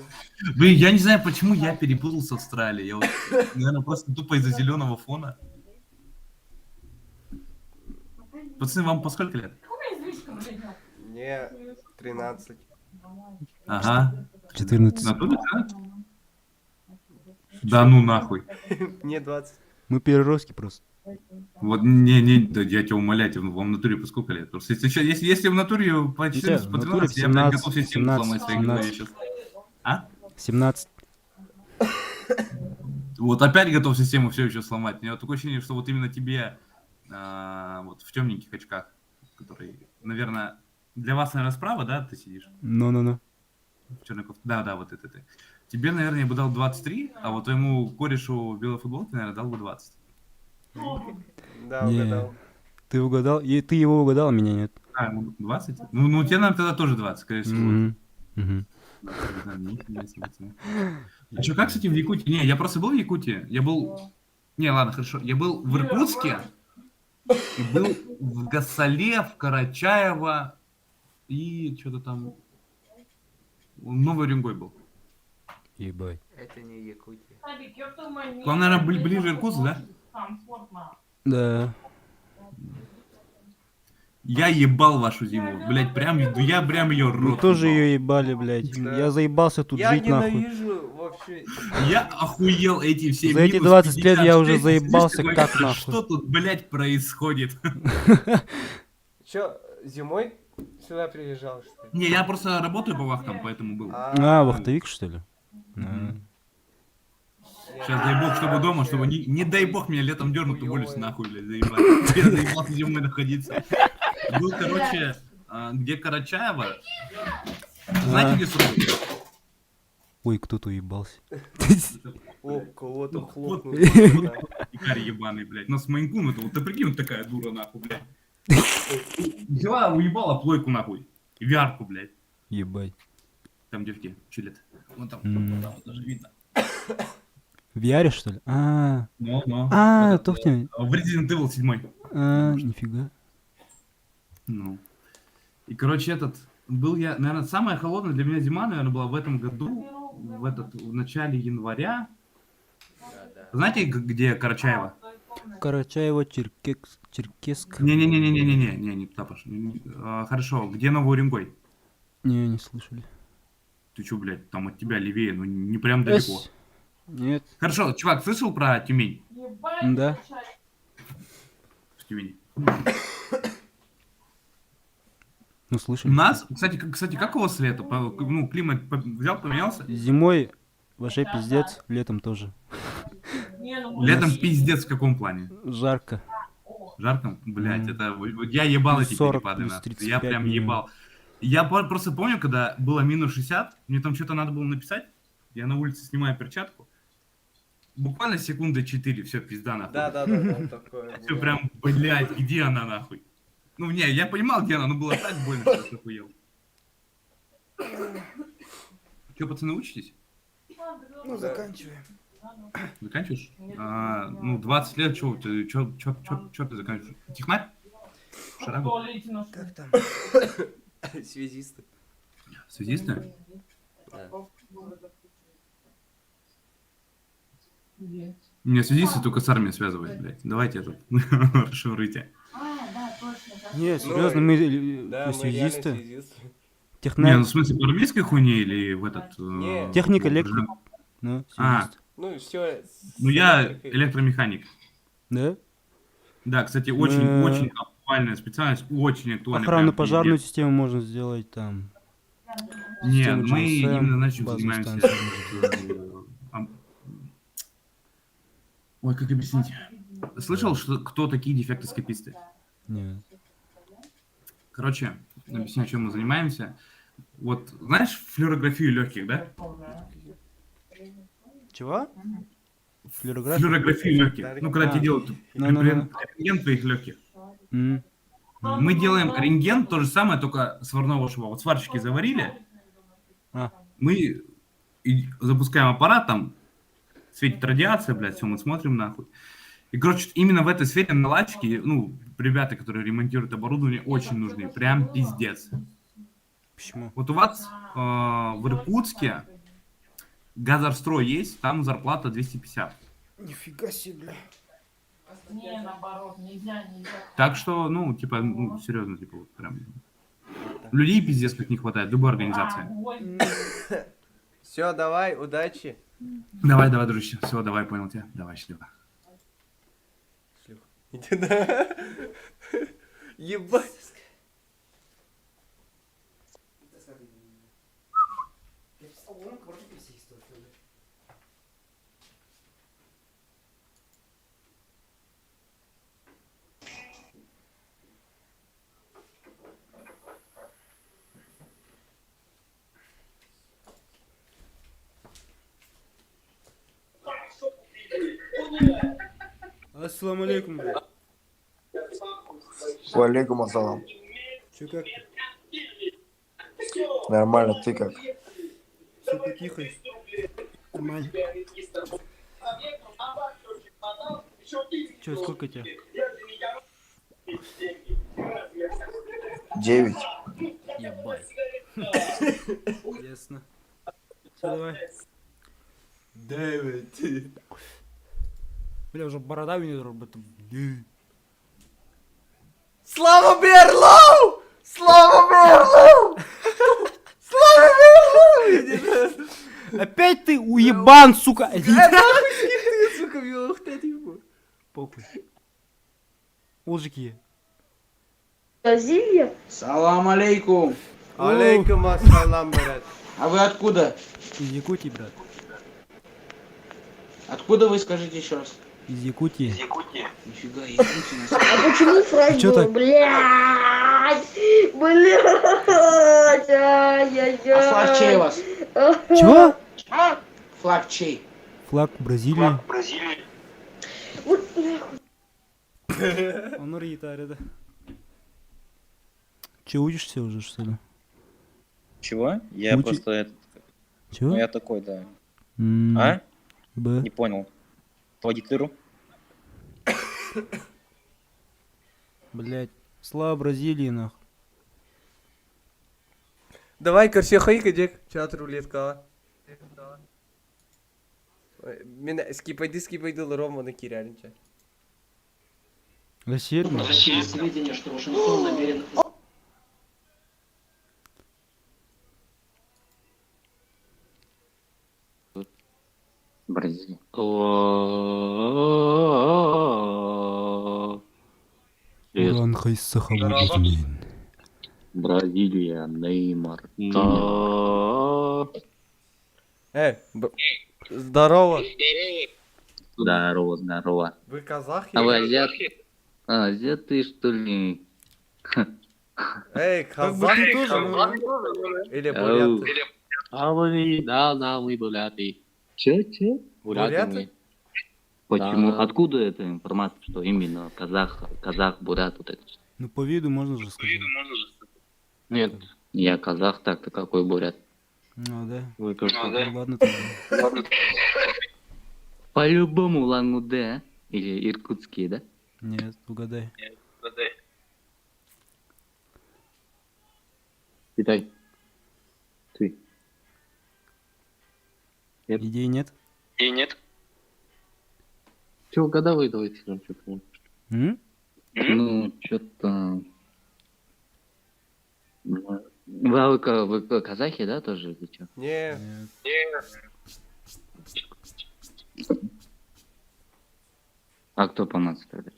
S18: Блин, я не знаю, почему я перепутал с Австралией. Я вот, наверное, просто тупо из-за зеленого фона. Пацаны, вам по сколько лет?
S2: Мне 13.
S18: Ага.
S4: 14.
S18: Натуре, да? Да ну нахуй.
S2: Мне 20.
S4: Мы переростки просто.
S18: Вот, не, не, да я тебя умоляю, тебе, вам в натуре по сколько лет? Просто если, если, если в натуре по
S4: Ну,
S18: 14,
S4: в
S18: по
S4: натуре
S18: 13, я, блядь,
S4: 17,
S18: готов систему
S4: 17,
S18: сломать своей голове
S4: 17.
S18: сейчас. А?
S4: 17.
S18: Вот опять готов систему все еще сломать. У меня такое ощущение, что вот именно тебе вот в темненьких очках, который, наверное, для вас, наверное, справа, да, ты сидишь?
S4: Ну-ну-ну.
S18: В черной кофте. Да, да, вот это ты. Тебе, наверное, я бы дал 23, а вот твоему корешу в белой футболке, наверное, дал бы 20.
S2: Да,
S4: Не,
S2: угадал.
S4: Ты угадал? И ты его угадал, а меня нет.
S18: А, ему 20? Ну, ну, тебе, наверное, тогда тоже 20, скорее всего.
S4: Мгм. Мгм.
S18: Да, нихуя себе, пацаны. А что, как, кстати, в Якутии? Не, я просто был в Якутии. Я был... Не, ладно, хорошо. Я был в Иркутске, и был в Гасале, в Карачаево и что-то там... Новый Уренгой был.
S4: Ебать.
S1: Это не Якутия.
S18: К вам, наверное, ближе Иркутск, да?
S4: Да.
S18: Я ебал вашу зиму. Блять, прям, я прям ее
S4: Мы
S18: рот
S4: тоже
S18: ебал.
S4: ее ебали, блядь. Я заебался тут
S2: Я
S4: жить нахуй.
S2: ненавижу вообще.
S18: Я охуел эти все
S4: За эти
S18: минус
S4: 20 лет я уже
S18: 56, сидишь
S4: заебался
S18: такой,
S4: как нахуй.
S18: Что тут, блять, происходит?
S2: Чё, зимой сюда приезжал, что ли?
S18: Не, я просто работаю по вахтам, поэтому был.
S4: А, вахтовик, что ли? А.
S18: Сейчас дай бог, чтобы дома, чтобы не дай бог меня летом дернут, уволюсь нахуй, блядь, заебали. Я заебался зимой находиться. Был, короче, где Карачаево. Знаете, где срубы?
S4: Ой, кто-то уебался.
S2: О, кого-то
S18: Вот,
S2: хлопнул.
S18: вот, Икарь ебаный, блядь. У нас Мейн-кун, это вот ты прикинь, вот такая дура, нахуй, блядь. Взяла, уебала плойку, нахуй. Вярку, блядь.
S4: Ебать.
S18: Там девки чилят. Вон там,
S4: М.
S18: там вот даже видно.
S4: В VR, что ли? А,
S18: Но, но.
S4: А,
S18: Этот,
S4: тухни.
S18: В Resident Evil 7.
S4: А, нифига.
S18: Ну. И, короче, этот... Был я, наверное, самая холодная для меня зима, наверное, была в этом году, в этот, в начале января. Знаете, где Карачаево?
S4: Карачаево, Черкес... Черкесск.
S18: Не-не-не-не-не-не, не, не туда пошел. А, Хорошо, где Новый Уренгой?
S4: Не, не слышали.
S18: Ты чё, блядь, там от тебя левее, ну не прям далеко.
S4: Эс. Нет.
S18: Хорошо, чувак, слышал про Тюмень?
S4: Да.
S18: В Тюмени.
S4: Ну, слышали.
S18: У нас, кстати, кстати, как у вас лето? Ну, климат взял, поменялся?
S4: Зимой вообще пиздец, летом тоже.
S18: Летом пиздец в каком плане?
S4: Жарко.
S18: Жарко? Блять, это... Я ебал
S4: Плюс
S18: эти
S4: 40,
S18: перепады,
S4: плюс
S18: нахуй. Я
S4: 35
S18: прям
S4: минимум.
S18: ебал. Я просто помню, когда было минус 60, мне там что-то надо было написать, я на улице снимаю перчатку, буквально секунды 4, все, пизда нахуй.
S2: Да, да, да, да, такое.
S18: Все прям, блядь, где она нахуй? Ну, не, я понимал, где она, но было так больно, что я охуел. Че, пацаны, учитесь?
S10: Ну, заканчиваем.
S18: Заканчиваешь? А, ну, 20 лет, чё, ты, чё, чё, чё, чё ты заканчиваешь? Технарь? Шарагу?
S10: Как там?
S2: Связисты.
S18: Связисты?
S2: Да.
S18: Не, связисты только с армией связывают, блядь. Давайте этот, расшифруйте.
S4: Не,
S2: Ну,
S4: серьезно, мы
S2: да, мы реально
S4: связисты.
S2: связисты.
S4: Техна...
S18: Не, ну в смысле, по армейской хуйне или в этот...
S2: Не.
S4: Техник, электрик. Ну,
S18: А,
S4: связист.
S2: Ну, все.
S18: ну я электромеханик.
S4: Да?
S18: Да, кстати, очень-очень актуальная специальность, очень актуальная. прям
S4: Охранно-пожарную
S18: пиздец.
S4: систему можно сделать там.
S18: Не,
S4: Систему
S18: мы
S4: GSM,
S18: именно, знаешь, чем
S4: базовую
S18: занимаемся?
S4: станцию.
S18: Ой, как объяснить? Слышал, что кто такие дефектоскописты?
S4: Нет.
S18: Короче, объясню, чем мы занимаемся. Вот, знаешь, флюорографию легких, да?
S4: Чего? Флюорографию?
S18: Флюорографию легких. Ну, когда
S4: А.
S18: тебе делают
S4: Ну-ну-ну.
S18: рентген твоих легких.
S4: М.
S18: Мы делаем рентген, то же самое, только сварного шва. Вот сварщики заварили,
S4: А.
S18: мы и запускаем аппарат, там светит радиация, блядь, все, мы смотрим нахуй. И, короче, именно в этой сфере наладчики, ну, ребята, которые ремонтируют оборудование, очень нужны. Прям пиздец.
S4: Почему?
S18: Вот у вас в Иркутске Газорстрой есть, там зарплата 250.
S4: Нифига себе, бля.
S12: Не, наоборот, нельзя, нельзя.
S18: Так что, ну, типа, ну, серьезно, типа, вот прям... Людей пиздец как не хватает, любой организации.
S2: Все, давай, удачи.
S18: Давай, давай, дружище, все, давай, понял тебя. Давай, счастливо.
S2: Иди на. Ебать.
S4: Ассаламу алейкум, бля.
S8: Валейкум ассалам.
S4: Че как ты?
S8: Нормально, ты как?
S4: Все тихо. Нормально. Че, сколько тебе?
S8: 9.
S4: Ебать. Ясно. Все, давай.
S2: 9.
S4: Бля, уже борода у меня работает.
S2: Слава Берлоу! Слава Берлоу! Слава Берлоу!
S4: Опять ты уебан, сука!
S2: Э, нахуй скипты, сука, ух ты, типа.
S4: Похуй. Олжики.
S13: Бразилия?
S10: Салам алейкум.
S2: Алейкум ассалам, брат.
S10: А вы откуда?
S4: Из Якутии, брат.
S10: Откуда вы, скажите еще раз?
S4: Из Якутии.
S10: Нифига, Якутия на
S13: А почему фраг
S4: Чё
S13: был?
S4: так?
S13: Блядь! Блядь! Ай-яй-яй!
S10: А флаг чей у вас?
S4: Чего?
S10: Флаг чей?
S4: Флаг Бразилии.
S13: Вот нахуй.
S4: Он гитаре, да. Че, учишься уже, что ли?
S9: Чего? Я просто этот...
S4: Чего?
S9: Ну, я такой, да.
S4: М,
S9: А?
S4: Б.
S9: Не понял. По гитлеру?
S4: Блять. Слава Бразилии, нахуй.
S2: Давай, короче, хайка, Джек. Чат рулетка. Мен скипайды, скипайды Рома на киряльнича.
S4: Россия, нахуй.
S10: Сведения, что Вашингтон намерен
S9: Бразилия.
S4: Уран хайсахабудин.
S9: Бразилия, Неймар.
S2: Здорово.
S9: Здорово, здорово.
S2: Вы казахи?
S9: А вы азиат? А, азиаты, что ли?
S2: Эй,
S4: Как бы
S2: казахи.
S4: ты тоже, ну.
S2: Или буряты.
S9: А вы, да, да, мы буряты. Че, че? Буряты
S2: Буряты?
S9: мы. Почему?
S2: Да.
S9: Откуда эта информация, что именно казах, казах, бурят, вот это?
S4: Ну, по виду можно же сказать.
S9: Нет, я казах, так-то какой бурят?
S4: Ну, да.
S9: Вы как?
S4: Ну, ладно тогда.
S9: По-любому Улан-Удэ, а? Или иркутские, да?
S4: Нет, угадай.
S9: Китай. Ты.
S4: Идей нет?
S9: И нет. Че, угадывай, давайте там что-то.
S4: М?
S9: Ну, что-то...
S1: Вы, вы казахи, да, тоже или что?
S11: Не.
S1: А кто по нации тогда?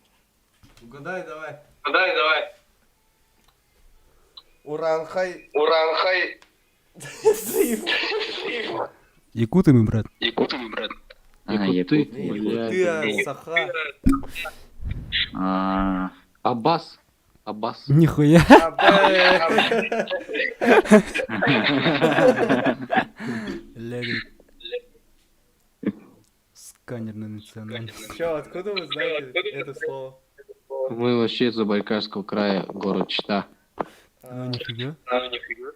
S11: Угадай давай.
S2: Угадай давай.
S11: Уранхай.
S2: Уранхай.
S4: Якуты мы, брат.
S2: Якуты мы, брат.
S1: А, якуты.
S11: Ты, а, Саха.
S1: А, Аббас. Аббас.
S4: Нихуя. Левик. Сканер на национальность.
S11: Чё, откуда вы знаете это слово?
S2: Мы вообще из Забайкальского края, город Чита.
S4: А, нифига.
S2: А, нифига.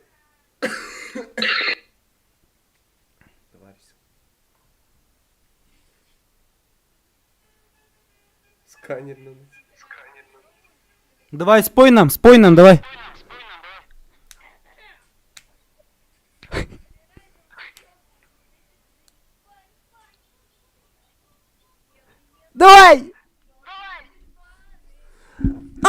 S11: Товарищ. Сканер на нас.
S4: Давай, спой нам, спой нам, давай. Давай! А?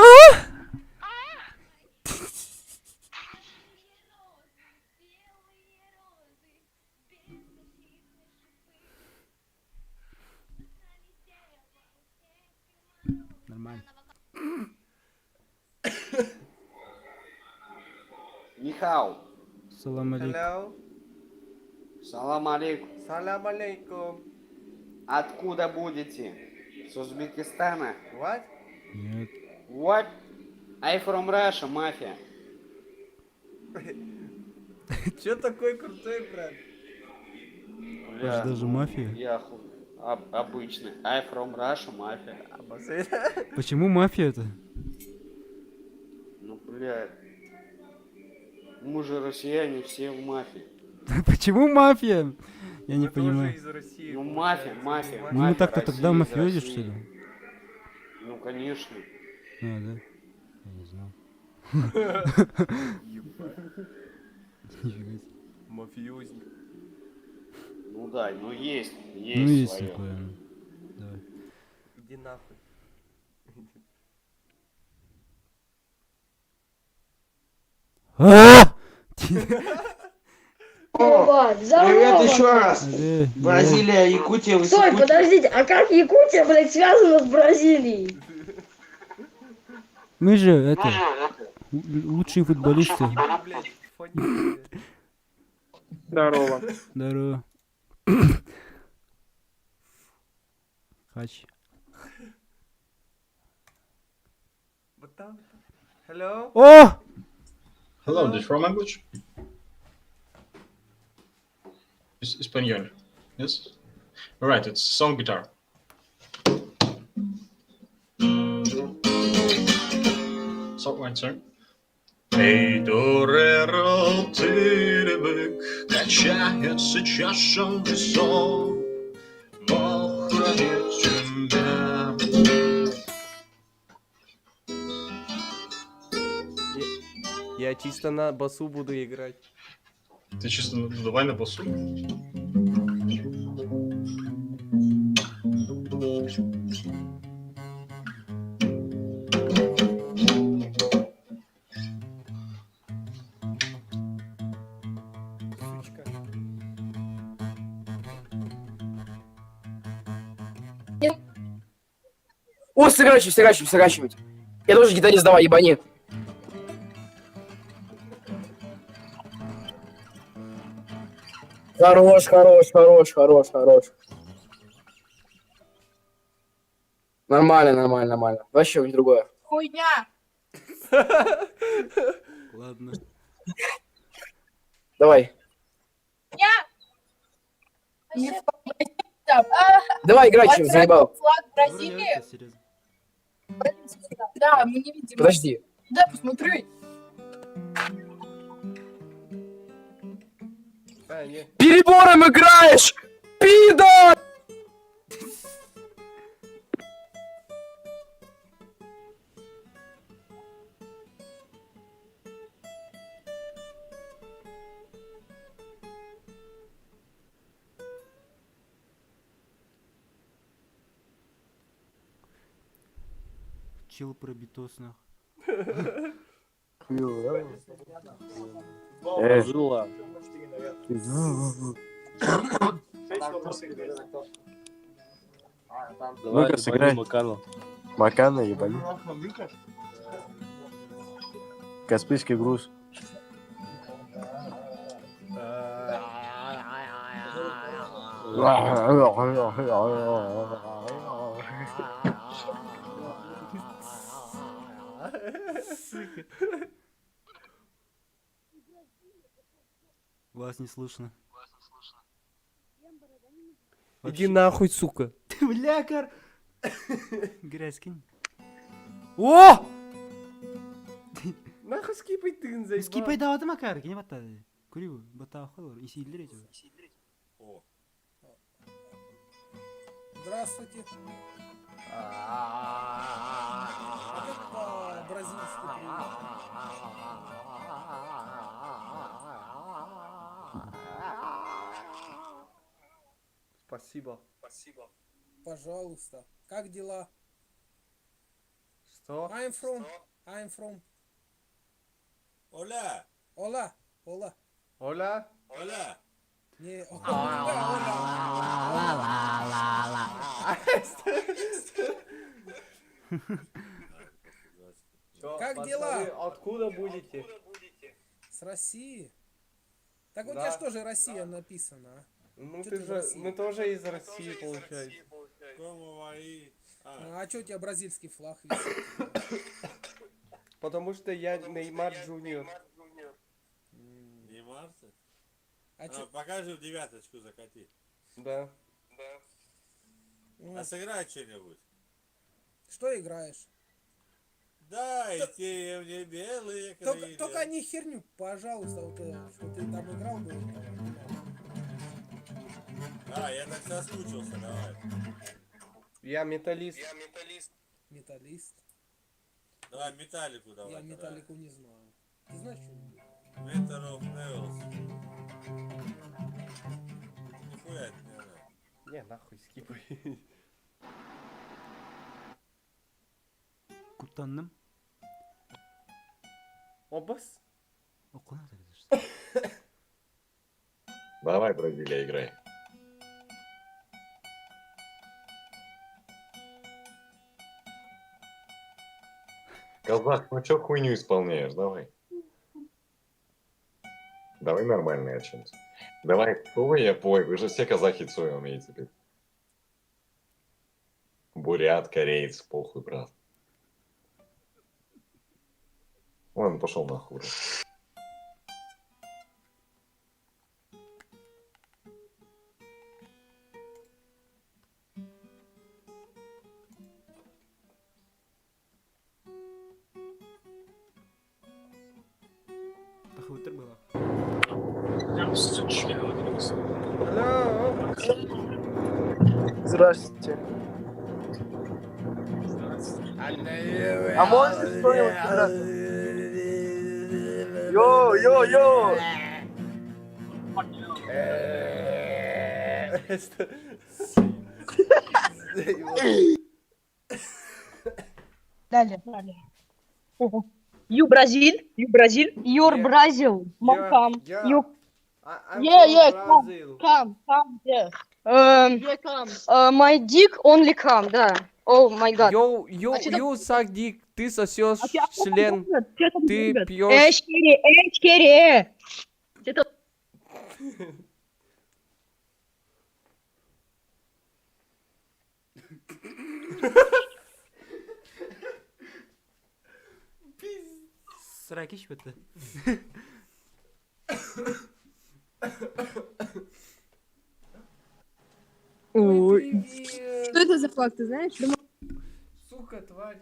S4: Нормально.
S2: Нихау.
S4: Салам алейкум.
S11: Hello.
S2: Салам алейкум.
S11: Салям алейкум.
S2: Откуда будете? С Узбекистана?
S11: What?
S4: Нет.
S2: What? I from Russia, мафия.
S11: Чё такой крутой, брат?
S4: Это же даже мафия.
S2: Я обычный. I from Russia, мафия.
S4: Почему мафия это?
S2: Ну, блядь. Мы же россияне, все в мафии.
S4: Почему мафия? Я не понимаю.
S2: Ну, мафия, мафия.
S4: Ну мы
S2: мафия
S4: так-то тогда
S2: России из
S4: мафиози, что
S2: России.
S4: ли?
S2: Ну, конечно.
S4: А, да? Я не знал. Нифига себе.
S11: Мафиозник.
S2: Ну да, ну есть, есть
S4: Ну есть
S2: своё.
S4: такое. ну. Давай.
S11: Иди нахуй.
S4: А!
S13: Опа, здорово.
S15: Привет еще раз.
S4: Э,
S15: Бразилия, Якутия, вы с
S13: Стой,
S15: Якутии?
S13: подождите, а как Якутия, блядь, связана с Бразилией?
S4: Мы же это лучшие футболисты.
S15: Здорово.
S4: Здорово. Хач.
S11: Hello?
S4: О!
S17: Hello, this from language? It's Español. Yes? Alright, it's song guitar. So, one turn. Эй, тореро, ты бык, качается чаша весов, Бог хранит тебя.
S11: Я чисто на басу буду играть.
S17: Ты чисто, ну, давай на басу.
S11: Сучка.
S10: О, сыграчивай, сыграчивай, сыграчивать. Я тоже гитарист, давай, ебани. Хорош, хорош, хорош, хорош, хорош. Нормально, нормально, нормально. Вообще что-нибудь другое.
S12: Хуйня!
S4: Ладно.
S10: Давай.
S12: Я!
S10: Давай, играй, чем заебал.
S12: Флаг Бразилии. Да, мы не видим.
S10: Подожди.
S12: Да, посмотри.
S11: А, не.
S10: Перебором играешь! Пидор!
S4: Чел про битос нах.
S15: Э. Ну-ка, сыграй. Макана, ебани. Каспийский груз.
S4: Сука. Вас не слышно.
S2: Иди нахуй, сука.
S4: Ты, бля, кар... Грязь кинь. О!
S2: Нахуй скипай тыгын заебал.
S4: Скипай даваты макар, кини баттады. Көрүү, баттаа холор, исилдер эти.
S7: Здравствуйте. А как по-бразильски привет?
S2: Спасибо.
S7: Пожалуйста. Как дела?
S2: Что?
S7: I'm from. I'm from.
S19: Hola.
S7: Hola. Hola.
S2: Hola.
S19: Hola.
S7: Не, hola, hola.
S2: Чё,
S7: Как
S2: пацаны,
S7: дела?
S2: Откуда будете?
S7: С России. Так у
S2: Да.
S7: тебя что же Россия написано, а?
S2: Ну
S7: Чё
S2: ты
S7: ты из
S2: же,
S7: России?
S2: мы тоже из России, получается.
S7: А что у тебя бразильский флаг висит?
S2: Потому что я Неймар Джуниор.
S19: Неймар?
S7: А
S19: А,
S7: чё-
S19: покажи в девяточку закати.
S2: Да.
S19: А сыграй что-нибудь.
S7: Что играешь?
S19: Дайте мне белые
S7: Только,
S19: крылья.
S7: только не херню, пожалуйста, вот, что ты там играл до этого. Не надо.
S19: А, я так соскучился, давай.
S2: Я металлист.
S7: Металлист.
S19: Давай металлику давай.
S7: Я металлику не знаю. Ты знаешь что-нибудь?
S19: Matter of Nevels. Нихуя это не знаю.
S2: Не, нахуй скипай.
S4: Куттанным.
S2: Обас?
S4: Окуна так
S17: Давай, Бразилия, играй. Казах, ну чё хуйню исполняешь? Давай. Давай нормальный о чем-то. Давай Цоя пой. Вы же все казахи Цоя умеете петь. Бурят, кореец, похуй, брат. Ладно, пошел нахуй.
S4: Тахыбыттыр было.
S15: Здравствуйте. А можете что-нибудь сыграть? Йоу, йоу, йоу!
S13: Далее. Далее. You Brazil, you Brazil, you're Brazil, mom come,
S2: yeah.
S13: you.
S2: I'm
S13: Yeah,
S2: from
S13: yeah, come,
S2: Brazil.
S13: come, come, yeah. Yeah, come. My dick only come, да. Oh my god.
S11: Yo, you,
S13: А чё там-
S11: you suck dick, ты сосешь
S13: А чё- а чё там
S11: член,
S13: любят? Чё там
S11: ты
S13: любят?
S11: пьешь...
S13: Эчкере, эчкере. Чё там-
S4: Сракич это.
S2: Ой,
S14: Что это за флаг, ты знаешь?
S2: Сука, тварь.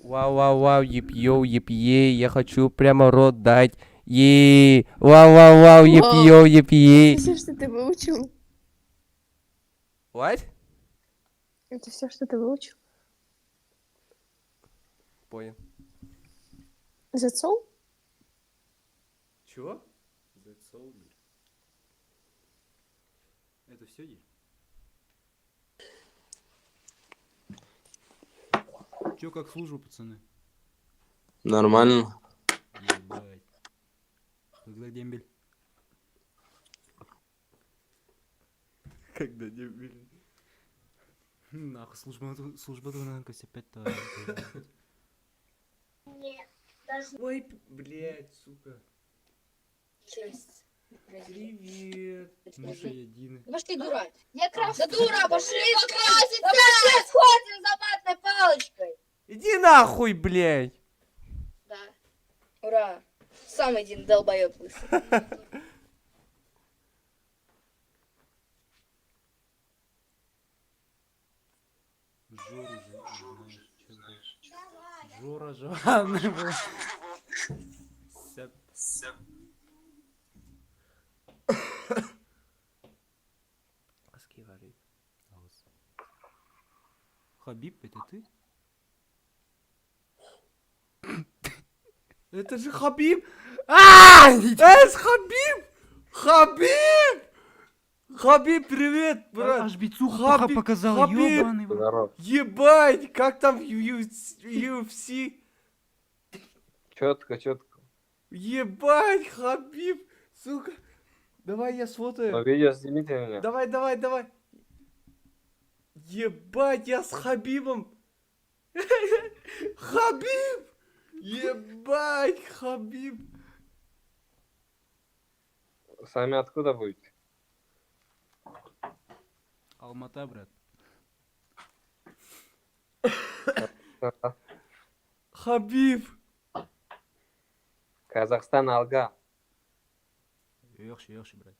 S11: Вау, вау, вау, еп йоу, еп ей, я хочу прямо рот дать. Ей, вау, вау, вау, еп йоу, еп ей.
S14: Это все, что ты выучил?
S11: What?
S14: Это все, что ты выучил?
S2: Понял.
S14: That's all?
S2: Чего? That's
S4: That's all, диир. Это все диир? Че, как служба, пацаны?
S15: Нормально.
S4: Ебать. Когда дембель?
S2: Когда дембель?
S4: Нахуй, служба, служба опять-то.
S2: Ой, блядь, сука. Привет.
S4: Муж единый.
S13: Пошли, дура. Я крашу. Да дура, пошли покраситься! Да пошли сходим за ватной палочкой!
S11: Иди нахуй, блядь!
S13: Да. Ура. Сам один долбоеб лысый.
S4: Жору же, знаешь, чё знаешь. Жора жеванный был. Сеп. Хабиб, это ты?
S11: Это же Хабиб! А! Это Хабиб! Хабиб! Хабиб, привет, брат!
S4: Аж бицуху
S11: Хабиб,
S4: показал,
S11: Хабиб!
S4: ёбаный в рот.
S11: Ебать, как там в UFC?
S15: Четко, четко.
S11: Ебать, Хабиб, сука. Давай я сфотаю.
S15: Но видео снимите меня.
S11: Давай, давай, давай. Ебать, я с Хабибом. Хабиб! Ебать, Хабиб.
S15: Сами откуда будете?
S4: Алмата, брат.
S11: Хабиб.
S15: Казахстан, Алга.
S4: Яхшы, яхшы, брат.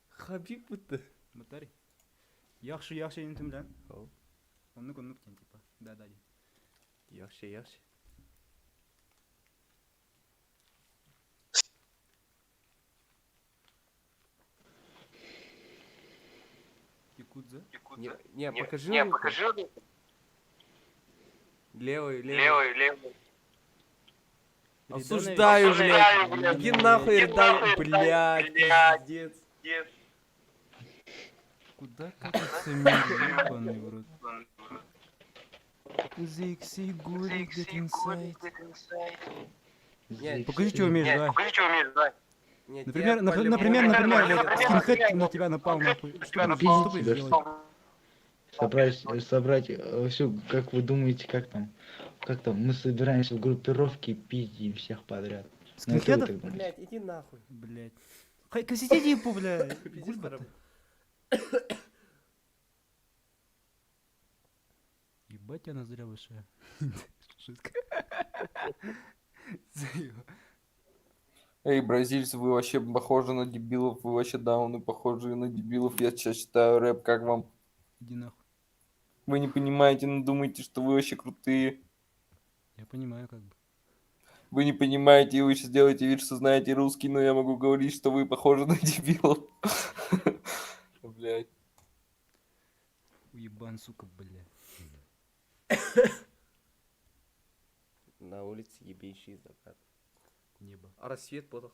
S11: Хабиб будто.
S4: Батарей. Яхшы, яхшы, интим белән. Оннук, оннук дигән типа. Да, да, дигән.
S11: Яхшы, яхшы.
S4: Якудза?
S11: Не, не, покажи
S15: Не,
S11: руку.
S15: покажи руку.
S11: Левый, левый.
S15: Левый, левый.
S11: Осуждаю,
S15: Осуждаю,
S11: блядь.
S15: блядь.
S11: Иди нахуй,
S15: Иди
S11: Эрдан,
S15: нахуй,
S11: блядь,
S15: блядь.
S11: пиздец.
S4: Куда катится мир, ебаный в рот? ZXC Guri get inside.
S11: Не,
S4: Покажи, что умеешь, давай.
S15: Покажи, что умеешь, давай.
S11: Не,
S4: Например,
S11: тебя
S4: например,
S11: по-любому-
S4: например, вот, скинхед на тебя напал, нахуй. Что ты что будешь делать?
S8: Собрать, собрать всю, как вы думаете, как там, мы собираемся в группировке и пиздим всех подряд. Ну, это вы
S4: Скинхедов?
S8: так думаете.
S11: Блядь, иди нахуй.
S4: Блядь. Хай, косите типа, бля.
S11: Пиздец,
S4: Гульба
S11: пора.
S4: ты. Ебать, она зря большая. Шутка. Заеба.
S15: Эй, бразильцы, вы вообще похожи на дебилов, вы вообще дауны похожи на дебилов. Я сейчас читаю рэп, как вам?
S4: Иди нахуй.
S15: Вы не понимаете, но думаете, что вы вообще крутые.
S4: Я понимаю, как бы.
S15: Вы не понимаете, и вы сейчас делаете вид, что знаете русский, но я могу говорить, что вы похожи на дебилов. Блядь.
S4: Уебан, сука, бля.
S11: На улице ебейший закат.
S4: Небо.
S11: А рассвет потох.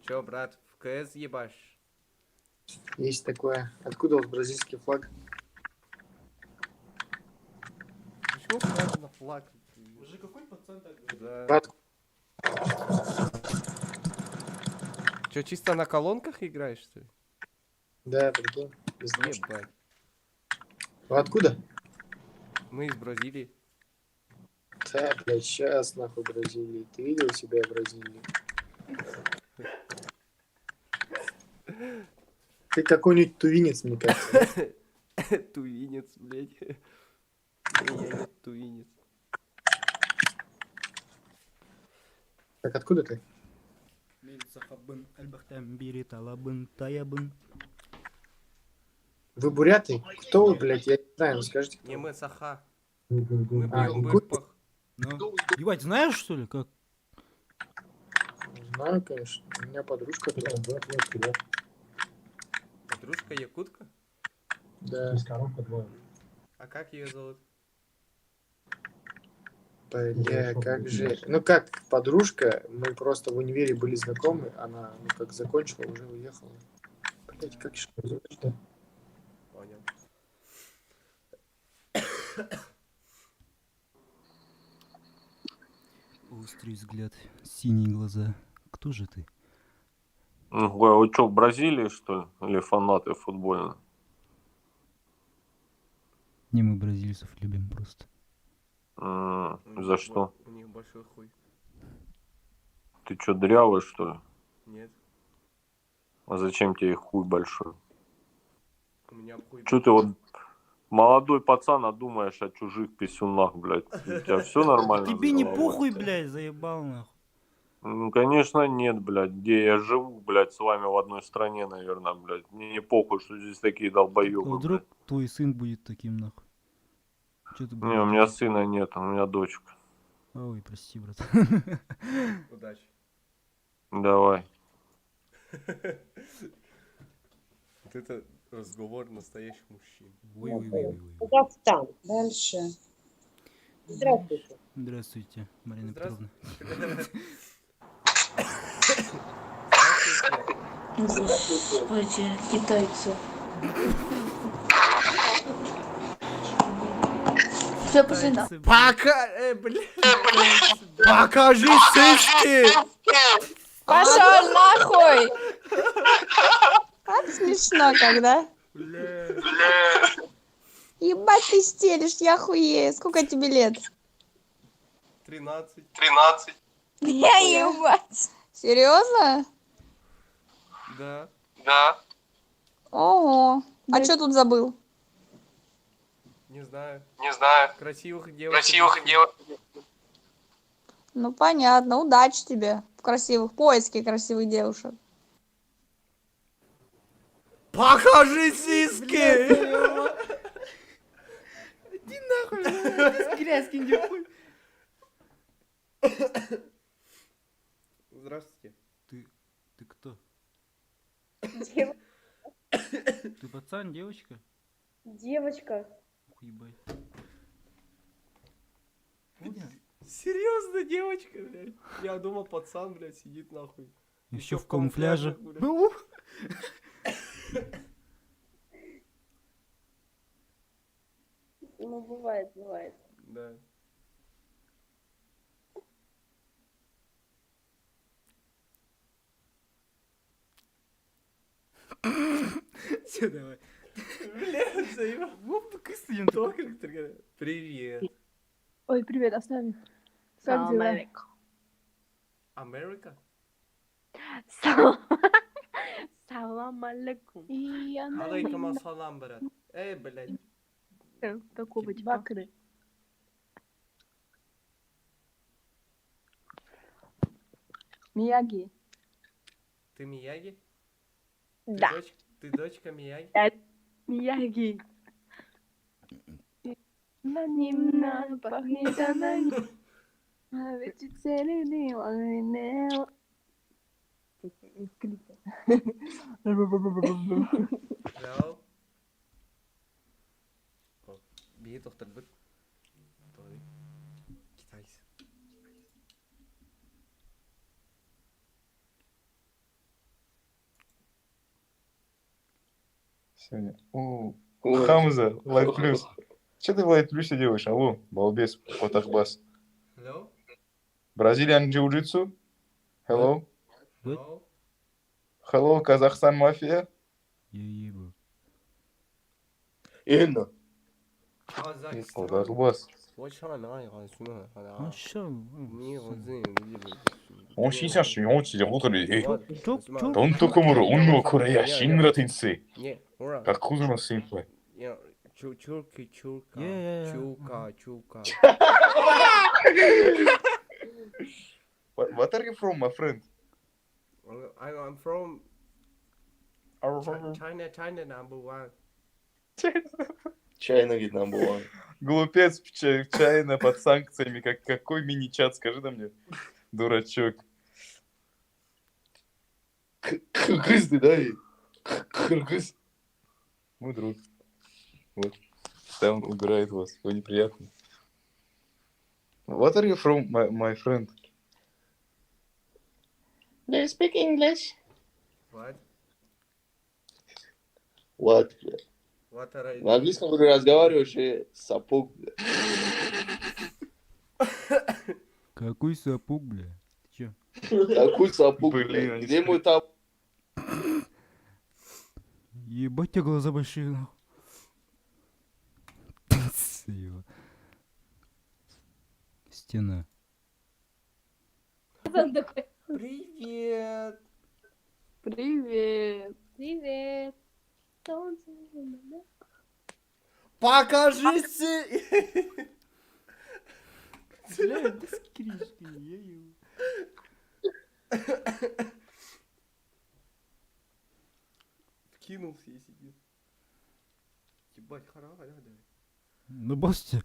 S11: Чё, брат, в КС ебашь?
S7: Есть такое. Откуда у вас бразильский флаг?
S11: Почему сразу на флаг?
S4: Уже какой пацан так
S11: Да.
S7: Брат.
S11: Чё, чисто на колонках играешь, что ли?
S7: Да, прикинь. Без наушников.
S11: Ебать.
S7: Вы откуда?
S11: Мы из Бразилии.
S7: Да, блядь, сейчас нахуй Бразилии. Ты видел себя в Бразилии? Ты какой-нибудь тувинец, мне кажется.
S11: Тувинец, блядь. Не, я не тувинец.
S7: Так откуда ты?
S4: Мин сахабын, әлбәхтән бири талабын, таябын.
S7: Вы буряты? Кто вы, блядь? Я не знаю, ну скажите.
S11: Не, мы саха.
S7: Мы
S11: Мы
S7: а,
S11: пьем
S7: якут?
S11: бырпах.
S4: Ну, ебать, знаешь, что ли, как?
S7: Знаю, конечно. У меня подружка там.
S11: Подружка якутка?
S8: Да.
S11: А как ее зовут?
S8: Бля, как же... Ну как подружка, мы просто в универе были знакомы, она, ну как закончила, уже уехала. Блять, как же её зовут-то?
S11: Понял.
S4: Острый взгляд, синие глаза. Кто же ты?
S19: Ну, а вы что, в Бразилии, что ли? Или фанаты футбольные?
S4: Не, мы бразильцев любим просто.
S19: За что?
S11: У них большой хуй.
S19: Ты что, дрявый, что ли?
S11: Нет.
S19: А зачем тебе хуй большой?
S11: У меня хуй
S19: Че ты вот молодой пацан, а думаешь о чужих писюнах, блядь? У тебя все нормально? с
S4: Тебе не
S19: головой?
S4: похуй, блядь, заебал нахуй.
S19: Ну, конечно, нет, блядь. Где я живу, блядь, с вами в одной стране, наверное, блядь. Мне не похуй, что здесь такие
S4: А
S19: долбоебы,
S4: вдруг твой сын будет таким нахуй? Че ты
S19: блядь. Не, у меня сына нет, у меня дочка.
S4: Ой, прости, брат.
S11: Удачи.
S19: Давай.
S11: Вот это разговор настоящих мужчин.
S13: Казахстан. Дальше. Здравствуйте.
S4: Здравствуйте, Марина Петровна.
S12: Господи, китайцы. Все, пошли на.
S10: Пока, блядь. Покажи сиськи!
S14: Пошел нахуй! Как смешно когда. Ебать ты стелишь, я хуею. Сколько тебе лет?
S11: 13.
S15: 13.
S14: Я ебать. Серьезно?
S11: Да.
S15: Да.
S14: Ого. А что тут забыл?
S11: Не знаю.
S15: Не знаю.
S11: Красивых девушек.
S15: Красивых девушек.
S14: Ну понятно, удачи тебе в красивых поиске красивых девушек.
S10: Покажи сиськи!
S4: Иди нахуй, блядь, грязь кинь, хуй.
S11: Здравствуйте.
S4: Ты, ты кто? Ты пацан, девочка?
S13: Девочка.
S4: Ух, ебать.
S11: Серьезно, девочка, блядь? Я думал, пацан, блядь, сидит нахуй.
S4: Еще в камуфляже.
S11: блядь.
S13: Ну, бывает, бывает.
S11: Да.
S4: Все, давай.
S11: Блядь, заебал. Привет.
S14: Ой, привет, оставь. их. Как дела?
S11: Америка?
S12: Салам алейкум.
S11: Алейкум ассалам, брат. Эй, блядь.
S12: Такого Бакры.
S14: Мияги.
S11: Ты Мияги? Ты
S12: Да.
S11: Ты дочка Мияги?
S12: Мияги. На ним на пахнет она. А ведь и цели
S11: Hello. Бии тохторбут. Той. Китайцы.
S17: Сегодня. О, Хамза, Лайт Плюс. Че ты в Лайт Плюсе делаешь? Алло, балбес, Потахбас.
S11: Hello?
S17: Brazilian Jiu-Jitsu? Hello?
S4: What?
S17: Hello, Казахстан мафия?
S2: Инна.
S17: Потахбас. Он сейчас
S11: Не, ура.
S17: Какую симпы?
S11: Не, Чурки, чурка,
S4: Yeah.
S11: чурка, чурка.
S17: What are you from, my friend?
S11: I'm from China, China number one.
S2: Чайна, говорит, number one.
S17: Глупец в чайна под санкциями. Как, какой мини-чат, скажи на мне, дурачок.
S2: Кыргыз ты, да? Кыргыз.
S17: Мой друг. Вот. Там убирает вас. Вы неприятный. What are you from, my friend?
S2: Do you speak English?
S11: What?
S2: What, бля?
S11: What are you
S2: На английском говорю, разговариваешь и сапог, бля.
S4: Какой сапог, бля? Ты чё?
S2: Какой сапог,
S17: Блин,
S2: бля?
S17: они
S2: Где мой там?
S4: Ебать, у тебя глаза большие, нахуй. Его. Стена.
S11: Привет!
S12: Привет. Привет.
S11: Покажите!
S4: Бля, это скрижки, я его.
S11: Вкинулся и сидит. Ебать, хара, хара, давай.
S4: Ну, басте.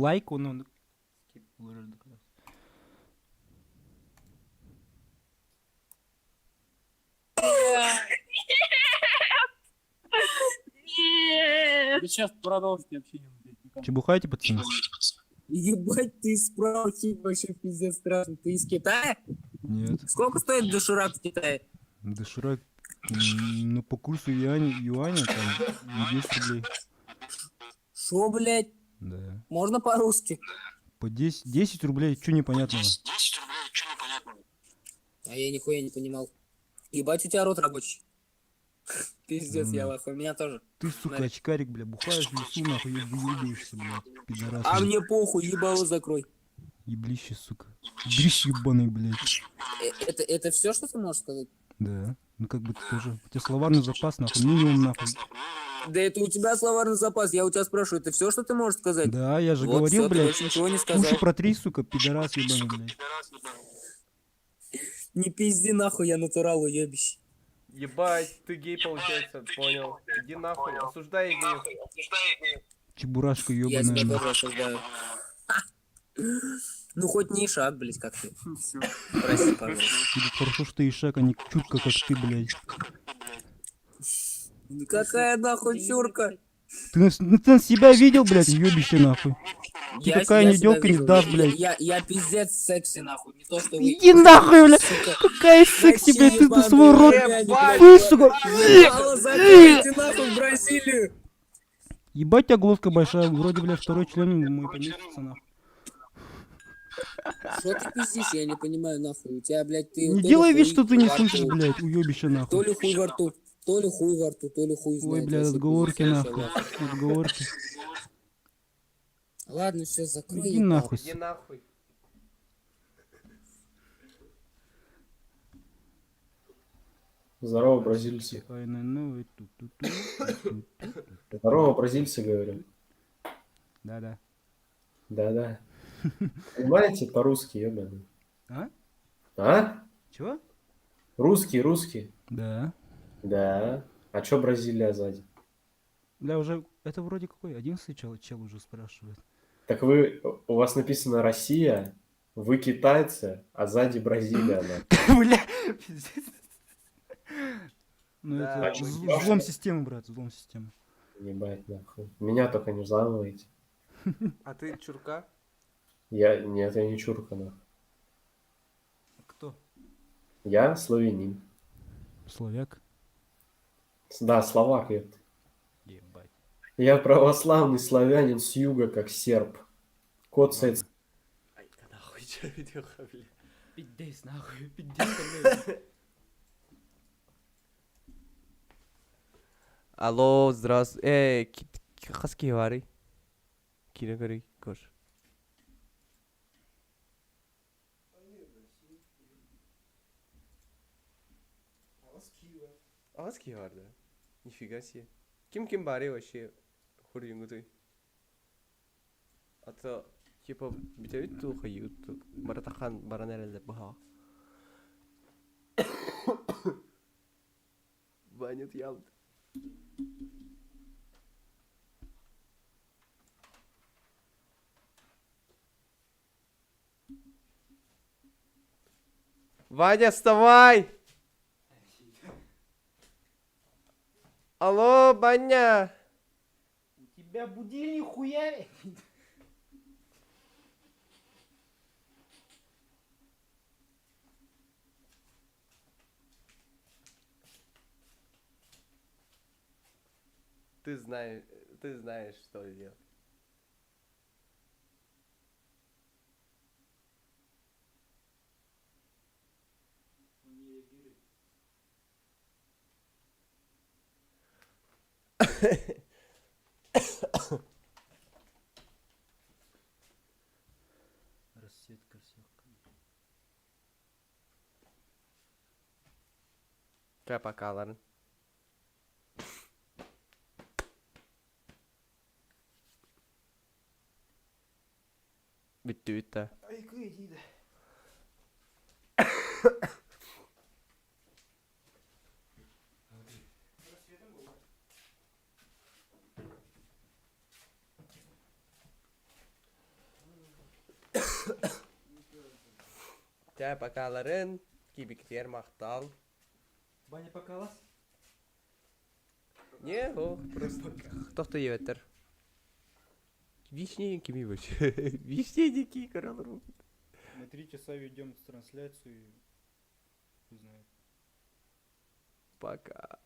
S4: Лайк он...
S12: Нет.
S10: Вы сейчас продолжите общение.
S4: Че, бухаете, пацаны?
S10: Ебать, ты справа, вообще пиздец страшно. Ты из Китая?
S4: Нет.
S10: Сколько стоит доширак в Китае?
S4: Доширак, ну, по курсу юаня там 10 рублей.
S10: Шо, блядь?
S4: Да.
S10: Можно по-русски?
S4: По 10, 10 рублей, что непонятного?
S10: А я нихуя не понимал. Ебать, у тебя рот рабочий. Пиздец, я
S4: М.
S10: в ахуе. Меня тоже.
S4: Ты, сука, очкарик, бля, бухаешь в лесу, нахуй, и выебываешься, блядь, пидорас.
S10: А мне похуй, ебало закрой.
S4: Еблище, сука. Дрищ ебаный, блядь.
S10: Это все, что ты можешь сказать?
S4: Да. Ну как бы ты тоже. У тебя словарный запас, нахуй, минимум, нахуй.
S10: Да это у тебя словарный запас, я у тебя спрашиваю, это все, что ты можешь сказать?
S4: Да, я же
S10: Вот
S4: говорил,
S10: всё, ты
S4: блядь.
S10: больше ничего не сказал.
S4: Уши протри, сука, пидорас ебаный, блядь.
S10: Не пизди нахуй, я натурал уебище.
S11: Ебать, ты гей получается, понял. Иди нахуй, осуждай геев.
S4: Чебурашка
S10: Я
S4: ебаная.
S10: тебя
S4: нахуй.
S10: тоже осуждаю. Ну хоть не шаг, блядь, как ты. Прости, пожалуйста.
S4: Или Хорошо, что ты ишак, а не чурка, как ты, блядь.
S10: Какая нахуй чурка?
S4: Ты на, ну, ты на себя видел, блядь, уебище, нахуй? Ты
S10: Я
S4: какая
S10: себя
S4: неделка не
S10: видел.
S4: дашь,
S10: Я-
S4: блядь.
S10: Я пиздец секси, нахуй, не то, что вы.
S4: Иди нахуй, блядь.
S10: Сука.
S4: Какая секси, блядь, ты на свой рот.
S10: Ебать.
S4: Фу, сука.
S10: Ебало закрой, иди нахуй в Бразилию.
S4: Ебать, у тебя глотка большая, вроде, блядь, второй член мой поместится, нахуй.
S10: Что ты пиздишь, я не понимаю, нахуй. У тебя, блядь, ты...
S4: Не
S10: то ли
S4: делай вид,
S10: хуй
S4: что ты не
S10: во
S4: слышишь,
S10: рту,
S4: блядь, уебище,
S10: То
S4: нахуй.
S10: ли хуй во рту, то ли хуй во рту, то ли хуй
S4: Ой,
S10: знает.
S4: блядь,
S10: вообще
S4: отговорки,
S10: пиздец,
S4: нахуй.
S10: вообще,
S4: Отговорки.
S10: Ладно, все, закрой
S4: Иди
S10: ебало.
S4: нахуй,
S11: Иди нахуй.
S20: Здорово, бразильцы.
S4: Ай, на, ну, и ту-ту-ту, ту-ту-ту.
S20: Здорово, бразильцы, говорю.
S4: Да-да.
S20: Да-да. Понимаете по-русски, ебаный?
S4: А?
S20: А?
S4: Чего?
S20: Русский, русский.
S4: Да.
S20: Да. А чё Бразилия сзади?
S4: Бля, уже, это вроде какой, 11 чел уже спрашивает.
S20: Так вы, у вас написано Россия, вы китайцы, а сзади Бразилия. нахуй.
S4: Бля, пиздец. Ну
S20: Да,
S4: это
S20: мы
S4: взлом системы, брат, взлом системы.
S20: Ебать, нахуй. Меня только не взламываете.
S11: А ты чурка?
S20: Я, нет, я не чурка, нахуй.
S4: Кто?
S20: Я славянин.
S4: Словяк?
S20: Да, словак, ёпта.
S4: Ебать.
S20: Я православный славянин с юга, как серб. Код сайт
S11: Нахуй, чё видюха, бля.
S1: Пиздец, нахуй, пиздец, блядь.
S11: Алло, здравствуй. Эй, хаски вары. Кира гори, кош. Аски var да. Нифига себе. Ким ким бары вообще хурингуты. А то типа битевит ту хают баратахан баранерелде баха. Банят ялды. Ваня, вставай! Алло, Баня!
S4: У тебя будильник хуя...
S11: Ты знаешь, ты знаешь, что делать.
S4: Расцветка всех.
S11: Чэ, пока, Бүттүбүт да.
S4: Айкы иди да.
S11: Чэ, покаларын, кибиктиэр махтал.
S4: Баня покалас?
S11: Не, о, просто тохто диэбэттэр. Вишня кими вообще? Вишня дикий король.
S4: Мы 3 часа ведем трансляцию. Не знаю.
S11: Пока.